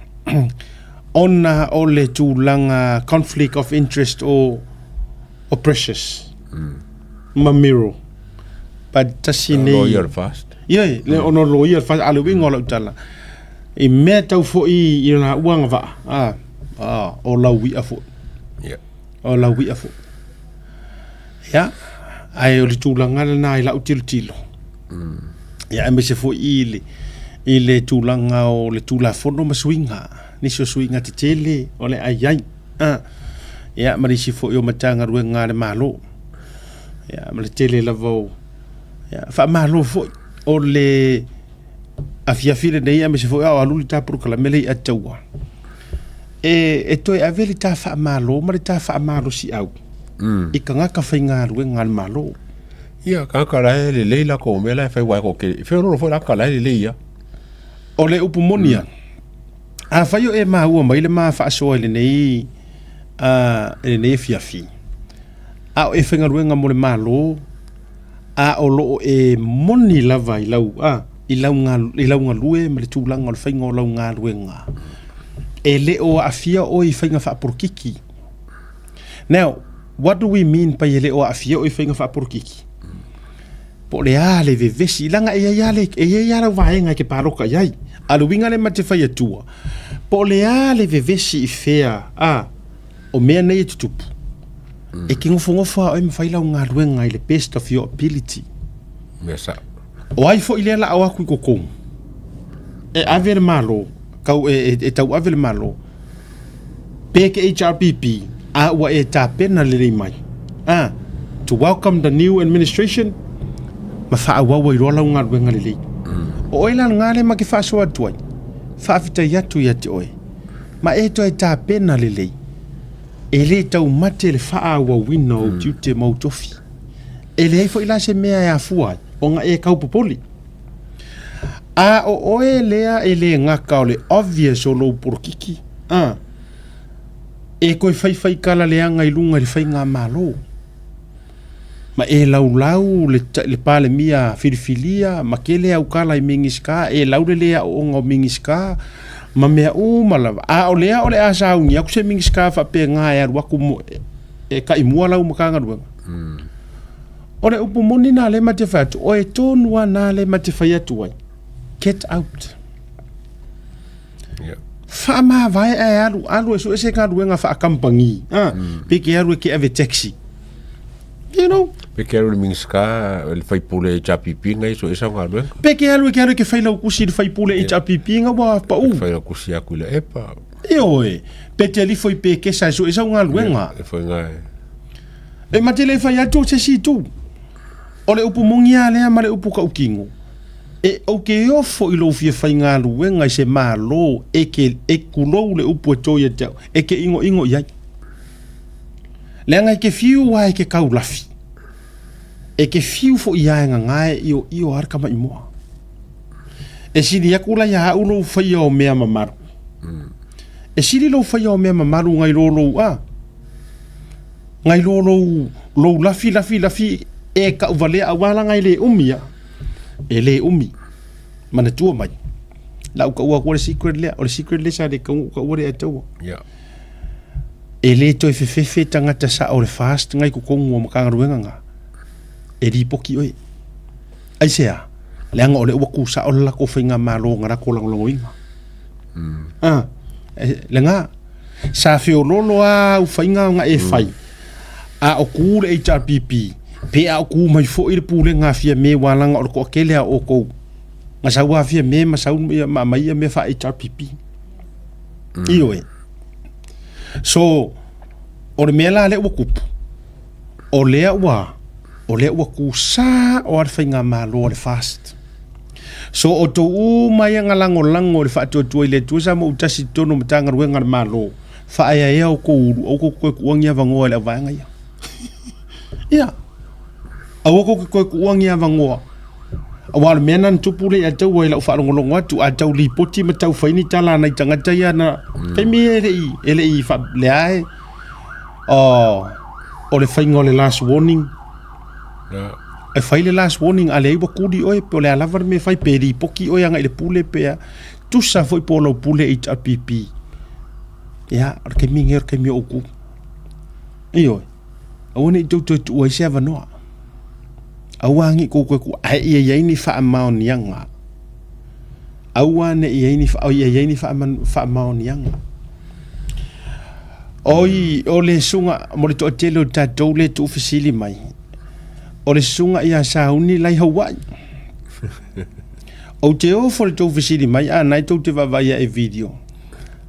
Ona o le tulaga conflict of interest o, o Precious. Ma Miro. But tasi nei.
Lawyer fast.
Ioe, le ono loia le fast, a le uiga o lau tala, i mea tau foi i lona uagavaa, a, a, o lau i'a foi.
Yeah.
O lau i'a foi. Ia, ae o le tulaga lena i lau tilotilo. Ia, aemaise foi i le, i le tulaga o le Tulafono ma suiga, nisi o suiga tetele o le a i ai. A, ia, ma nisi foi o Matagaluega a le Malo. Ia, ma le tele lava o, Ia, faamalo foi o le afiafi lenei aemaise foi a o alu le ta polokalame lea i Ataua. E, e toe ave le ta faamalo ma le ta faamalosiau i tagata faigaluega a le Malo.
Ia, tagata la e lelei latou mea la e fai aua e toatele. E feoloolo foi tagata la e lelei ia.
O le upu moni lava, afai o e maua mai le ma faasoa i lenei, a, i lenei afiafi, a o e faigaluega mo le Malo, a o lo o e moni lava i lau, a, i lau, i lau galue ma le tulaga o le faiga o lau galuega, e le o aafia oe i faiga faapolokiki. Now, what do we mean by e le o aafia oe i faiga faapolokiki? Po o le a le vevesi, leaga e i ai lava le, e i ai lava lau vaega e te paloka i ai. A o le uiga lea ma te fai atua, po o le a le vevesi i fea, a, o mea nei e tutupu, e te nofonofo lava oe ma fai lau galuega i le best of your ability.
Mea sao.
O ai foi lea la o atu i totonu e ave le Malo, tau, e, e, e tauave le Malo, pe ke HRPP, a ua e tapena lelei mai, a, to welcome the new administration, ma faaauau ai loa lau galuega lelei. O oe la lena lea ma ke faasoa atu ai, faafetai atu ia te oe, ma e toe tapena lelei, e le taumate le faaauauina o ou tiute ma ou tofi. E leai foi la se mea e afua ai, ona e kaupopoli. A o oe lea e le gata o le obvious o lou polokiki, a, e toe faifai tala leaga i luga i le faigamalo. Ma e laulau le, le Palemia filifilia ma tele au tala i Minisita, e lau le le aooga o Minisita ma mea uma lava. A o lea o le a sauni atu se Minisita faapena e alu atu mo, e taimua lau Matagaluega. O le upu moni na lea ma te fai atu, o e tonu a na lea ma te fai atu ai. Get out.
Yeah.
Faamavae ae alu, alu e sue se galuega faakamupani. Ah, Pe ke alu e ke ave taxi. You know?
Pe ke alu i le Minisita, le faipule HRPP ngai so esa galuega.
Pe ke alu e ke alu e ke fai lau kusi i le faipule HRPP nga ua pau.
Fai lau kusi aku i le epa.
Ioe, pe te alifo i pekesa e sue sau galuega.
E fai ngai.
E ma te le fai atu o se isi itu. O le upu moni lava lea ma le upu kaukino, e ou te ofo i lou fia faigaluega i se Malo e ke, e kulou le upu e to ia te au, e ke inoino i ai. Leaga e ke fiu lava e ke kaulafi, e ke fiu foi lava e gagae ioio lava le tamaimoa. E sili aku la ia au lou faia o mea mamalu. E sili lou faia o mea mamalu ngai lo lou a. Ngai lo lou, lou lafi, lafi, lafi e kau valea aua laga e le umi a. E le umi. Manatua mai. La u kaua atu le secret lea. O le secret lea sa le kau kaua le ataua.
Yeah.
E le toe fefefe tagata sa o le fast ngai totonu o Matagaluega nga. E lipoti oe. Aisea? Leaga o lea ua tusao le latou faigamalo na latou lagolagoina. Ah, e, lena, sa feololo lava au faiga na e fai, a o ku le HRPP, pe a o ku mai foi le pulega a Fiame ua laga o le toatele a outou, na sau a Fiame ma sau ia ma aumai ia mea faa-HRPP. Ioe. So, o le mea la lea ua tupu, o lea ua, o lea ua tusa o a le faigamalo a le FAST. So outou uma ia na lagolago i le faatuatua i le Atua sa moutasi i totonu o Matagaluega a le Malo, faaeaea outou ulu, aua tou te toe tuua ni avanoa i le auvaega ia. Ia, aua tou te toe tuua ni avanoa. Aua o le mea lena na tupu lea ia te au i lau faalogologo atu, a tau lipoti ma tau fai ni tala a nai tagata ia na, taimi ia e le i, e le i faa, lea e, oh, o le faiga o le last warning, E fai le last warning a leai ua kuli oe pe o le a lava le mea e fai pe lipoti oe agai i le pule pe a tusa foi po o lau pule HRPP. Ia, o le taimi lenei o le taimi o outou. Ioe, aua ne i tou toe tuua ai se avanoa. Aua ne i tou toe tuua, ae ia i ai ni faamaoniaga. Aua ne i i ai ni, ia i ai ni faamaoniaga. Oi, o le susuga, mo le toatele o tatou le tuufesili mai, o le susuga ia Sauni lai Hawaii. Ou te ofo le tou fesili mai, a nai tou te vaavaai ae video.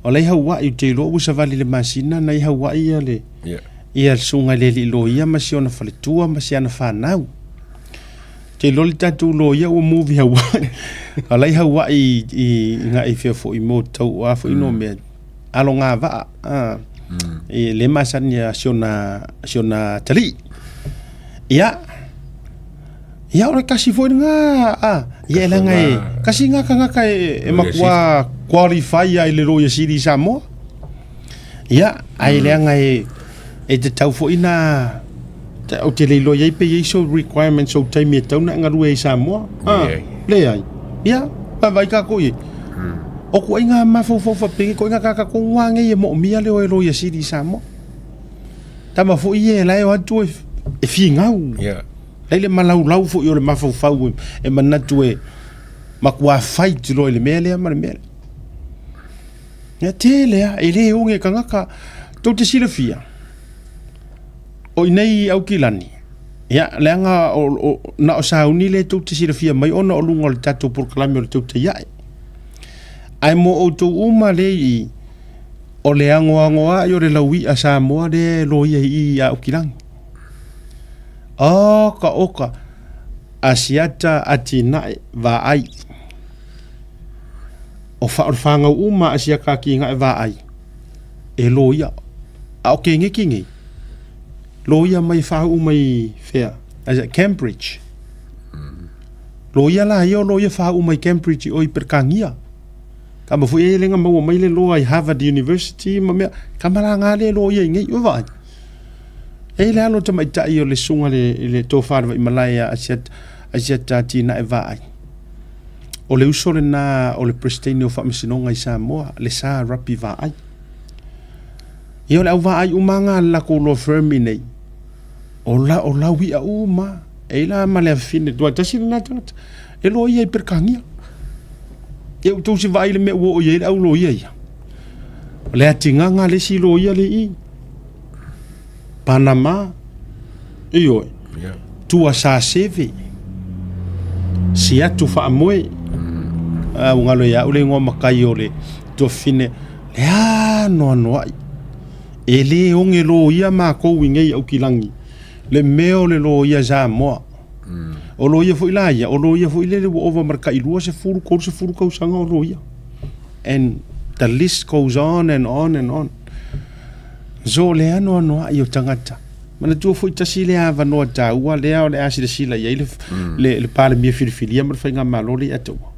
O lai Hawaii, ou te iloa ua savali le masina, nai Hawaii ia le,
yeah.
ia le susuga i le alii loia ma si ona faletua ma si ana fanau. Te iloa le tatou loia ua move i Hawaii. O lai Hawaii i, i, i ngai fea foi mo tau a foi no mea alogavaa a e le masani a si ona si ona talii. Ia ia o le kasi foi lena a ia e leaga e kasi ngā tagata e, e matua qualify ai le loia sili i Samoa. Ia ae leaga e e tatau foi na ou te le iloa i ai pe i ai sou requirement sou taimi e tatau ona e galue ai i Samoa. Ah,
Leai.
leai. Ia, vaavaai tatou i ai. O kuaiga mafaufau faapenge, koiga kaka tonu lava nei e moomia le o e loia sili i Samoa. Tama foi ia e la e o atu e, e finau.
Yeah.
Lai le malaulau foi o le mafaufau e, e manatu e matua fight loa i le mea lea ma le mea lea. Ia tele lava, e le oge tagata, tou te silafia, o i inei i Aukilani, ia, leaga o, o, na o sauni lea tou te silafia mai ona o luga o le tatou polokalame o le tautai ae. Ae mo outou uma lea i i, o le agoagoa'i o le laui'a Samoa lea e loia i i i Aukilani. Oka oka, Asiata atinae vaai. O fa, o le whāngau uma a sia ka ki ngā e vaai. E loia. A o ke ngeki nei. Loia mai whāu mai whea. As at Cambridge. Loia la ia o loia whāu mai Cambridge i oi Peretānia. Ka ma foi e lenga maua mai le loa i Harvard University ma mea. Ka mala ngā le loia i nei. O vaai. E le alo tamaitai o le susuga le, le tofa le vaimalae a Asiata, Asiata Atinae Vaai. O le uso lena o le Peresetene o Faamasinoga i Samoa, le Sa Rapi Vaai. Ia o le au vaai uma nga a le latou law firm i nei, o la, o lau i'a uma. E i la ma le afafine, tua tasi lena tagata, e loia i Perekania. Ia ua tou se vaai i le mea ua oo i ai le au loia ia. O le atigaga a le isi loia le i Panama, ioe,
Yeah.
tua saseve, siatu faamoe, a ua galo ia au le igoa makai o le tuafafine, le anoanoai. E le oge loia makou i nei aukilagi, le mea o le loia Samoa. O loia foi la ia, o loia foi lele ua ova ma le tai 20, 30 tausaga o loia. And the list goes on and on and on. So le anoanoai o tagata. Manatua foi tasi lea avanoa taua lea o le a silasila i ai le, mm. le, le Palemia filifilia ma le faigamalo le ia taua.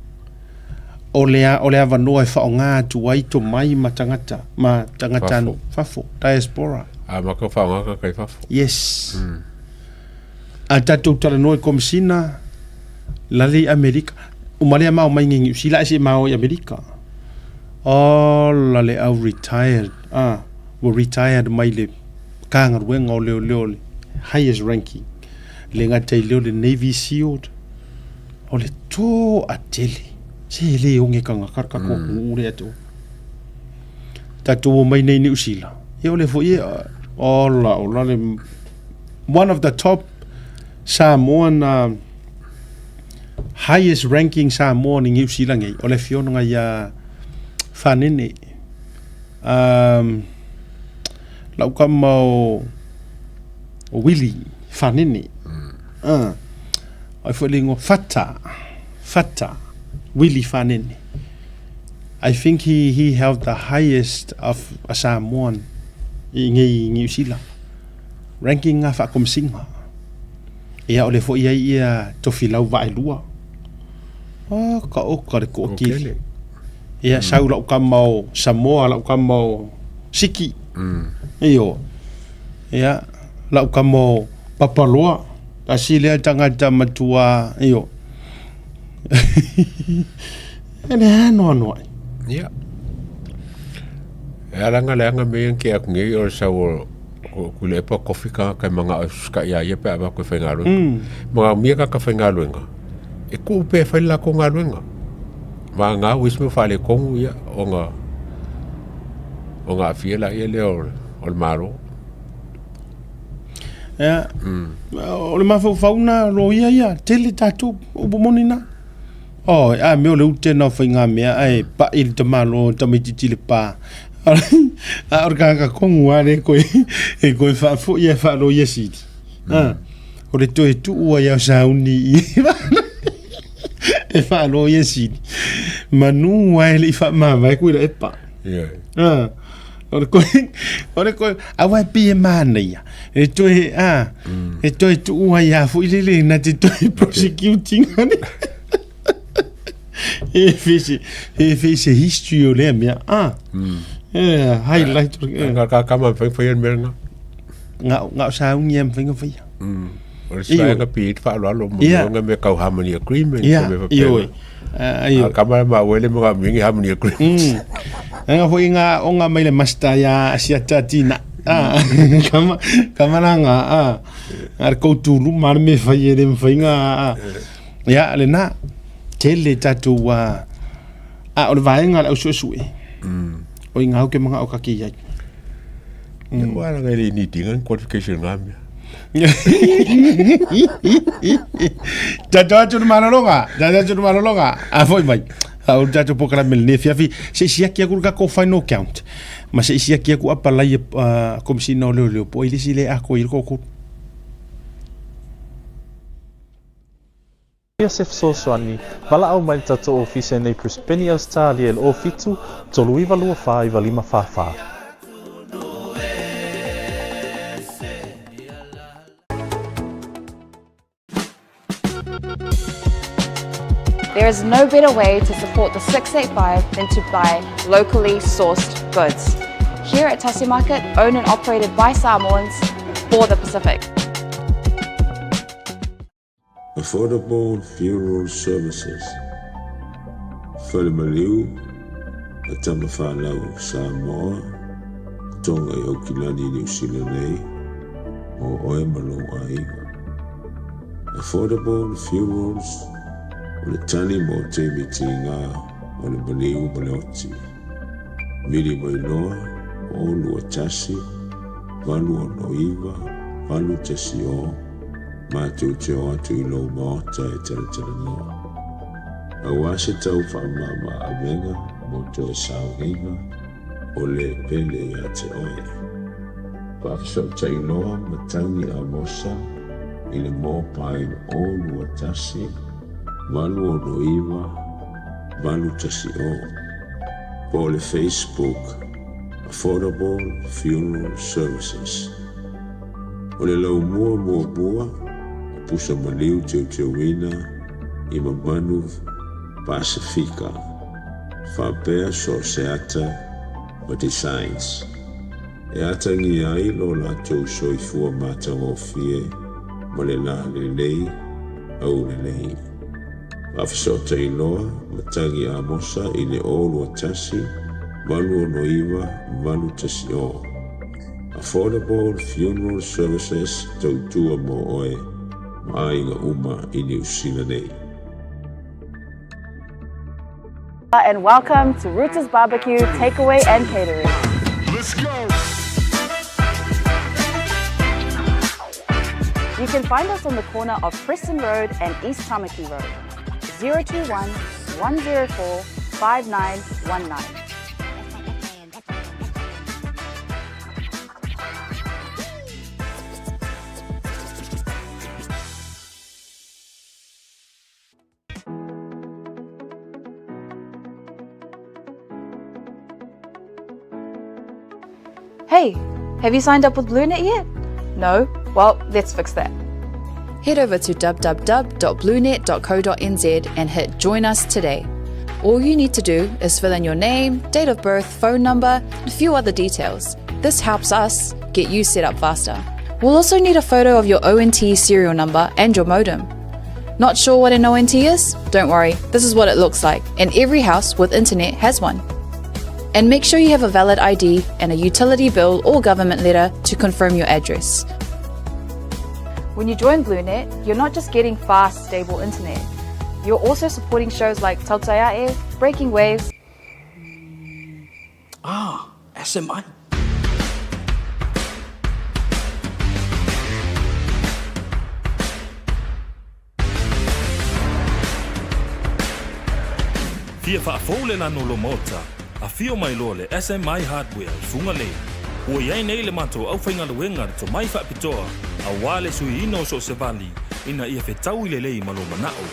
O le, o le avanoa e whaonga atu ai tomai ma tagata, ma tagata fafo, fafo diaspora.
A ma ka whaonga ka kai fafo.
Yes. Mm. A tatou talanoa i Komisina, lale i Amerika, uma lea mao mai ngi Niu Sila ae se mao i Amerika. Ola le au retired, ah, ua retired mai le Matagaluega o Leoleo le highest ranking, le gata i lea o le Navy Sealed, o le toatele. Se e le oge tagata le tatou atunuu lea atu. Tatou omai nei i Niu Sila, ia o lea foi e, ola ola le one of the top Samoan uh, highest ranking Samoan i Niu Sila nei, o le afioga ia Fanene. Um, lau kama o, o Willie Fanene. Mm. Uh, ai foi le ingoa Fata, Fata, Willie Fanene. I think he, he held the highest of a Samoan i ngei Niu Sila. Ranking ngā whaakomsinga. Ia o le foi ai ia Tofilau Vaelua. Oh, ka oka le kookili. Ia mm. sau lau kama o Samoa, lau kama o Siki. Mm. Io. Ia lau kama o Papaloa. Tasi lea tagata matua, io. E le anoanoai.
Ia. E ala nga leaga mea ia ke aku nei o le sau o ko ku le epa kofi ka kai manga o ska ia ia pe ava koe whaingaluenga. Mm. Manga mia ka ka whaingaluenga. E ku pe whai la ko ngaluenga. Ma ngā wis me whale kongu ia o ngā o ngā fia la ia le o, o le malo.
Ia, mm. o le mafaufau na lo ia ia, tele tātou, upu moni na. Oh, a mea o le ute na o whainga mea, ae pa'i le tamalo, tamaitiiti le pā. A o le kāka kongu a le koe, e koe whaafoi e whaalo ia siri. Mm. O le toe tuua ia o sauni i e whaalo ia siri. Manu ai le i whaamāwae koe la e pā.
Yeah.
Ah. O le koe, o le koe, aua e pi e mānaia. E toe, a, mm. e toe tuua ia fo i lele, na te toe prosecuting ane. E whise, e whise history o lea mea, a. Mm. E, highlight.
E. Ngā kā kama whai whai mea ngā.
Ngā, ngā o saungi e mwhainga whaia.
Mm. O le sila nga pi i te whaaloalo mo mea nga mea kau harmony agreement.
Ia, ioi.
A kama ma wele mo nga mingi harmony agreement.
Mm. Nga foi nga onga mai le master ya asiata tina. Ah, kama kama la nga ah. Ar ko tulu mar me fai ele fai nga. Ya le na tele tatu wa a o le vaenga le au suesue. Mm. O inga ke manga o ka ki ai.
Mm. Wa la ngai ni tinga qualification nga mea.
Tatou atu le malologa, tatou atu le malologa. A foi mai. A o tatou polokalame lenei afiafi, se i siaki aku le tatou final count. Ma se i siaki aku apalai a Komisina o Leoleo po o ai le isi le ako i le toatolu.
Ia se fesoasoani, valaau mai le tatou ofisa i nei Brisbane, Ausetalia i le 07 39 24 95 44.
There is no better way to support the 685 than to buy locally sourced goods. Here at Tasi Market, owned and operated by Samoans for the Pacific.
Affordable Funeral Services, Fale Maliu a Tamafanau Samoa, Tonga i Aukilani, Niu Sila nei, mō oe ma lou aiga. Affordable Funerals, o le tali mo taimi tiga o le maliu ma le oti. Vili mai loa, 0 2 1 8 6 9 8 1 0, matou te o atu i lou maota e talatalanoa. Aua se tau faamama avega mo toe sauniga o le pele ia te oe. Faafesootai loa Matagi Amosa i le mobile 0 2 1 8 6 9 8 1 0 po o le Facebook Affordable Funeral Services. O le laumua muamua o pusa maliu teuteuina i mamanu Pasefika faapea so o se ata ma designs e atagia ai lo latou soifua matagofie ma le lalelei aulelei. Faafesootai loa Matagi Amosa i le 0 2 1 8 6 9 8 1 0. Affordable Funeral Services tautua mo oe ma aiga uma i Niu Sila nei.
And welcome to Rooters Barbecue Takeaway and Catering.
Let's go!
You can find us on the corner of Preston Road and East Tamaki Road. 021 104 5919. Hey, have you signed up with BlueNet yet? No? Well, let's fix that. Head over to www.bluenet.co.nz and hit Join Us today. All you need to do is fill in your name, date of birth, phone number, and a few other details. This helps us get you set up faster. We'll also need a photo of your ONT serial number and your modem. Not sure what an ONT is? Don't worry, this is what it looks like, and every house with internet has one. And make sure you have a valid ID and a utility bill or government letter to confirm your address. When you join BlueNet, you're not just getting fast, stable internet. You're also supporting shows like Tautaiae, Breaking Waves,
Ah, SMI.
Fia faafou le lanu o lou maota, afio mai loa le SMI Hardware i Fugalei. Ua i ai nei le matou aufaigaluega le tomai faapitoa aua le suiina o so o se vali ina ia fetaui lelei ma lou manao.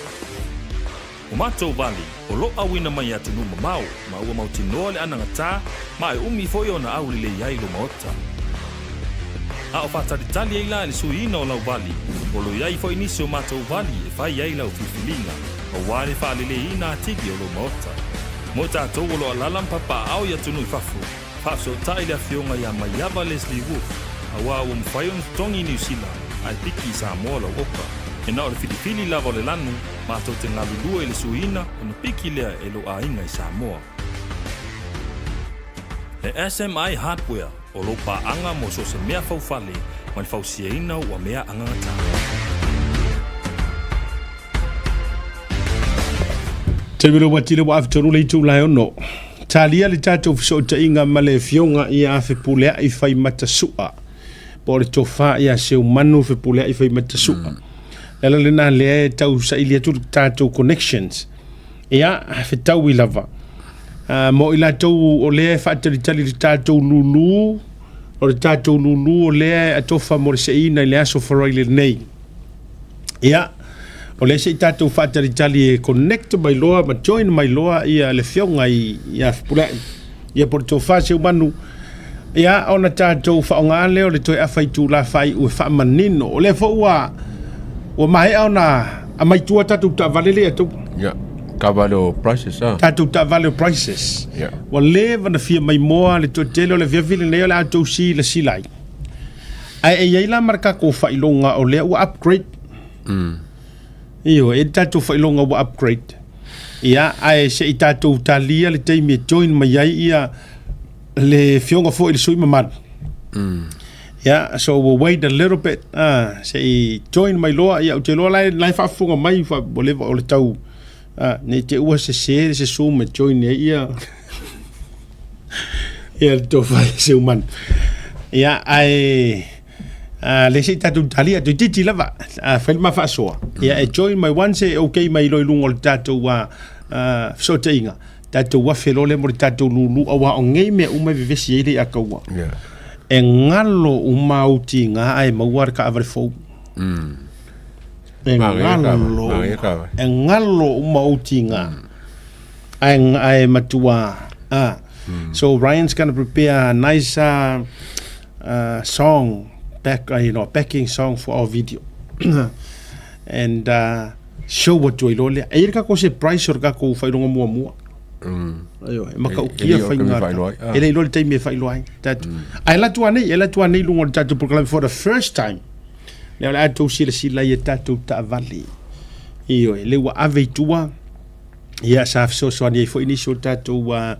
O matou vali, o lo auina mai i atunuu mamao, ma ua mautinoa le anagatā, ma e umi foi ona aulelei ai lo maota. A o faatalitali ai la i le suiina o lau vali, o lo i ai foi nisi o matou vali e fai ai lau filifiliga, aua le faaleleiina atili o lou maota. Mo i tatou o lo alala ma papaaao i atunuu i fafo, Faafesootai le afioga ia Maiava Leslie Wolfe, aua ua mafai ona totogi i Niu Sila, ae piki i Samoa lau oka. E na o le filifili lava o le lanu, matou te galulue i le suiina ona piki lea e lou aiga i Samoa. E SMI Hardware o lou paaga mo so o se mea faufale ma le fausiaina ua mea agagatā.
Taimi le uati le ua afe le itu la e ono. Talia le tatou fesootaiga ma le afioga ia Fepuleai Faimata Sua. Po o le tofa ia Seumanu Fepuleai Faimata Sua. Le ala lena lea e tau saili atu le tatou connections. Ia, fetaui lava. Mo i latou o lea e faatalitali le tatou lulu, o le tatou lulu o lea e atofa mo le seiina i le aso Faraile nei. Ia, o lea se i tatou faatalitali e connect mai loa ma join mai loa ia le afioga i ia Fepuleai. Ia po o le tofa Seumanu. Ia, ona tatou faaaoga lea o le toe afa itula faaiu e faamanino. O lea foi ua ua maea ona aumai tua tatou taavale lea tou.
Ia, taavale o prices ah.
Tatou taavale o prices.
Ia.
Ua leva ona fia maimoa le toatele o le afiafi lenei o le a outou silasila ai. Ae e i ai la ma le tatou faailoga o lea ua upgrade. Ioe, e i ai le tatou faailoga ua upgrade. Ia, ae se i tatou talia le taimi e join mai ai ia le afioga foi i le sui mamalu. Yeah, so we'll wait a little bit uh, se i join mai loa ia ou te iloa la e, la e faafofoga mai fa, ua leva o le tau uh, nei te ua sese se Zoom e join ai ia ia le tofa i se umanu. Ia, ae uh, le se i tatou talia toeitiiti lava uh, fai le ma faasoa. Ia, e join mai once e okay mai loa i luga o le tatou uh, uh, fesootaiga. Tatou afe loa lea mo le tatou lulu aua o nei mea uma e vevesi ai le i'a kaua.
Yeah.
E ngalo uma au tiga ae maua le taavale fou.
Mm.
E
Manaia kava,
ngalo,
manaia kava.
e ngalo uma ou tiga. Ae, ae matua. Ah. So Ryan's gonna prepare a nice uh, uh, song, back, uh, you know, backing song for our video. And uh, show atu ai loa lea. E i ai le tatou surprise o le tatou faailoga muamua. Ioe, e matautia
E le
faiga
o faailoa ai, ah.
E le iloa le taimi e faailoa ai tatou. Ae alu atu anei, e alu atu anei i luga o le tatou polokalame for the first time. Lea o le a tou silasila i a tatou taavale. Ioe, lea ua ave i tua. Ia, sa fesoasoani ai foi nisi o tatou uh,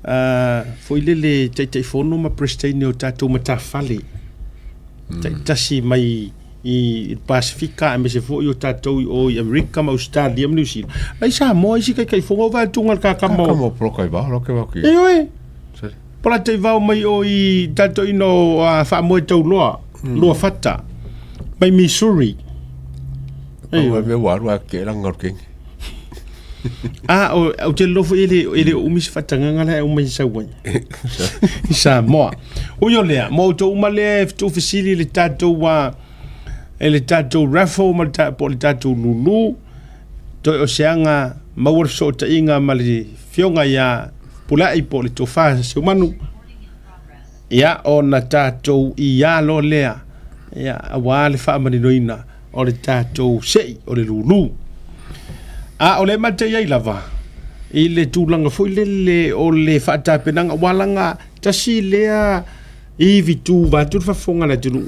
uh, foi lele Taitaifono ma Peresetene o tatou matafale. Taitasi mai i le Pasefika aemaise foi o tatou i o i Amerika ma Ausetalia ma Niu Sila. Mai Samoa isi taitaifono o vaeatuga le kakama o
Kakama o poloka i vao, loke vao ki.
Ioe.
Sorry.
Palata i vao mai o i tatou ina o a faamoe tauloa, lua fata, mai Missouri.
Pau e mea ua alu a ke langa o le kengi.
A, o, ou te lofo e le, e le umi se faatagaga la e uma i sau ai. I Samoa. Ui o lea, mo outou uma lea e tuufesili i le tatou, uh, e le tatou raffle ma le ta, po o le tatou lulu, toe o se aga maua le fesootaiga ma le fioga iā Pulai po o le Tofa Seumanu, ia, ona tatou iā loa lea, ia, auā le faamaninoina o le tatou sei o le lulu. A o le matai ai lava i le tulaga foi lele o le faatapenaga, ua laga tasi lea ivi tu vaeatu le faafofoga a le atunuu,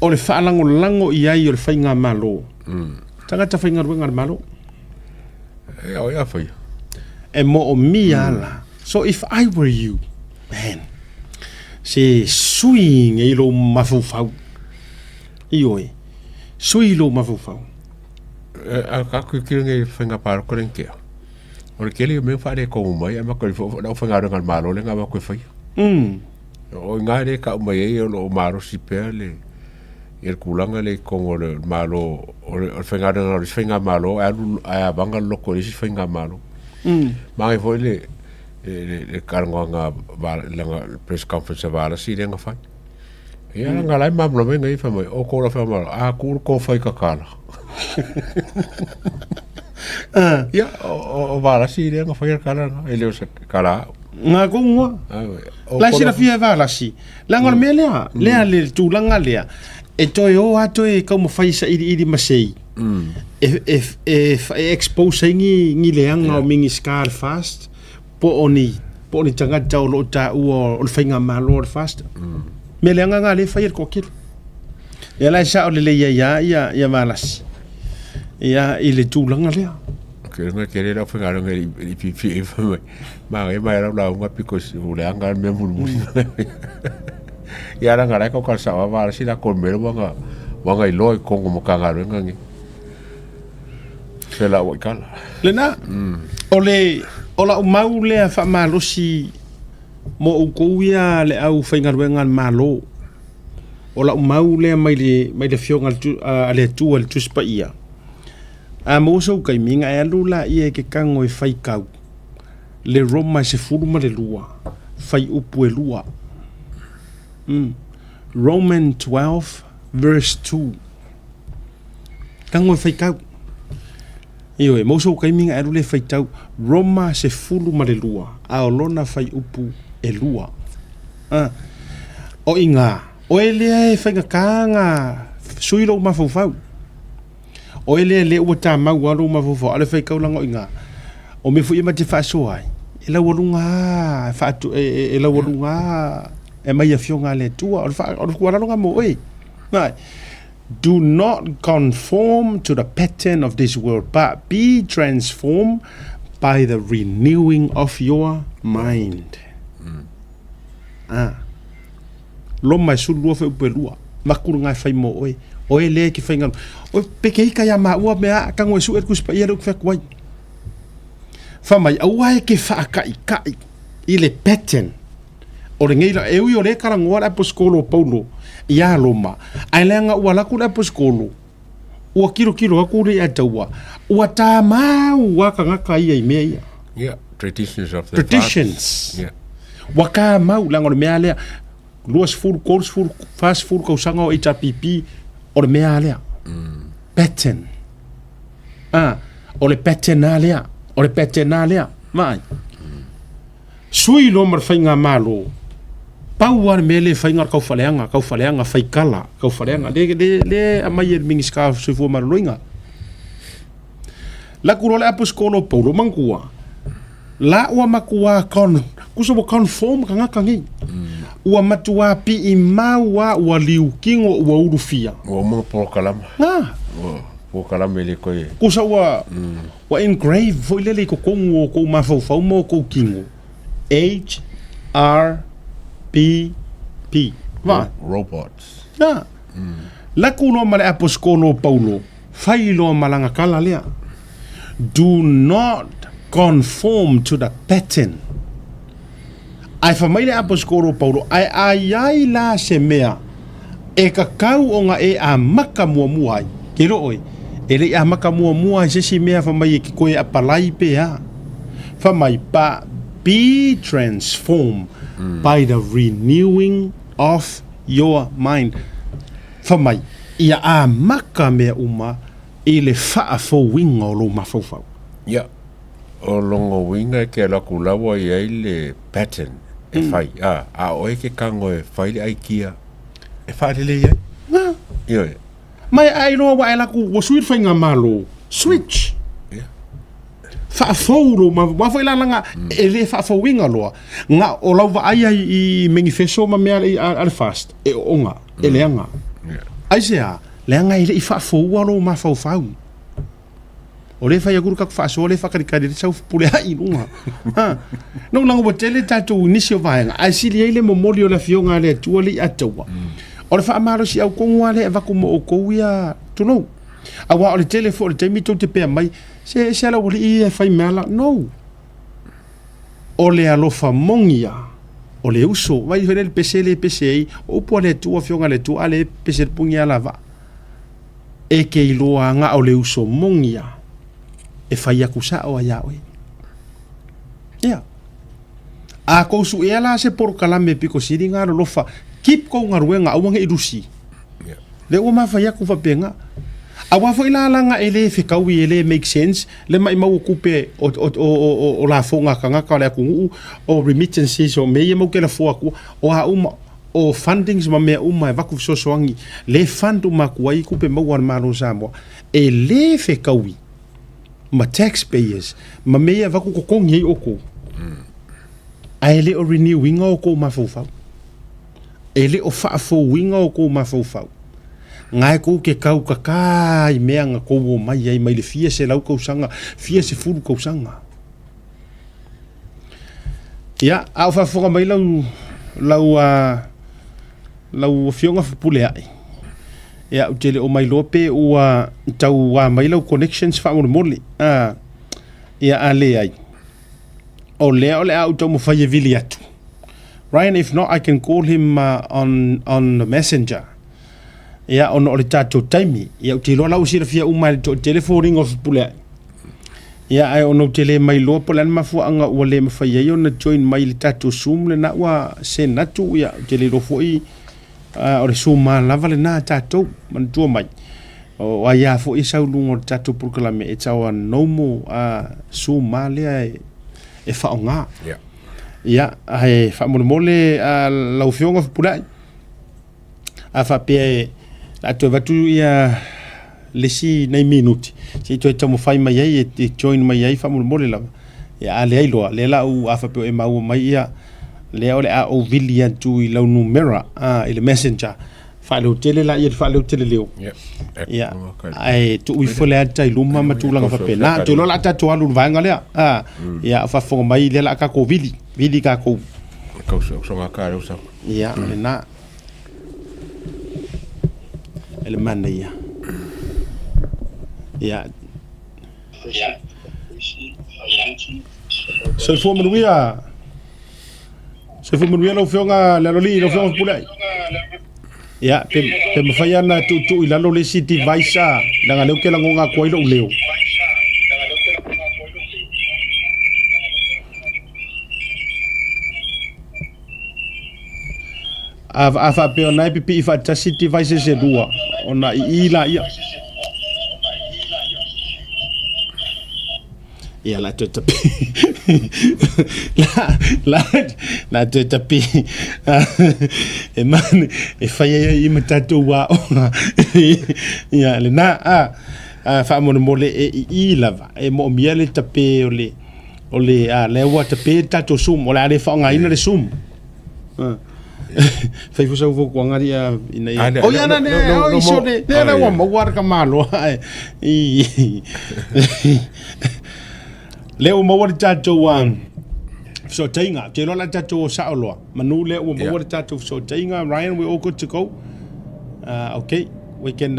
o le faalagolago i ai o le faigamalo. Tagata faigaluega a le Malo.
E o ia whai.
E moomia la. So if I were you, man, se sui nei lou mafaufau. Ioe, sui lou mafaufau.
A ka ku ki ngi whainga paro kore nki. O le kele me whaare ko mai ama ko fo na whainga renga malo le ngā ko whai. O ngā re ka mai e o lo maro si pea le i le kulanga le kongo le malo o le whainga renga o le whainga malo alu a vanga loko le si whainga malo. Mangai foi le le le karangoanga langa press conference a vala si lenga whai. Ia mm. nga lai mam lo ngai fa mai o ko la fa ma a ku ko fai ka kala.
Ah.
Ia o o vala si lenga fai kala e le o se kala.
Ngā kongua. La silafia e Valasi. Leaga o le mea lea, lea le tulaga lea, e toe o lava toe taumafai e sailiili ma sei, e, e, e, e expose ai ni, ni leaga o Minisita a le FAST, po o ni, po o ni tagata o lo o taua o le faigamalo a le FAST. Mea leaga na lea e fai e le toatele. Ia la e sao lelei ai lava ia, ia Valasi, ia, i le tulaga lea.
Ke nga ke le la fai nga i i pi pi fa mai. Ma e mai la la unga because o le anga me mulu mulu. Ia ra nga ko ka sa wa si la ko me wa nga wa nga i lo i kongo mo ka nga nga ngi. Se la wa kala.
Lena, o le, o lau mau lea faamalosi mo outou ia le aufaigaluega a le Malo, o lau mau lea mai le, mai le Afioga a le Atua i le Tusi Paia, A maua sou taimi, na e alu laia i ke tago e faitau le Roma e 12, faiupu e lua. Mm. Roman 12 verse 2. Tago e faitau. Ioe, maua sou taimi na e alu lea e faitau Roma 12, a o lona faiupu e lua. Ah. O iga, oe lea e faigata na sui lou mafaufau. O e lea lea ua tamau lava lou mafaufau, a o le faitaulaga o i ina, o mea foi ia ma te faasoa ai, e laualuga lava, e faatu, e, e, e laualuga lava e aumai afioga a le Atua. O le, faa, o le tuualalo lena mo oe. Right. Do not conform to the pattern of this world, but be transformed by the renewing of your mind. Ah. Roma e 12 fuaiupu e lua. Vaku le gae fai mo oe. Oe lea e ke faigaluega. Oe pe ke ika iā maua mea a tago e suʻe le Tusi Paia lea ou te fai atu ai. Fai mai, aua e ke faakaʻikaʻi i le pattern o lenei la, e ui o lea e talanoa le Aposetolo o Paulo iā Roma, ae leaga ua alu atu le Aposetolo, ua tilotilo atu le ia taua, ua tamau lava tagata ia i mea ia.
Yeah, traditions of the
Traditions.
fathers. Yeah.
Ua tamau, leaga o le mea lea, 20, 30, 40 tausaga o HRPP, o le mea lea. Pattern. Ah, o le pattern lava lea, o le pattern lava lea. Vaai. Sui loa ma le faigamalo, pau lava le mea lea e fai na o le taufaaleaga, taufaaleaga, faikala, taufaaleaga, lea, lea, lea e aumai e le Minisita o le Soifua Maloloina. Laku loa le aposetolo o Paulo, manatua, la ua matua con, kusa ua conform tagata nei. Ua matua piimau lava, ua liutino, ua ulufia.
Ua uma ona polokalama.
Na.
Ua polokalama e le toe.
Kusa ua, Ua engrave foi lele i totonu o kou mafaufau ma o kou kino, H R P P. Vaai.
Robots.
Na. Laku loa ma le aposetolo o Paulo, fai loa ma lana tala lea, Do not conform to the pattern. Ae fai mai le aposetolo o Paulo, Ae a i ai la se mea e tatau ona e amata muamua ai? Ke iloa oe, e le i amata muamua ai se isi mea fai mai e te toe apalai pe a. Fai mai, But be transformed by the renewing of your mind. Fai mai, ia amata mea uma i le faafouina o lou mafaufau.
Ia, O lona uiga e te alu atu la ua i ai le pattern e fai, a, a o oe ke tago e fai le aikia e faalelei ai.
Na.
Ioe.
Mai a iloa ua e laku ua sui le faigamalo. Switch.
Yeah.
Faafou lo ma wa foi la langa e le faafouina loa. Nga o lau vaai ai i manifesto ma mea a le fast e oonga e leaga.
Yeah.
Aisea, leaga e le i faafoua lou mafaufau. O lea e fai atu le tatou faasoa lea e faakalikali ai le sau fepuleai i luga. Ha. No leaga ua tele tatou i nisi o vaega, ae sili ai le momoli o le Afioga a le Atua le i ataua. O le faamalosiau tonu lava lea e avatu mo outou ia, tulou. Aua o le tele foi o le taimi tou te pea mai, se ese lava aualii ia e fai mea la. No. O le alofa moni ia, o le uso. Vaai foi lea i le pese lea e pese ai, o upu a le Atua, Afioga a le Atua, a lea e pese le puni ala vaa. E ke iloa na o le uso moni ia e fai atu sao ai iā oe. Ia. A kou suʻea la se polokalame pito sili na alolofa, keep kou galuega aua ne i lusi. Lea ua mafai atu faapena. Aua foi la laga e le fetaui e le make sense le maimau o tupe o, o, o, o, o lafoga a tagata o le atunuu, o remittances o mea ia matou te lafoa atua, o a uma, o fundings ma mea uma e avatu fesoasoani, le fund uma atu ai tupe maua a le Malo o Samoa, e le fetaui ma tax payers ma mea ia e avatu totogi ai outou. Ae le o renew ina o tou mafaufau. E le o faafouina o tou mafaufau. Na e tou te tau kaká i mea na tou omai ai mai le fia selau tausaga, fia sefulu tausaga. Ia, a o faafofoga mai lau, lau, uh, lau afioga Fepuleai, ia, ou te le o mailoa pe ua tau a mai lau connections faamolemole. Ah, ia, a leai, o lea o le a ou taumafai e vili atu. Ryan, if not, I can call him uh, on, on the messenger. Ia, ona o le tatou taimi. Ia, ou te iloa la ua silafia uma e le toatele foliga o Fepuleai. Ia, ae ona ou te le mailoa po o le a le mafuaaga ua le mafai ai ona join mai i le tatou Zoom lena ua send atu, ia, ou te le iloa foi uh, o le Zoom lava lava lena a tatou. Manatua mai, o ai lava foi e sau i luga o le tatou polokalame, it's our normal uh, Zoom lava lea e, e faaaoga.
Yeah.
Ia, ae faamolemole uh, lau Afioga Fepuleai, A faapea e le a toe avatu ia le isi nai minuti se i toe taumafai mai ai e join mai ai faamolemole lava. Ia a leai loa, lea la ou a faapea o e maua mai ia lea o le a ou vili atu i lau numera a i le messenger faaleotele la ia le faaleotele leo. Ia ae tuu ifo le ata i luma ma tulaga faapena. Ou te iloa o le a tatou alu i le vaega lea. A ia faafofoga mai lea o le a tatou vili, vili tatou. Ia lena. E le manaia. Ia. Soifua manuia. Soifua manuia lau Afioga Lealolii, lau Afioga Fepuleai. Ia, pe, pe mafai lava ona tuutuu i lalo le isi device a, leaga o lea ou te lagona atu ai lou leo. A, a faapea o na e pipii faatasi devices e lua, ona ii laia. Ia, la toe tapi. la, la, la toe tapi. e mane, e whai ai i ma tātou aoga. Ia, le nā, a, a faamolemole e i i lava, e moomia le tape o le, o le, a, lea ua tape le tatou Zoom, o le a le faaaogaina le Zoom. Fai foi sau fautuaga lia ina ia. O ia na ne, o iso ne, ne la ua maua le tamaloa e. I. Lea ua maua le tatou fesootaiga. Ou te iloa la tatou o sao loa. Manu lea ua maua le tatou fesootaiga. Ryan, we're all good to go. Okay, we can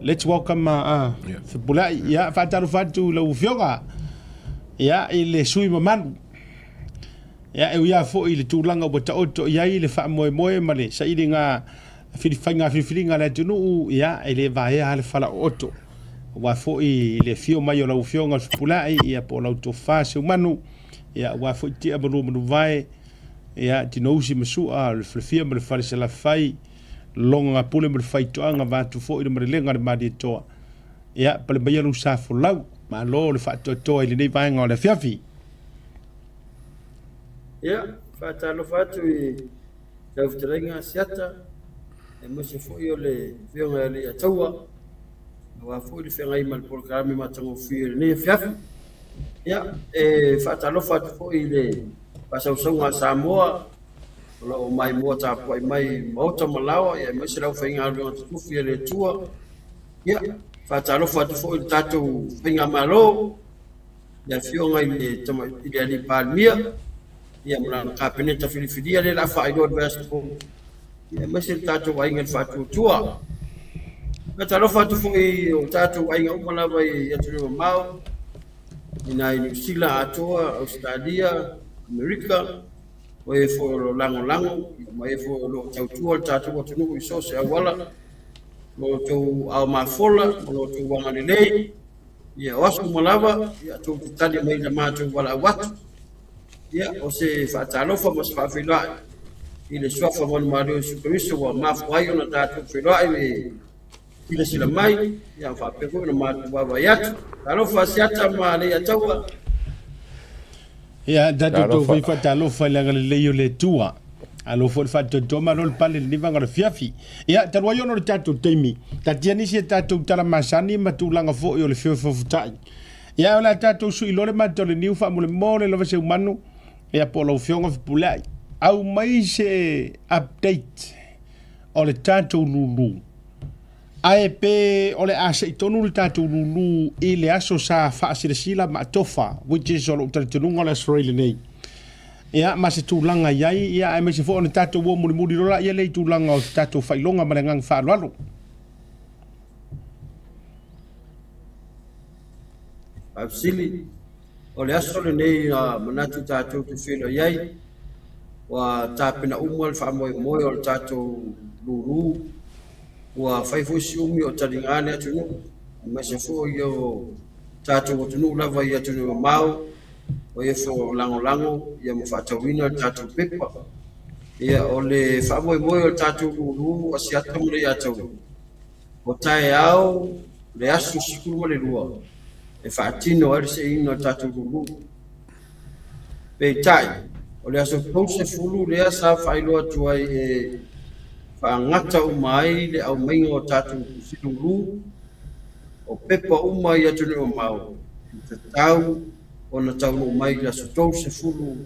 let's welcome Fepuleai. Ia, faatalofa atu i lau Afioga. Ia, i le sui mamalu. Ia, e ui lava foi i le tulaga ua taoto i ai le faamoemoe ma le sailiga faiga filifiliga a le atunuu, ia, e le vaea lava le falaooto. Aua foi i le afio mai o lau Afioga i le Fepuleai, ia, po o lau Tofa Seumanu, ia, aua foi Tia ma Lua Manuvae, ia, Tinousi ma Sua, le Falefia ma le Falesalafai, Logagapule ma le Faitoaga, vaeatu foi le Malelega a le Malietoa. Ia, pale maia lou sa folau. Malo le faatoatoa i lenei vaega o le afiafi.
Ia, faatalofa atu i lau fetalaiga Asiata, aemaise foi o le Afioga ia Leiataua, aua foi le feagai ma le polokalame matagofie i lenei afiafi. Ia, e faatalofa atu foi i le faasausauga a Samoa o lo o maimoa tapuai mai i maota ma laoa, aemaise le aufaigaluega totofi a le Atua. Ia, faatalofa atu foi i le tatou faigamalo, le Afioga i le i le Alii Palemia, ia ma lana Kapeneta filifilia lea o le a faailoa i le vaiaso fou, ia aemaise le tatou aiga i le faatuatua. Faatalofa atu foi i o tatou aiga uma lava i atunuu mamao, i nai Niu Sila atoa, Ausetalia, Amerika, o e foi o lo o lagolago, ma e foi o lo o tautua le tatou atunuu i so o se auala, lo outou ao mafola, ma lo outou agalelei. Ia, o aso uma lava, ia, tou te tali mai i le matou valaau atu. Ia, o se faatalofa ma se faafeiloai i le suafa malumalu o Iesu Keriso ua mafua ai ona tatou feiloai me silasila mai, ia, faapea foi ona matou vaavaai atu. Talofa Asiata ma Leiataua.
Ia, tatou tou fai faatalofa i le agalelei o le Atua. Alo foi le faatoatoa malo le pale i lenei vaega o le afiafi. Ia, talu ai ona o le tatou taimi, taatia nisi a tatou tala masani ma tulaga foi o le feofeofotai. Ia, o le a tatou sui loa le mata o le niu faamolemole lava Seumanu, ia po o lau Afioga Fepuleai. Aumai se update o le tatou lulu. Ae pe o le a sei tonu le tatou lulu i le aso sa faasilasila ma atofa, which is o lou talitonuga o le Aso Faraile lenei. Ia, ma se tulaga i ai, ia, aemaise foi o le tatou o mulimuli loa laia lea i tulaga o tatou faailoga ma le agaga faaaloalo.
Faafesili, O le aso lenei na manatu tatou te feiloai ai, ua tapena uma le faamoemoe o le tatou lulu, ua fai foi si umi o taliga le atunuu, aemaise foi o tatou atunuu lava i atunuu mamao, o e foi o lagolago ia ma faatauina le tatou pepa. Ia, o le faamoemoe o le tatou lulu Asiata ma Leiataua, o taeao le aso 12 e faatino ai le seiina o le tatou lulu. Peitai, o le aso 30 lea sa faailoa atu ai e faagata uma ai le aumaiga o tatou tusi lulu, o pepa uma i atunuu mamao e tatau ona taunuu mai i le aso 30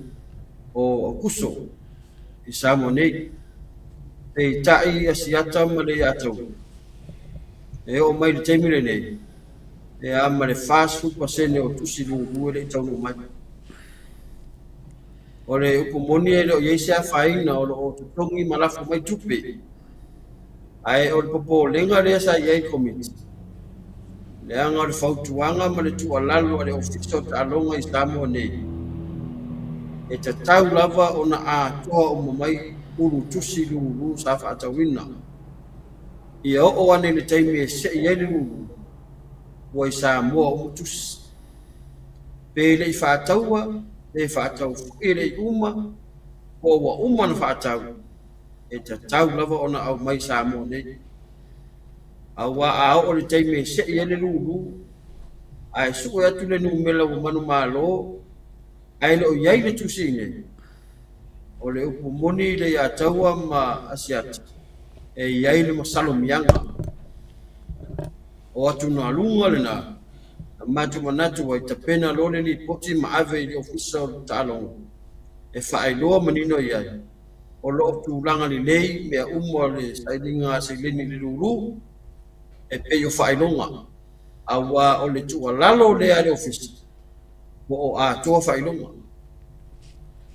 o Aokuso i Samoa nei. Peitai, Asiata ma Leiataua, e oo mai i le taimi lenei, e a ma le 40% o tusi lulu e le i taunuu mai. O le upu moni e le o i ai se afaina o lo o totogi ma lafo mai tupe. Ae o le popolega lea sa i ai le Komiti, leaga o le fautuaga ma le tuualalo a le Ofisa o Taaloga i Samoa nei, e tatau lava ona atoa uma mai ulu tusi lulu sa faatauina. Ia oo ane i le taimi e sei ai le lulu, ua i Samoa uma tusi. Pe le i faataua, pe faatau foi e le i uma, po ua uma ona faatau, e tatau lava ona aumai i Samoa nei. Aua a oo i le taimi e sei ai le lulu, ae sue atu le numera ua manumalo ae le o i ai le tusi i inei, o le upu moni i le iā Taua ma Asiata, e i ai le masalomiaga. O atugaluga lena na matou manatu ai tapena loa le lipoti ma ave i le Ofisa o Taaloga e faailoa manino i ai o lo o tulaga lelei mea uma o le sailiga a seleni i le lulu e pei o faailoga, aua o le tuualalo lea a le Ofisa po o atoa faailoga.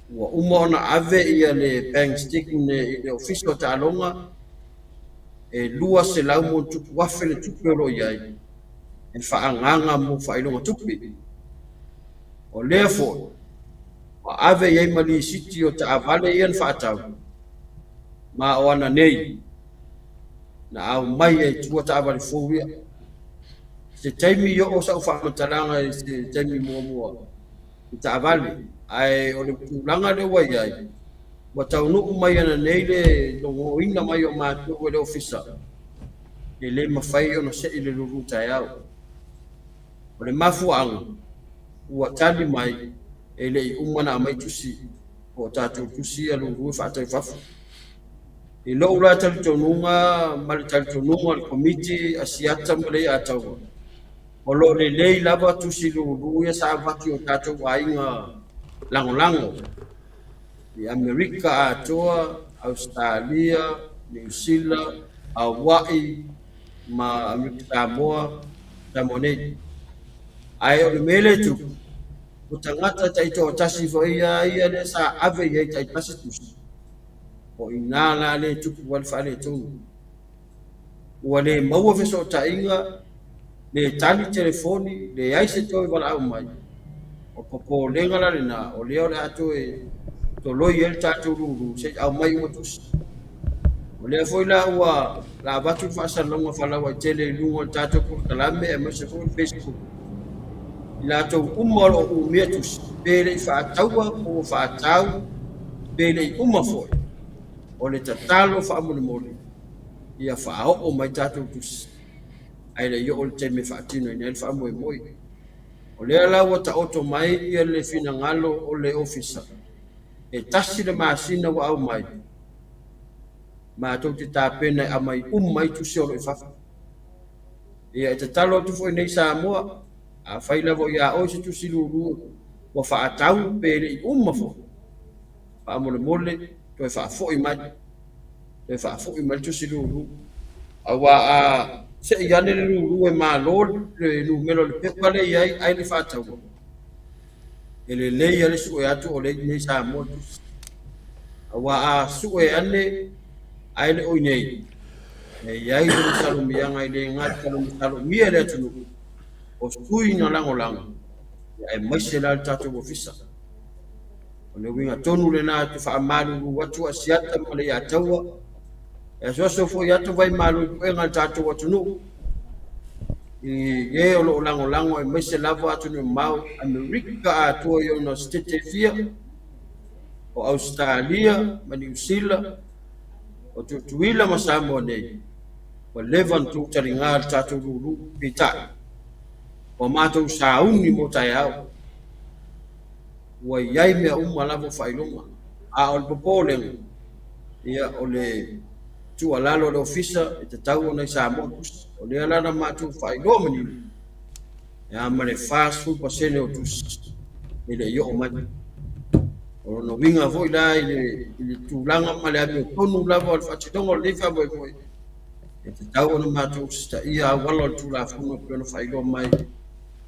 Ua uma ona ave ia le bank statement i le Ofisa o Taaloga e $200,000 le tupe o lo o i ai e faaagaaga mo faailoga tupe. O lea foi, ua ave i ai ma lisiti o taavale ia na faatau, ma o ana nei na aumai ai i tua taavale fou ia. Se taimi i oo sau faamatalaga i se taimi muamua i taavale, ae o le tulaga lea ua i ai, ua taunuu mai ana nei le logoina mai o matou e le Ofisa, e le mafai ona sei le lulu taeao. O le mafuaaga, ua tali mai e le i uma ona aumai tusi po o tatou tusi ia lulu e faatau i fafo. I lou la talitonuga ma le talitonuga o le Komiti Asiata ma le Iataua, o lo o lelei lava tusi lulu ia sa avatu i o tatou aiga lagolago i Amerika atoa, Ausetalia, Niu Sila, Hawaii ma Amerika Samoa, Samoa nei. Ae o le mea lea e tupu, o tagata taitoatasi foi ia ia lea sa ave i ai taitasi tusi, o i ina la lea e tupu ai le faaletonu. Ua le maua fesootaiga, le tali telefoni, leai se toe valaau mai. O popolega la lena, o lea o le a toe toloi ai le tatou lulu se i aumai uma tusi. O lea foi la ua la avatu le faasalalauga faalauaitele i luga o le tatou polokalame aemaise foi o le Facebook i latou uma o lo o umia tusi, pe le i faataua po ua faatau, pe le i uma foi. O le tatalo faamolemole, ia faaoo mai tatou tusi, ae le i oo i le taimi e faatinoina ai le faamoemoe. O lea la ua taoto mai le finagalo o le Ofisa, e tasi le masina ua aumai, matou te tapena e aumai uma ai tusi o lo o i fafo. Ia, e tatalo atu foi nei Samoa, afai lava o ia oe se tusi lulu ua faatau pe le i uma foi, faamolemole toe faafoi mai, toe faafoi mai le tusi lulu. Aua a sei ane le lulu e malo le numera o le pepa lea e i ai ae le faataua, e lelei lava le sue atu o lea e i inei i Samoa le tusi. Aua a sue ane ae le o i inei, e i ai le masalomiaga e le gata le masalomia e le atunuu, o sui na lagolago, aemaise la le tatou ofisa. O le uiga tonu lena ou te faamalulu atu a Asiata ma le Iataua, e asuasu foi atu vaimalu i puega i le tatou atunuu, i e o lo o lagolago aemaise lava atunuu mamao, Amerika atoa i ona setete e fia, o Ausetalia ma Niu Sila, o Tutuila ma Samoa nei, ua leva ona tuu taliga le tatou lulu, peitai, ua matou sauni mo taeao. Ua i ai mea uma lava o faailoga, a o le popolega, ia, o le tuualalo a le Ofisa e tatau ona i Samoa tusi. O lea la na matou faailoa manino, ia ma le 40% o tusi e le i oo mai. O lona uiga foi la i le tulaga ma le amiotonu lava o le faatinoga o lenei faamoemoe, e tatau ona matou usitaia auala o le Tulafono e pei ona faailoa mai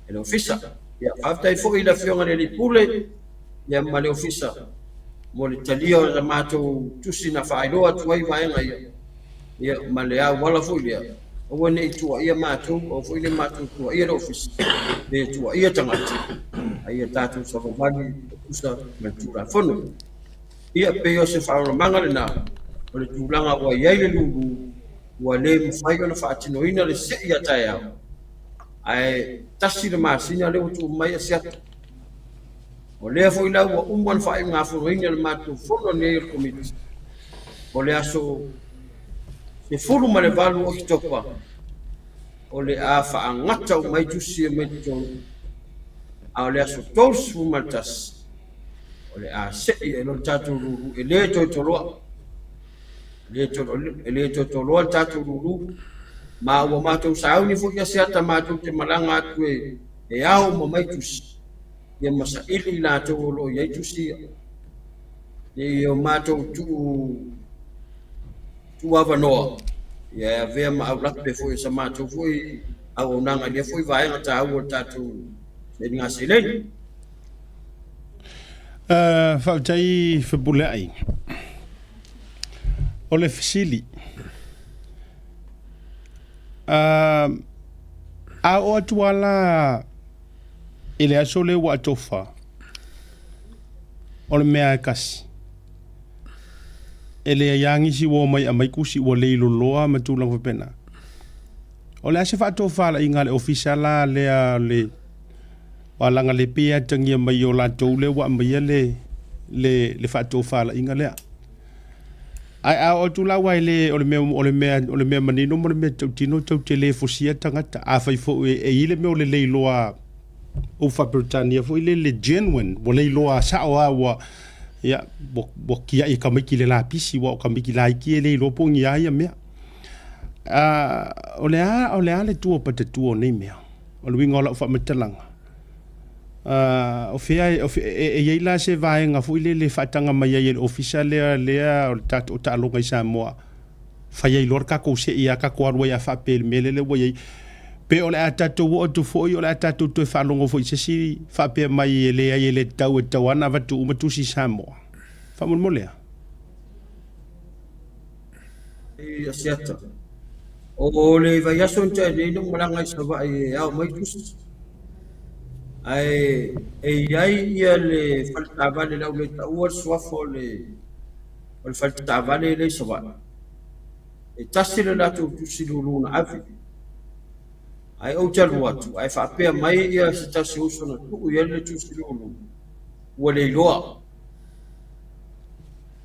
e le Ofisa. Ia, faafetai foi i le Afioga i le Alii Pule ia ma le Ofisa mo le talia o la matou tusi na faailoa atu ai vaega ia. Ia, ma le auala foi lea, aua ne i tuuaia matou, aua foi ne i matou tuuaia le Ofisa, pe tuuaia tagata, a ia tatou savavali e tusa ma le Tulafono. Ia, pei o se faamalamaga lena o le tulaga ua i ai le lulu, ua le mafai ona faatinoina le sei a taeao, ae tasi le masina lea ua tuu mai e Asiata. O lea foi la ua uma ona faaiugafonoina le matou fono nei o le Komiti o le aso 18 Oketopa, o le a faagata uma ai tusi e mai totonu, a o le aso 31, o le a sei ai loa le tatou lulu e le toe toloa. E le toe toloa le tatou lulu, ma ua matou sauni foi ia Asiata matou te malaga atu e ao uma mai tusi, ia ma saili i latou o lo o i ai tusi ia. I o matou tuu tuu avanoa, ia e avea ma aulape foi o sa matou foi auaunaga i lea foi vaega taua o le tatou sailiga seleni.
Faafetai Fepuleai. O le fesili, a oo atu lava la i le aso lea ua atofa, o le mea e kasi, e leai lava nisi ua omai e aumai tusi ua leiloloa ma tulaga faapena. O le a se faatofalaiga a le ofisa la lea o le Aua leaga pei e atagia mai o latou lea ua aumaia le, le, le faatofalaiga lea. Ae a oo atu la aua e le, o le mea, o le mea, o le mea manino ma le mea tautino tatou te le fosia tagata. Afai foi e i ai le mea o le leiloa o faa-Peretania foi lele le genuine, ua leiloa sao lava ua, ia, ua, ua tiai e tamaiti i le lapisi, aua o tamaiti laiti e le iloa po o ni a ia mea. O le a, o le a le tua o patatua o nei mea? O le uiga o lau faamatalaga, o fea e, e, e i ai la se vaega foi lele e faataga mai ai e le ofisa lea, lea o le tatou taaloga i Samoa, fai ai loa le tatou sei a tatou alu ai a faapea i le mea lele ua i ai. Pe o le a tatou oo atu foi, o le a tatou toe faalogo foi i se isi faapea mai e leai e le tatau, e tatau lava ona avatu uma tusi i Samoa. Faamolemole a.
I Asiata. O le vaiaso na tea nei na ou malaga i Savaii e ao mai tusi. Ae e i ai ia le fale taavale o le a ou le taua le suafa o le o le fale taavale lea i Savaii. E tasi le latou tusi lulu na ave. Ae ou te alu atu ae faapea mai ia se tasi o uso na tuu i ai le tusi lulu ua le iloa.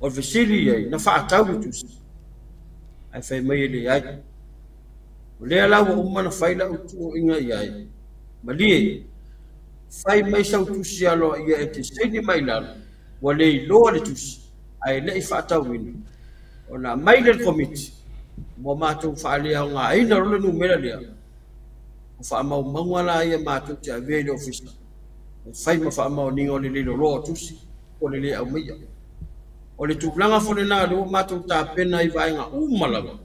O le fesili i ai, na faatau le tusi? Ae fai mai e leai. O lea la ua uma ona fai lau tuuaiga i ai, Malie, fai mai sau tusi aloaia e te saini mai i lalo, ua le iloa le tusi, ae le i faatauina. Ona aumai lea i le Komiti, ua matou faaleaogaina loa le numera lea, o faamaumauga la ia matou te avea i le Ofisa e fai ma faamaoniga o le le loloa o tusi po o le le aumaia. O le tulaga foi lena o lea ua matou tapena i vaega uma lava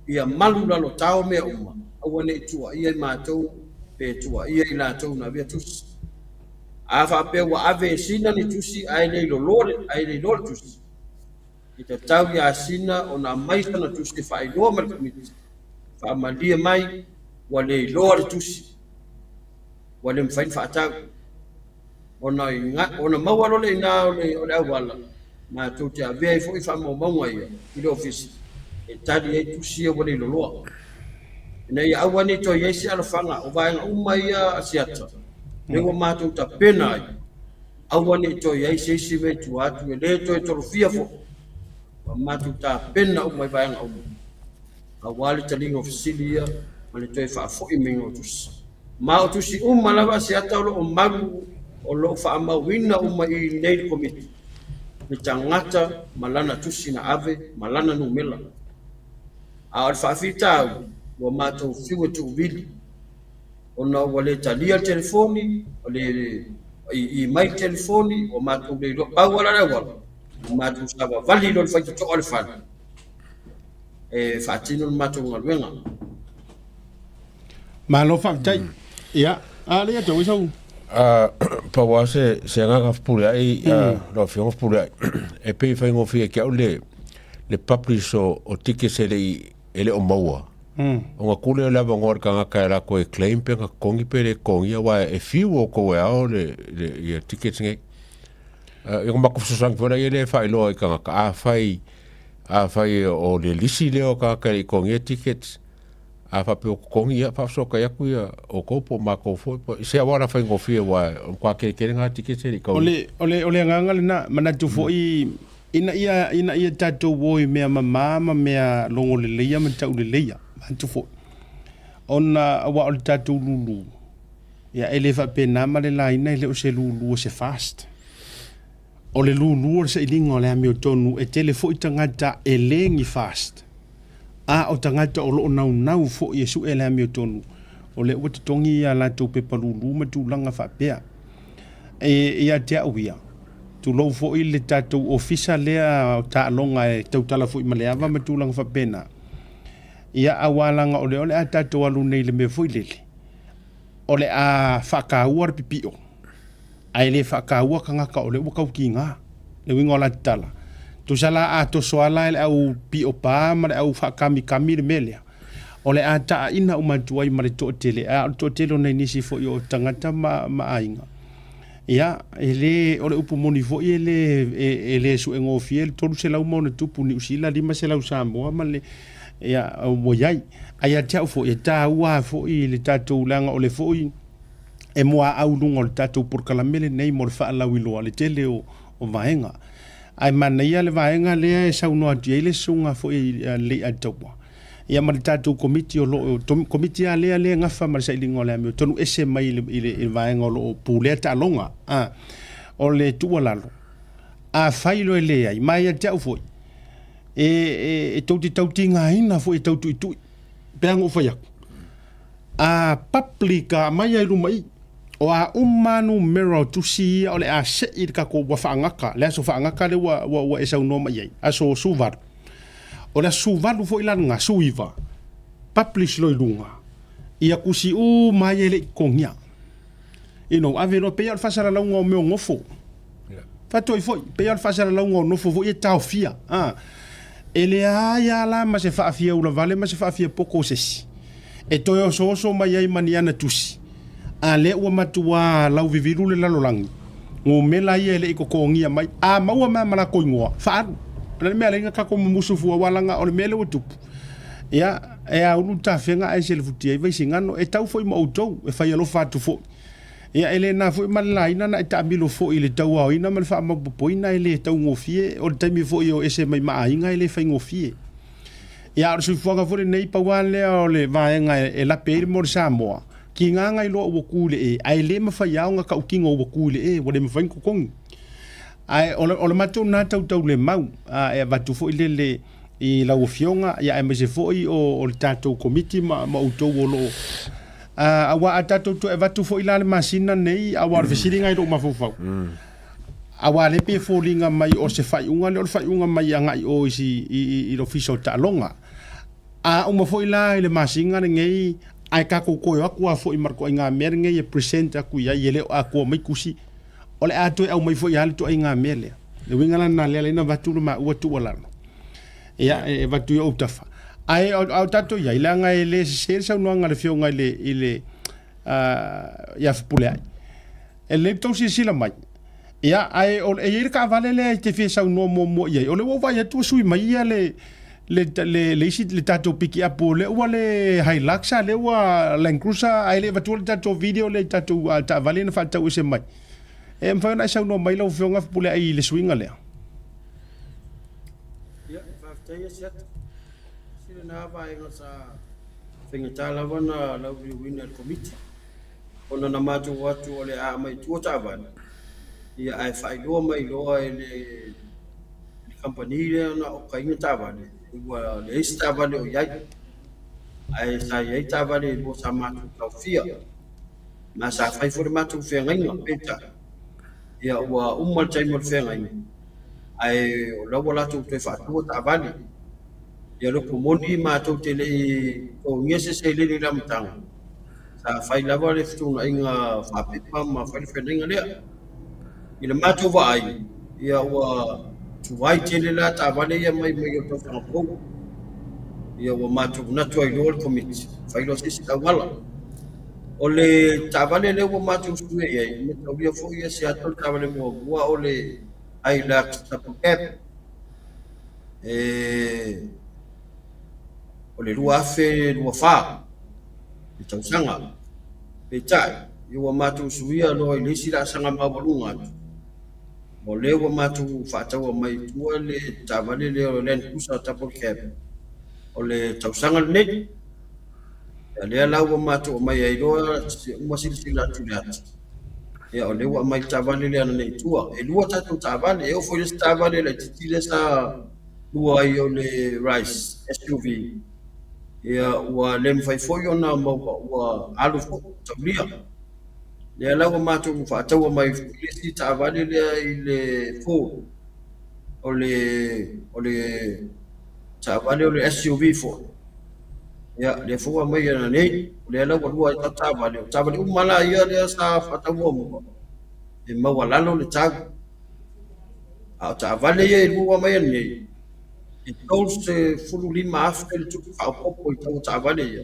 ia malu lalotao mea uma, aua ne i tuuaia i matou pe tuuaia i latou na avea tusi. A faapea ua ave e Sina ni tusi ae le iloa le tusi, e tatau ia Sina ona aumai sana tusi e faailoa mai le Komiti, faamalie mai ua le iloa le tusi, ua le mafai ona faatau. Ona, ona maua loa lea i ina o le, o le auala, matou te avea ai foi faamaumauga ia i le ofisa e tali ai tusi ia ua le loloa. Ina ia aua ne i toe i ai se alofaga o vaega uma ia a Siata, lea ua matou tapena ai, aua ne i toe i ai se isi mea i tua atu e le toe tolofia foi, ua matou tapena uma i vaega uma. aua le taliga o fesili ia ma le toe faafoi maiga o tusi. Ma o tusi uma lava a Seata o lo o malu o lo o faamauina uma i inei le Komiti, le tagata ma lana tusi na ave ma lana numela. A o le faafitauli, ua matou fiu e tuuvili ona ua le talia le telefoni, ua le ii mai le telefoni, ua matou le iloa. Pau lava la le auala, ua matou savavali loa i le faitotoa o le fale, e faatino le matou galuega.
Malo faafetai. Ia, a lea tau sau.
A pau lava se, se agaga fepuleai, lau Afioga Fepuleai, e pei e faigofie ki au le, le publish o, o tickets e le i, e le o maua. Ona tuu lea o le avanoa i le tagata e latou e claim pe na totogi pe le totogia aua e fiu outou e ao le, le, ia tickets nei. Uh, ia matou fesoasoani foi lea e faailoa i tagata, afai, afai o le lisi lea o tagata e le i totogia tickets, a faapea ua totogi, ia faafesootai atu ia outou po o matou foi, po, se auala faigofie aua o le matua keletele lena tickets e le i
taulia. O le, o le, o le agaga lena, manatu foi ina ia, ina ia tatou o i mea mama ma mea logo leleia ma tauleleia, manatu foi. Ona aua o le tatou lulu, ia e le faapena ma le laina e le o se lulu o se fast. O le lulu o le sailiga o le amiotonu e tele foi tagata e le ni fast. A o tagata o lo o naunau foi e sue le amiotonu, o lea ua totogi a latou pepa lulu ma tulaga faapea. E ia te au ia, tulou foi le tatou ofisa lea o taaloga e tautala foi ma le ava ma tulaga faapena. Ia aua leaga o lea o le a tatou alu nei i le mea foi lele, o le a faataua le pipio, ae le faataua tagata o lea ua tautiga. Le uiga o la tatala, tusa la a toso lava la e le au pio pa ma le au faakamikami le mea lea, o le a taaina uma atu ai ma le toatele, a o le toatele o nai nisi foi o tagata ma, ma aiga. Ia, e le, o le upu moni foi e le, e, e le suegofie le 300 ma ona tupu Niu Sila, 500 Samoa ma le, ia, ua i ai. Ae ia te au foi, e taua foi le tatou, leaga o le foi e muaau i luga o le tatou polokalame lenei mo le faalauiloa le tele o, o vaega. Ae manaia le vaega lea e saunoa atu i ai le susuga foi a Leiataua, ia ma le tatou komiti o lo o, komiti lava lea lea e gafa ma le sailiga o le amiotonu ese mai i le, i le, i le vaega o lo o pulea taaloga. A, o le tuualalo, afai loa e leai, ma ia te au foi, e, e, e tou te tautigaina foi e tau tuitui, pe a na ou fai atu. A public a aumai ai luma i, o a uma numera o tusi ia o le a sei i le tatou ua faagata, le aso faagata lea ua, ua, ua e saunoa mai ai, aso 18. O le aso 18 foi la lena, 19, publish loa i luga, ia tusi uma ai e le i totogia. You know, ave loa, pei lava o le faasalalauga o mea o nofo. Faatoi foi, pei lava o le faasalalauga o nofo foi e taofia. A, e leai lava la ma se faafia ulavale ma se faafia poto o se isi e toe osooso mai ai ma ni ana tusi, a lea ua matuā lauvivilu le lalolagi, gomela ia e le i totogia mai, a maua mai ma latou igoa, faaalu. O le mea lea na tatou mumusu fua aua leaga o le mea lea ua tupu, ia, e aulu le tafega ae selefutia ai Vaisigano, e tau foi ma outou, e fai alofa atu foi. Ia, e le na foi ma le laina na e taamilo foi i le tauaoina ma le faamaopoopoina, e le taugofie, o le taimi foi e o ese mai ma aiga e le faigofie. Ia, a o le soifuaga foi lenei, pau lava lea o le vaega e lape ai le mea o le Samoa, kiga nai loa ua ku i le e, ae le mafai lava ona tautino ua ku i le e, ua le mafai ona totogi. Ae o le, o le matou lena tautaulemau, a, e avatu foi lele i lau Afioga, ia aemaise foi o, o le tatou Komiti ma, ma outou o lo o, a, aua a tatou toe avatu foi la le masina nei, aua o le fesili lena i lou mafaufau, aua lea pei e foliga mai o se faaiuga lea o le faaiuga mai agai i o i, si, i, i, i le Ofisa o Taaloga. A uma foi la i le masina lenei, ae tatou toe o atu lava foi ma le ituaiga mea lenei e present atu i ai, e le o atoa mai tusi, o le a toe aumai foi lava le ituaiga mea lea. Le uiga la lena lea la na avatu le maua tuualalo. Ia, e avatu i ou tafa. Ae a o tatou i ai, leaga e le sese le saunoaga a le Afioga i le, i le, uh, ia Fepuleai. E lelei le tou silasila mai. Ia, ae o, e i ai le taavale lea e te fia saunoa muamua i ai. O lea ua ou vaai atu ua sui mai ia le, le, le, le isi, le tatou pikiapu, o lea ua le Hilux, a lea ua Land Cruiser, ae le i avatua le tatou video lea i tatou uh, taavale na faatau ese mai. E mafai ona e saunoa mai lau Afioga Fepuleai i le suiga lea?
Ia, faafetai Asiata. Sila na vaega sa faigata lava na lauliliuina e le Komiti. Ona na matou o atu o le a aumai i tua taavale, ia ae faailoa mai loa e le kamupani lea na okaina taavale, ua leai se taavale o i ai. Ae sa i ai taavale e lua sa matou taofia, ma sa fai foi le matou feagaiga, peitai, ia ua uma le taimi o le feagaiga, ae o la ua latou toe faatua taavale. Ia le upu moni matou te le i totogia se seleni i le amataga, sa fai lava le fetuunaiga faapepa ma fai le feagaiga lea. I le matou vaai, ia ua Tuai tele la taavale ia mai mai o le tausaga fou. Ia ua matou manatu ai loa le Komiti, fai loa se isi auala. O le taavale lea ua matou sue i ai, e mataulia foi ia Seattle le taavale muamua o le Hilux Double Cab. E o le 2024 le tausaga. Peitai, ia ua matou suia loa i le isi laasaga maualuga atu. O lea ua matou faataua mai i tua le taavale lea o le Land Cruiser Double Cab o le tausaga lenei. Ia lea la ua matou aumai ai loa se uma silasila atu i le ata. Ia o lea ua aumai le taavale lea ananei i tua. E lua tatou taavale, e oo foi i le isi taavale laitiiti lea sa lua ai o le Rise SUV. Ia ua le mafai foi ona maua, ua alu foi, taulia. Lea la ua matou faataua mai foi le isi taavale lea i le Ford, o le o le taavale o le SUV foi. Ia, lea foi ua aumai ananei, o lea la ua lua ai tatou taavale. O taavale uma la ia lea sa faatau muamua, e maualalo le tau. A o taavale ia e lua ua aumai ananei, e $35,000 le tupe faaopoopo i tau o taavale ia.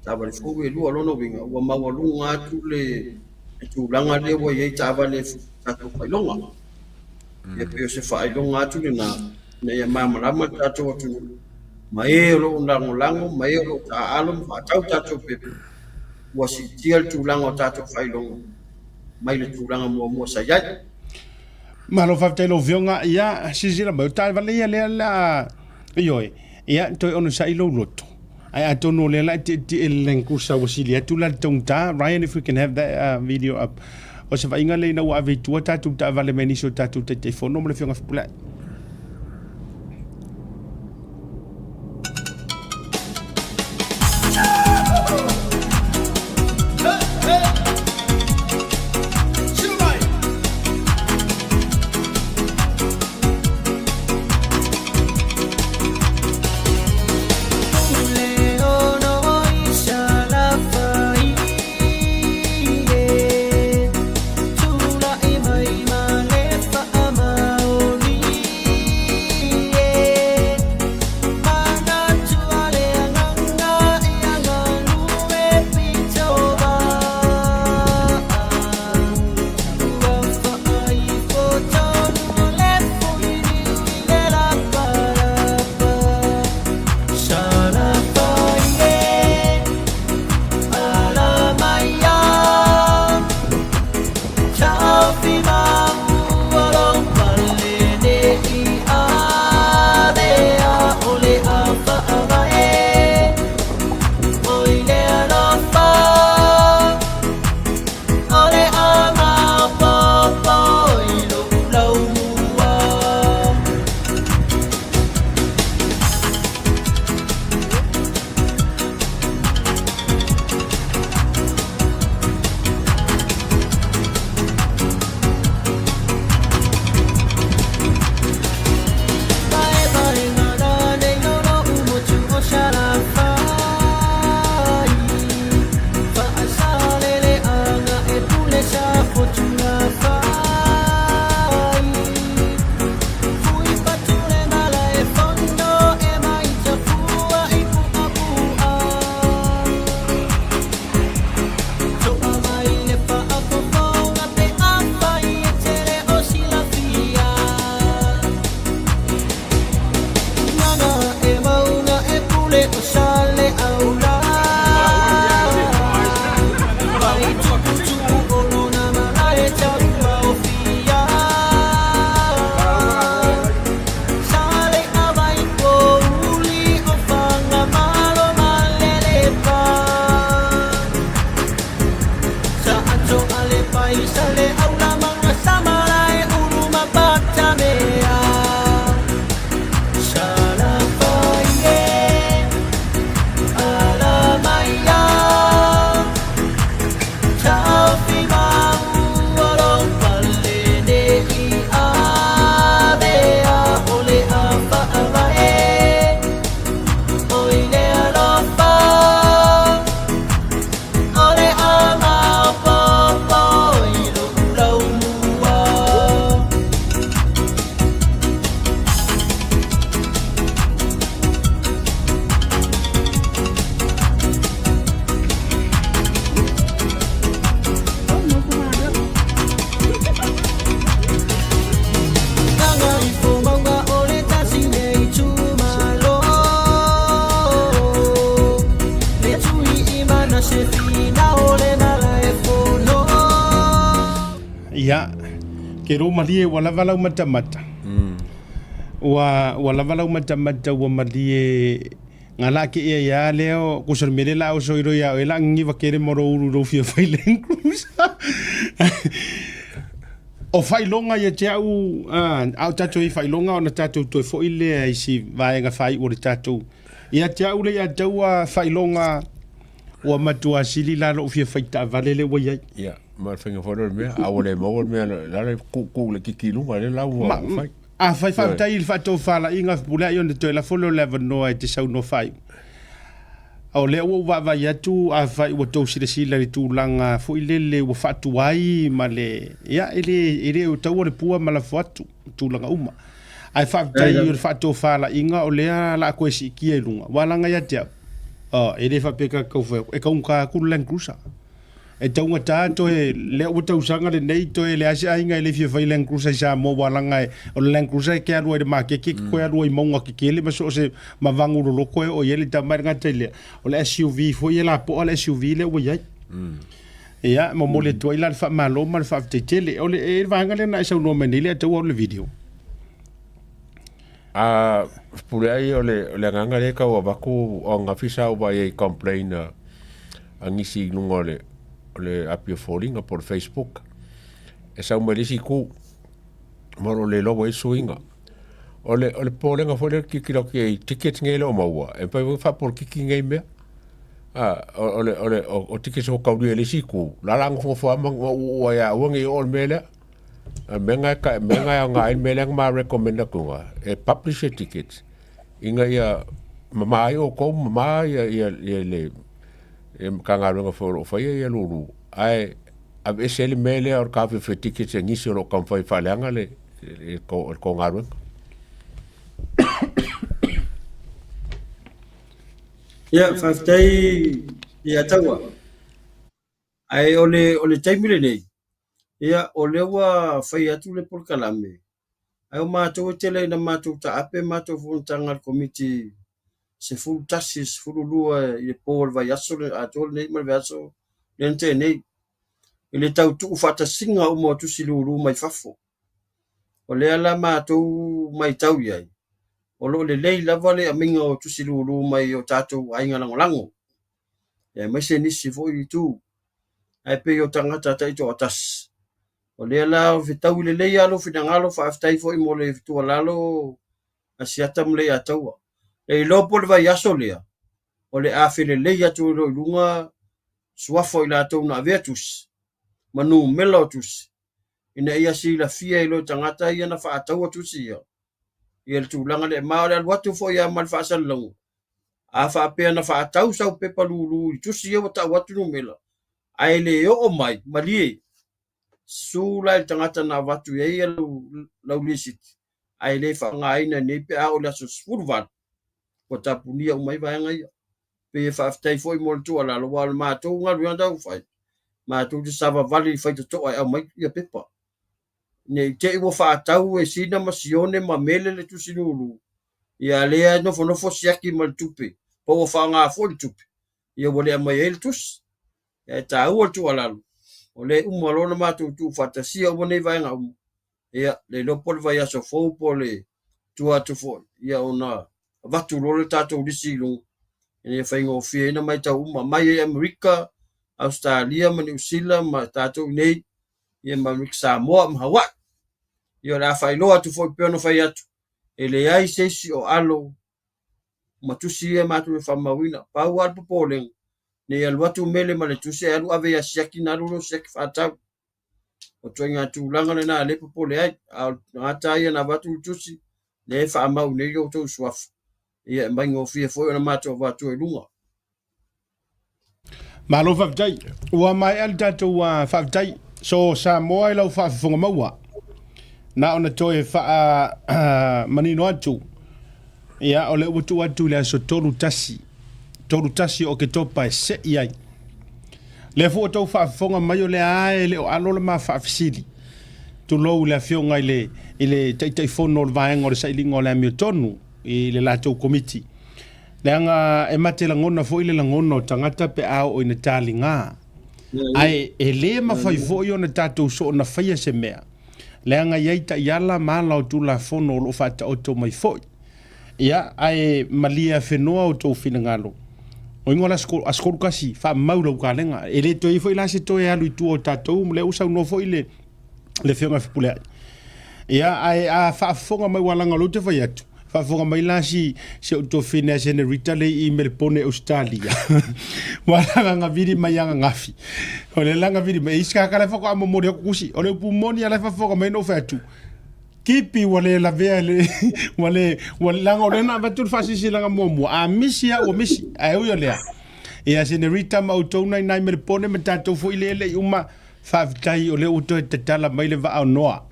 Taavale fou e lua, o lona uiga ua maualuga atu le tulaga lea ua i ai taavale tatou faailoga. Ia pei o se faailoga atu lena ina ia malamalama le tatou atunuu ma e o lo o lagolago ma e o lo o taaalo ma faatau tatou pepa, ua siitia le tulaga o tatou faailoga mai le tulaga muamua sa i ai.
Malo faafetai i lau Afioga. Ia, silasila mai, o taavale ia lea o le a, ioe, ia, toe onosai lou loto. Ae atonu o lea la e tietie le Land Cruiser ua sili atu la le taugata. Ryan, if we can have that video up. O se vaaiga lea ina ua ave i tua tatou taavale mai nisi o tatou Taitaifono ma le Afioga Fepuleai. Ke lou malie ua lava lau matamata. Ua ua lava lau matamata ua malie nga la ke ia ia lea o kusa le mele la o so iro ia o e la ngiva kere mo ro uru ro fia fai Land Cruiser. O faailoga ia te au, a o tatou i faailoga ona tatou toe foi lea i si vaega faaiu o le tatou. Ia te au le ia taua faailoga ua matua sili la lou fia fai taavale le ua i ai.
Ia, ma le faiga foi lea o le mea, a ua le maua le mea, la le tuutuu le kiki i luga, lea la ua fai.
Afai faafetai i le faatofalaiga Fepuleai ona toe lafo lea o le avanoa e te saunoa faaiu. O lea ua ou vaavaai atu afai ua tou silasila i le tulaga foi lele ua faatuai ma le ia e le e le o taua le pua ma lafo atu i tulaga uma. Ae faafetai o le faatofalaiga o lea la a koe siitia i luga ua laga ia te au. Oh, e le faapea ka tau fai atu, e taugata atu le Land Cruiser. E taugata toe lea ua tausaga lenei toe leai se aiga e le fia fai Land Cruiser i Samoa ua laga e o le Land Cruiser e te alu ai i le maketi e te toe alu ai i mauga tetele ma so o se ma vagu loloto e oo i ai le tama e le gata i lea o le SUV foi e lapoa le SUV lea ua i ai. Ia momoli atu ai la le faamalo ma le faafetai tele. O le e le vaega lea na e saunoa mai nei lea taua o le video.
A pule ai o le o le agaga lea e tau avatu o ananafi sa ou vaai ai i complain a a nisi i luga o le o le api o foliga po o le facebook e sau mai le isi itu ma o lo o le iloa ua i ai suiga. O le o le popolega foi lea tilotilo atu i ai i tickets nei e le o maua e mafai foi ona faapolokiki nei mea. A o le o le o tickets ua taulia i le isi itu la o le a nofonofo lava ma uu ai lava aua ne i oo le mea lea. A mea na e mea na e aoga ai le mea lea na ma recommend atuga e publish e tickets ina ia mama ai outou mama ia ia ia le ia Matagaluega foi o lo o faia ia lulu ae aveese ai le mea lea o le taofiofi o tickets e nisi o lo o taumafai e faaleaga le le le tou galuega.
Ia, faafetai ia Taua. Ae o le o le taimi lenei, ia o lea ua fai atu le polokalame, ae o matou e tele ina matou taape matou fonotaga a le Komiti 11, 12 i le po o le vaiaso atoa lenei ma le vaiaso lea na tea nei, i le tau tuufaatasiga uma o tusi lulu mai fafo. O lea la matou matau i ai, o lo o lelei lava le aumaiga o tusi lulu mai o tatou aiga lagolago. aemaise nisi foi itu, ae pei o tagata taitoatasi. O lea la fetaui lelei lava lou finagalo, faafetai foi mo le tuualalo a Siata ma Leiataua. Le iloa po o le vaiaso lea, o le a felelei atu ai loa i luga suafa o i latou na avea tusi ma numera o tusi, ina ia silafia ai loa e tagata ia na faataua tusi ia, ia le tulaga lea. Ma o le alu atu foi lava ma le faasalalauga, A faapea na faatau sau pepa lulu i tusi ia ua tau atu numera, ae le oo mai, malie, su la i le tagata na avatu i ai lau, lau lisiti, ae le faaaogaina nei pe a oo i le aso 18, ua tapunia uma ai vaega ia. Pei e faafetai foi mo le tuualalo, aua o le matou galuega taumafai, matou te savavali i faitotoa e aumai ia pepa. Ne i te i ua faatau e Sina ma Sione ma Mele le tusi lulu, ia lea e nofonofo siaki ma le tupe, po ua faaaoga foi le tupe, ia ua le aumai ai le tusi. Ae taua le tuualalo, o lea e uma loa ona matou tuufaatasia uma nei vaega uma, ia le iloa po o le vaiaso fou po o le tua atu foi, ia ona avatu loa le tatou lisi i luga, ina ia faigofie ai ona matau uma mai ai Amerika, Ausetalia ma Niu Sila ma tatou i inei, ia ma Amerika Samoa ma Hawaii. Ia o le a faailoa atu foi pei ona fai atu, e leai se isi o alo ma tusi ia matou te faamauina. Pau lava le popolega, ne i alu atu mele ma le tusi ae alu ave ia Siaki ona alu lea o Siaki faatau. O ituaiga tulaga lena lea e popole ai. A o le tagata lava ia na avatu le tusi, lea e faamau nei lo outou suafa, ia e maigofie foi ona matou avatua i luga.
Malo faafetai. Ua maea le tatou faafetai. So Samoa i lau faafofoga maua. Na ona toe faa manino atu. Ia, o lea ua tuu atu i le aso 31. 31 o Oketopa e sei ai. Lea foi ua tou faafofoga mai o lea lava e le o alo le ma faafesili. Tulou i le afioga i le, i le Taitaifono o le vaega o le sailiga o le amiotonu i le latou komiti. Leaga e mate lagona foi le lagona o tagata pe a oo ina taliga. Ae e le mafai foi ona tatou soona faia se mea. Leaga e i ai taiala ma ala o Tulafono o lo o faataoto mai foi. Ia, ae malie afenoa outou finagalo. O igoa la aso 31, faamau lau kalega. E le toe i ai foi la se toe alu i tua o tatou, lea ua saunoa foi le le Afioga ia Fepuleai. Ia, ae a faafofoga mai, ua laga o lea ou te fai atu, faafofoga mai la si, si ou tuafine a Senorita le i Melepone Ausetalia. Ua laga na vili mai ananafi. O le laga vili mai, e isi kaka la faatoa momoli atu kusi. O le upu moni a la e faafofoga mai na ou fai atu, Kipi ua le lavea le ua le ua laga o lea na avatu le faasilasilaga muamua a misi a ua misi ae ui o lea ia Senorita ma outou na inai Melepone ma tatou foi le le i uma Faafetai o lea ua toe tatala mai le vaa o Noa.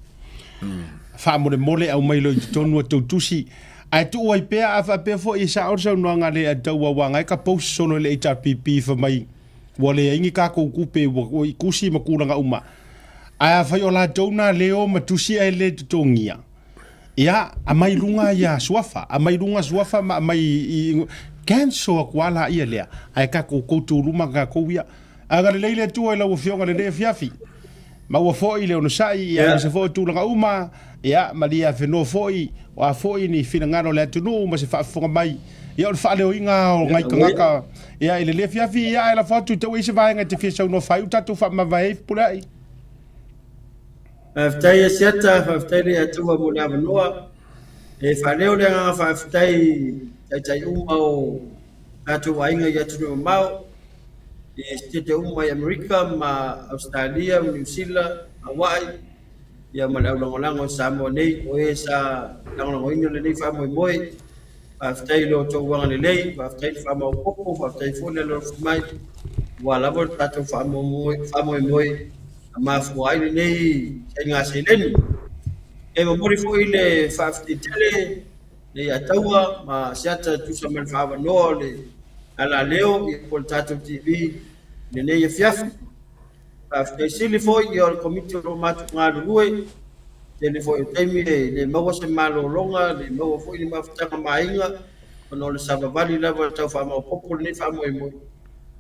Faamolemole aumai loa i totonu a tou tusi. Ae tuu ai pea a faapea foi e sao le saunoaga a le Ataua aua na e ka post solo e le HRPP fai mai ua leai ni tatou tupe ua i tusi ma tulaga uma. Ae afai o latou na leo ma tusi ae le totogia, ia aumai luga ia suafa, aumai luga suafa ma aumai i cancel atu lava laia lea ae tatou toutou luma tatou ia. Agalelei le Atua i lau Afioga i lenei afiafi. Maua foi le onosai, ia aemaise foi o tulaga uma, ia malie afenoa foi, o a foi ni finagalo o le atunuu ma se faafofoga mai, ia o le faaleoina o nai tagata, ia i lenei afiafi, ia ae lafo atu i tau e i se vaega e te fia saunoa faaiu tatou faamavae ai Fepuleai.
Faafetai Asiata, faafetai le Atua mo le avanoa. E faaleo le agaga faafetai i taitai uma o tatou aiga i atunuu mamao, i Setete uma i Amerika ma Ausetalia ma Niu Sila, Hawaii, ia ma le aulagolago i Samoa nei, o e sa lagolagoina lenei faamoemoe. Faafetai i lo outou agalelei, faafetai le faamaopoopo, faafetai foi le alolofa mai, aua lava le tatou faamoemoe na mafua ai lenei faiga seleni. E momoli foi le faafetai tele Leiataua ma Asiata e tusa ma le faaavanoa o le alaleo ia po o le tatou TV i lenei afiafi. Faafetai sili foi ia o le Komiti o lo o matou galulue, tele foi o taimi e le maua se malologa, le maua foi ni mafutaga ma aiga ona o le savavali lava e tau faamaopoopo lenei faamoemoe.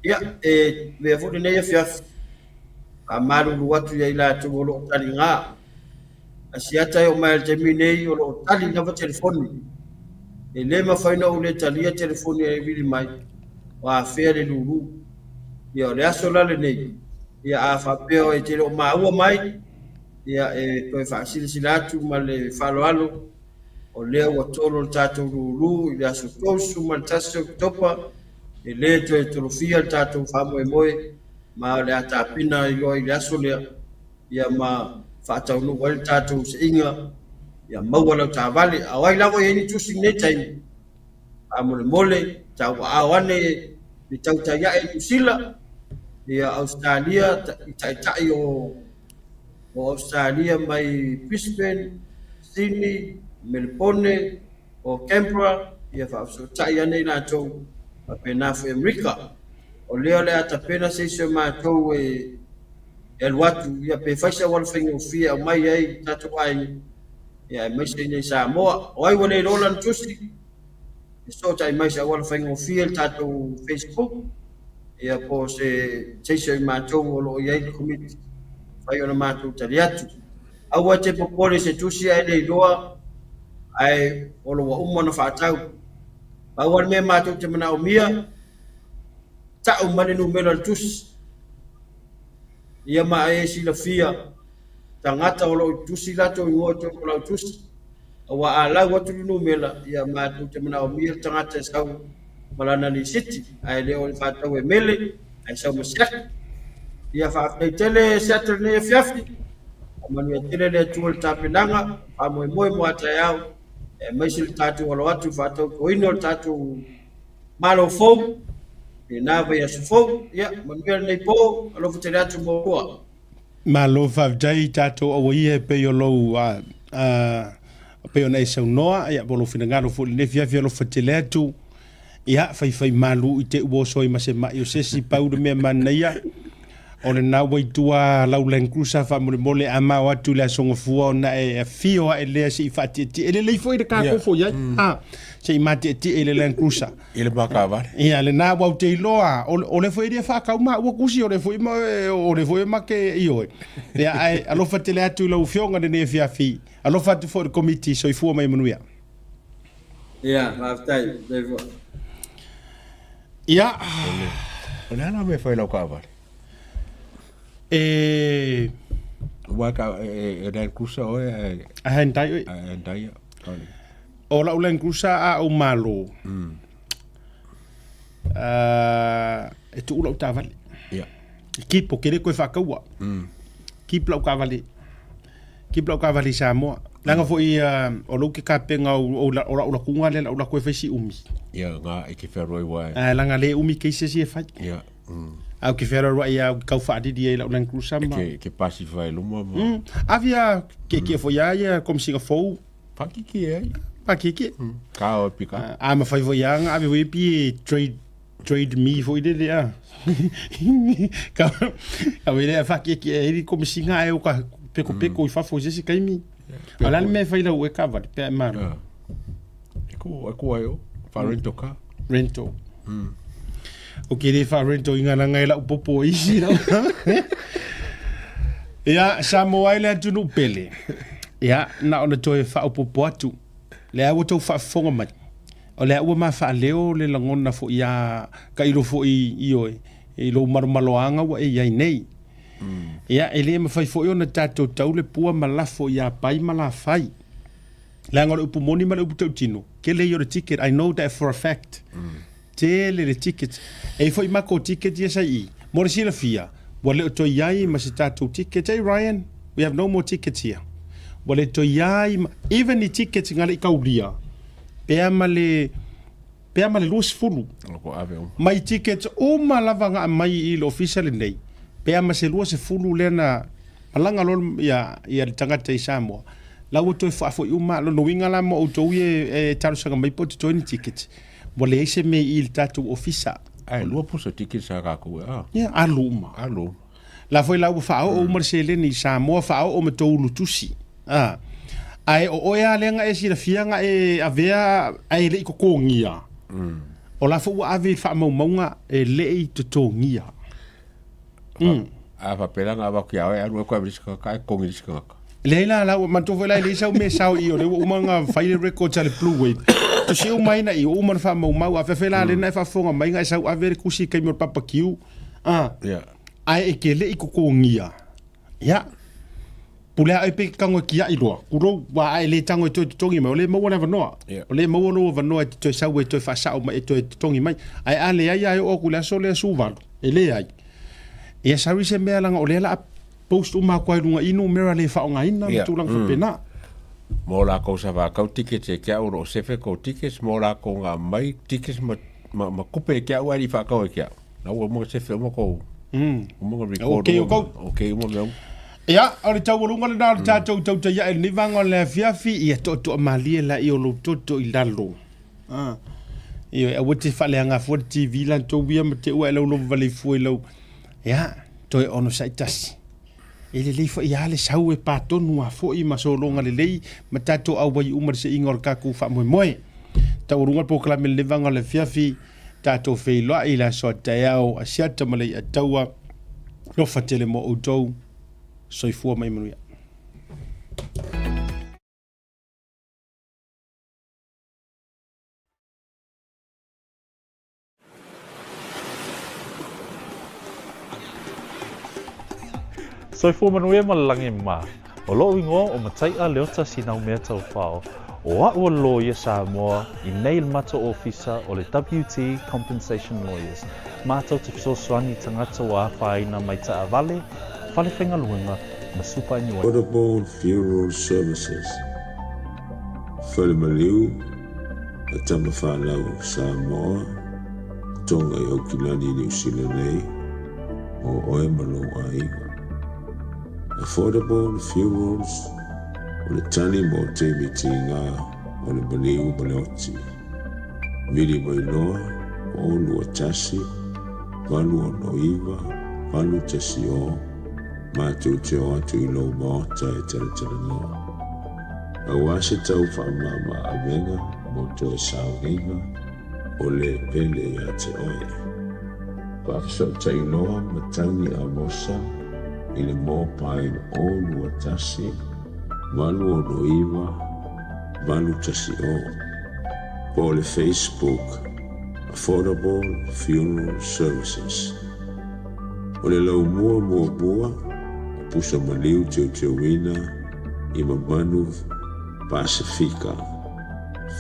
Ia, e avea foi lenei afiafi faamalulu atu ia i latou o lo o taliga. Asiata e oo mai lava i le taimi nei o lo o tali lava telefoni. E le mafai ona ou le talia telefoni e vili mai o afea le lulu. Ia o le aso la lenei, ia a faapea e te le o maua mai, ia e toe faasilasila atu ma le faaaloalo o lea ua tolo le tatou lulu i le aso 31 Oketopa, e le toe tolofia le tatou faamoemoe ma o le a tapena ai loa i le aso lea. ia ma faataunuu ai le tatou seiga, ia maua lau taavale. A o ai lava e i ai ni tusi i lenei taimi, faamolemole, tauaao ane le tautai ae i Niu Sila, ia Ausetalia, i taitai o Ausetalia mai Brisbane, Sydney, Melepone, o Canberra, ia faafesootai ane i latou faapena foi Amerika. O lea o le a tapena se isi o matou e alu atu, ia pe fai se auala faigofie e aumai ai i tatou aiga, ia aemaise i inei i Samoa. O ai ua le iloa lana tusi, e fesootai mai i se auala faigofie i le tatou Facebook, ia po o se se isi o i matou o lo o i ai le Komiti, mafai ona matou tali atu. Aua e te popole i se tusi ae le iloa ae o lo ua uma ona faatau. Pau lava le mea matou te manaomia, tau mai le numera o le tusi. Ia ma e silafia tagata o lo o tusi latou igoa i totonu o lau tusi. Aua a lau atu le numera, ia matou te manaomia le tagata e sau ma lana lisiti, ae le o le faatau e mele, ae sau ma siaki. Ia faafetai tele Seattle lenei afiafi. Faamanuia tele le Atua i le tapenaga, faamoemoe mo a taeao, aemaise le tatou alo atu i le faatautoina o le tatou Malo fou, lena vaiaso fou. Ia, manuia lenei po, alofa tele atu mo oulua.
Malo faafetai tatou auaia e pei o lou a, a, pei ona e saunoa ia po o lou finagalo foi i lenei afiafi alofa tele atu. Ia faifai malu i te ua oso ai ma se mai o se isi pau le mea manaia. O lena ua i tua lau Land Cruiser faamolemole a ma o atu i le Aso Gafua ona e afio ae lea se i faatietie. E lelei foi le ka kofo i ai. Ha, se i matietie i le Land Cruiser.
I le ma taavale.
Ia, lena ua ou te iloa, o le foi e faatau maua kusi, o le foi ma, o le foi e make ioe. Ia, ae alofa tele atu i lau Afioga i lenei afiafi. Alofa atu foi i le Komiti, soifua ma ia manuia.
Ia, faafetai, faafetai foi.
Ia.
O le a la mea e fai i lau taavale?
E...
Aua e Land Cruiser oe ae...
A Hyundai oe.
A Hyundai.
O lau Land Cruiser a ou malo, e tuu lau taavale.
Ia.
E keep, ou te le toe faataua. Keep lau taavale. Keep lau taavale i Samoa. Leaga foi o lou ke kapena o lau latuga lea lau latu e fai si umi.
Ia, ngā e ke wheroa i wae.
Leaga le umi cases ia e fai.
Ia.
Ae ou te fearoaroai lava, ou te tau faalili ai i lau Land Cruiser ma...
E ke pacify i luma ma...
Ave a kiekie foi lava ia Komesina fou.
Pakiki ai.
Pakiki.
Ka o pika.
A mawhai foi a nga ave foi pi trade trade me foi lele a. Ka ka wele a whakiekie e ri Komesina e o ka peko peko i fafo i se isi taimi. A o le a le mea e fai lau e kavali pe a e malo.
E ku, e ku ai o, wha rental car.
Rental. O ke le wha rental i ngā ranga e lau popo i isi lau. Ia, Samoa ai le atunuu pele. Ia, na ona toe faaopoopo atu. Lea ua tou faafofoga mai. O lea ua ma faaleo le lagona foi ia tailo foi ioe i lou malomaloaga ua e i ai nei. Ia, e le mafai foi ona tatou tau le pua ma lafo ia Pai ma Lafai. Leaga o le upu moni ma le upu tautino, tele ia o le ticket, I know that for a fact. Tele le ticket. E i ai foi matou ticket ia sa i i. Mo le silafia, ua le o toe i ai ma se tatou ticket. Hey Ryan, we have no more tickets here. Ua le toe i ai ma, even ni tickets na le i taulia, pea ma le, pea ma le 20. Mai tickets uma lava na aumai i le ofisa lenei, pea ma se 20 lea na malaga loa ia, ia le tagata i Samoa, la ua toe faafoi uma. Lona uiga la mo outou ia e talosaga mai po o totoe ni tickets, ua leai se mea i i le tatou ofisa.
Ae lua pusa tickets a tatou e a.
Ia, alu uma.
Alu uma.
La foi la ua faaoo uma le seleni i Samoa, faaoo ma tou ulutusi. A. Ae o oe lava lea na e silafia na e avea ae le i totogia, o la foi ua ave i le faamaumauga e le i totogia.
A faapea la na avatu ia oe, alu oe koe ave i le isi tagata ae totogi i le isi tagata.
Leai la, la ua manatua foi la e leai sau mea sao i i o lea ua uma ona fai le records a le Blue Wave. Tusi uma ai na i, ua uma ona faamaumau. A faapea la lea na e faafofoga mai na e sau ave le tusi i taimi o le papakiu. A. Ae e te le i totogia. Ia. Pule a oe pe ke tago e kiaʻi loa, kulou, ua a e le tago e toe totogi mai, o lea e maua le avanoa. O lea e maua lou avanoa e te toe sau e toe faasao mai, e toe totogi mai. Ae a leai a e oo atu i le aso lea 18, e leai. Ia sorry se mea leaga o lea o le a post uma atu lava i luga i numera le faaaogaina ma tulaga faapena.
Mo lakou sa faatau tickets e te au o lo o sefe kou tickets mo lakou na aumai tickets ma ma kupe e te au ae le i faatau e te au. Na ua uma sefe uma kou. Uma na record.
Okay, uma.
Okay, uma mea uma.
Ia, o le taualuga lena o le tatou tautai ae i lenei vaega o le afiafi, ia toatoa malie laia o lou toto i lalo. Ah. Ioe, aua te faaleaga fua le TV la tou ia ma te ua e lau lova vale fua i lau. Ia, toe onosai tasi. E lelei foi lava le sau e pā tonu a foi ma sologa lelei ma tatou auai uma i le seiga o le tatou faamoemoe. Taualuga le polokalame i lenei vaega o le afiafi, tatou feiloai i le aso a taeao, Asiata ma Leiataua, alofa tele mo outou, soifua ma ia manuia.
Soifua manuia ma le lagi mā. O loʻu igoa o Mataiʻa Leota Sinaumea Taufao. O aʻu o Lawyer Samoa i nei le matou ofisa o le WT Compensation Lawyers. Matou te fesoasoani i tagata ua afaina mai taavale, fale faigaluega ma superannuation.
Affordable Funeral Services, Fale Maliu a Tamafanau Samoa, Tonga i Aukilani i Niu Sila nei, mo oe ma lou aiga. Affordable Funerals o le tali mo taimi tiga o le maliu ma le oti. Vili mai loa, 0 2 1 8 6 9 810 matou te o atu i lou maota e talatalanoa. Aua se tau faamama avega mo toe sauniga o le pele ia te oe. Faafesootai loa Matagi Amosa i le mobile 021 869 810 po o le Facebook Affordable Funeral Services. O le laumua muamua o pusa maliu teuteuina i Mamanu Pasefika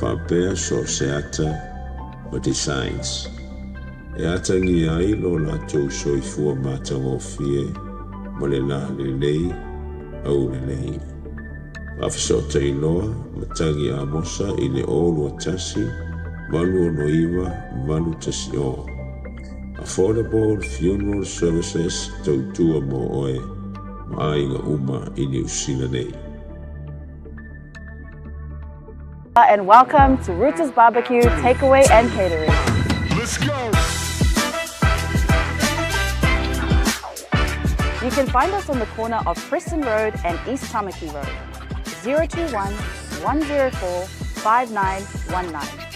faapea so o se ata ma designs e atagia ai lo latou soifua matagofie ma le lalelei aulelei. Faafesootai loa Matagi Amosa i le 021 869 810. Affordable Funeral Services tautua mo oe ma aiga uma i Niu Sila nei.
And welcome to Rooters Barbecue Takeaway and Catering.
Let's go!
You can find us on the corner of Preston Road and East Tamaki Road. 021 104 5919.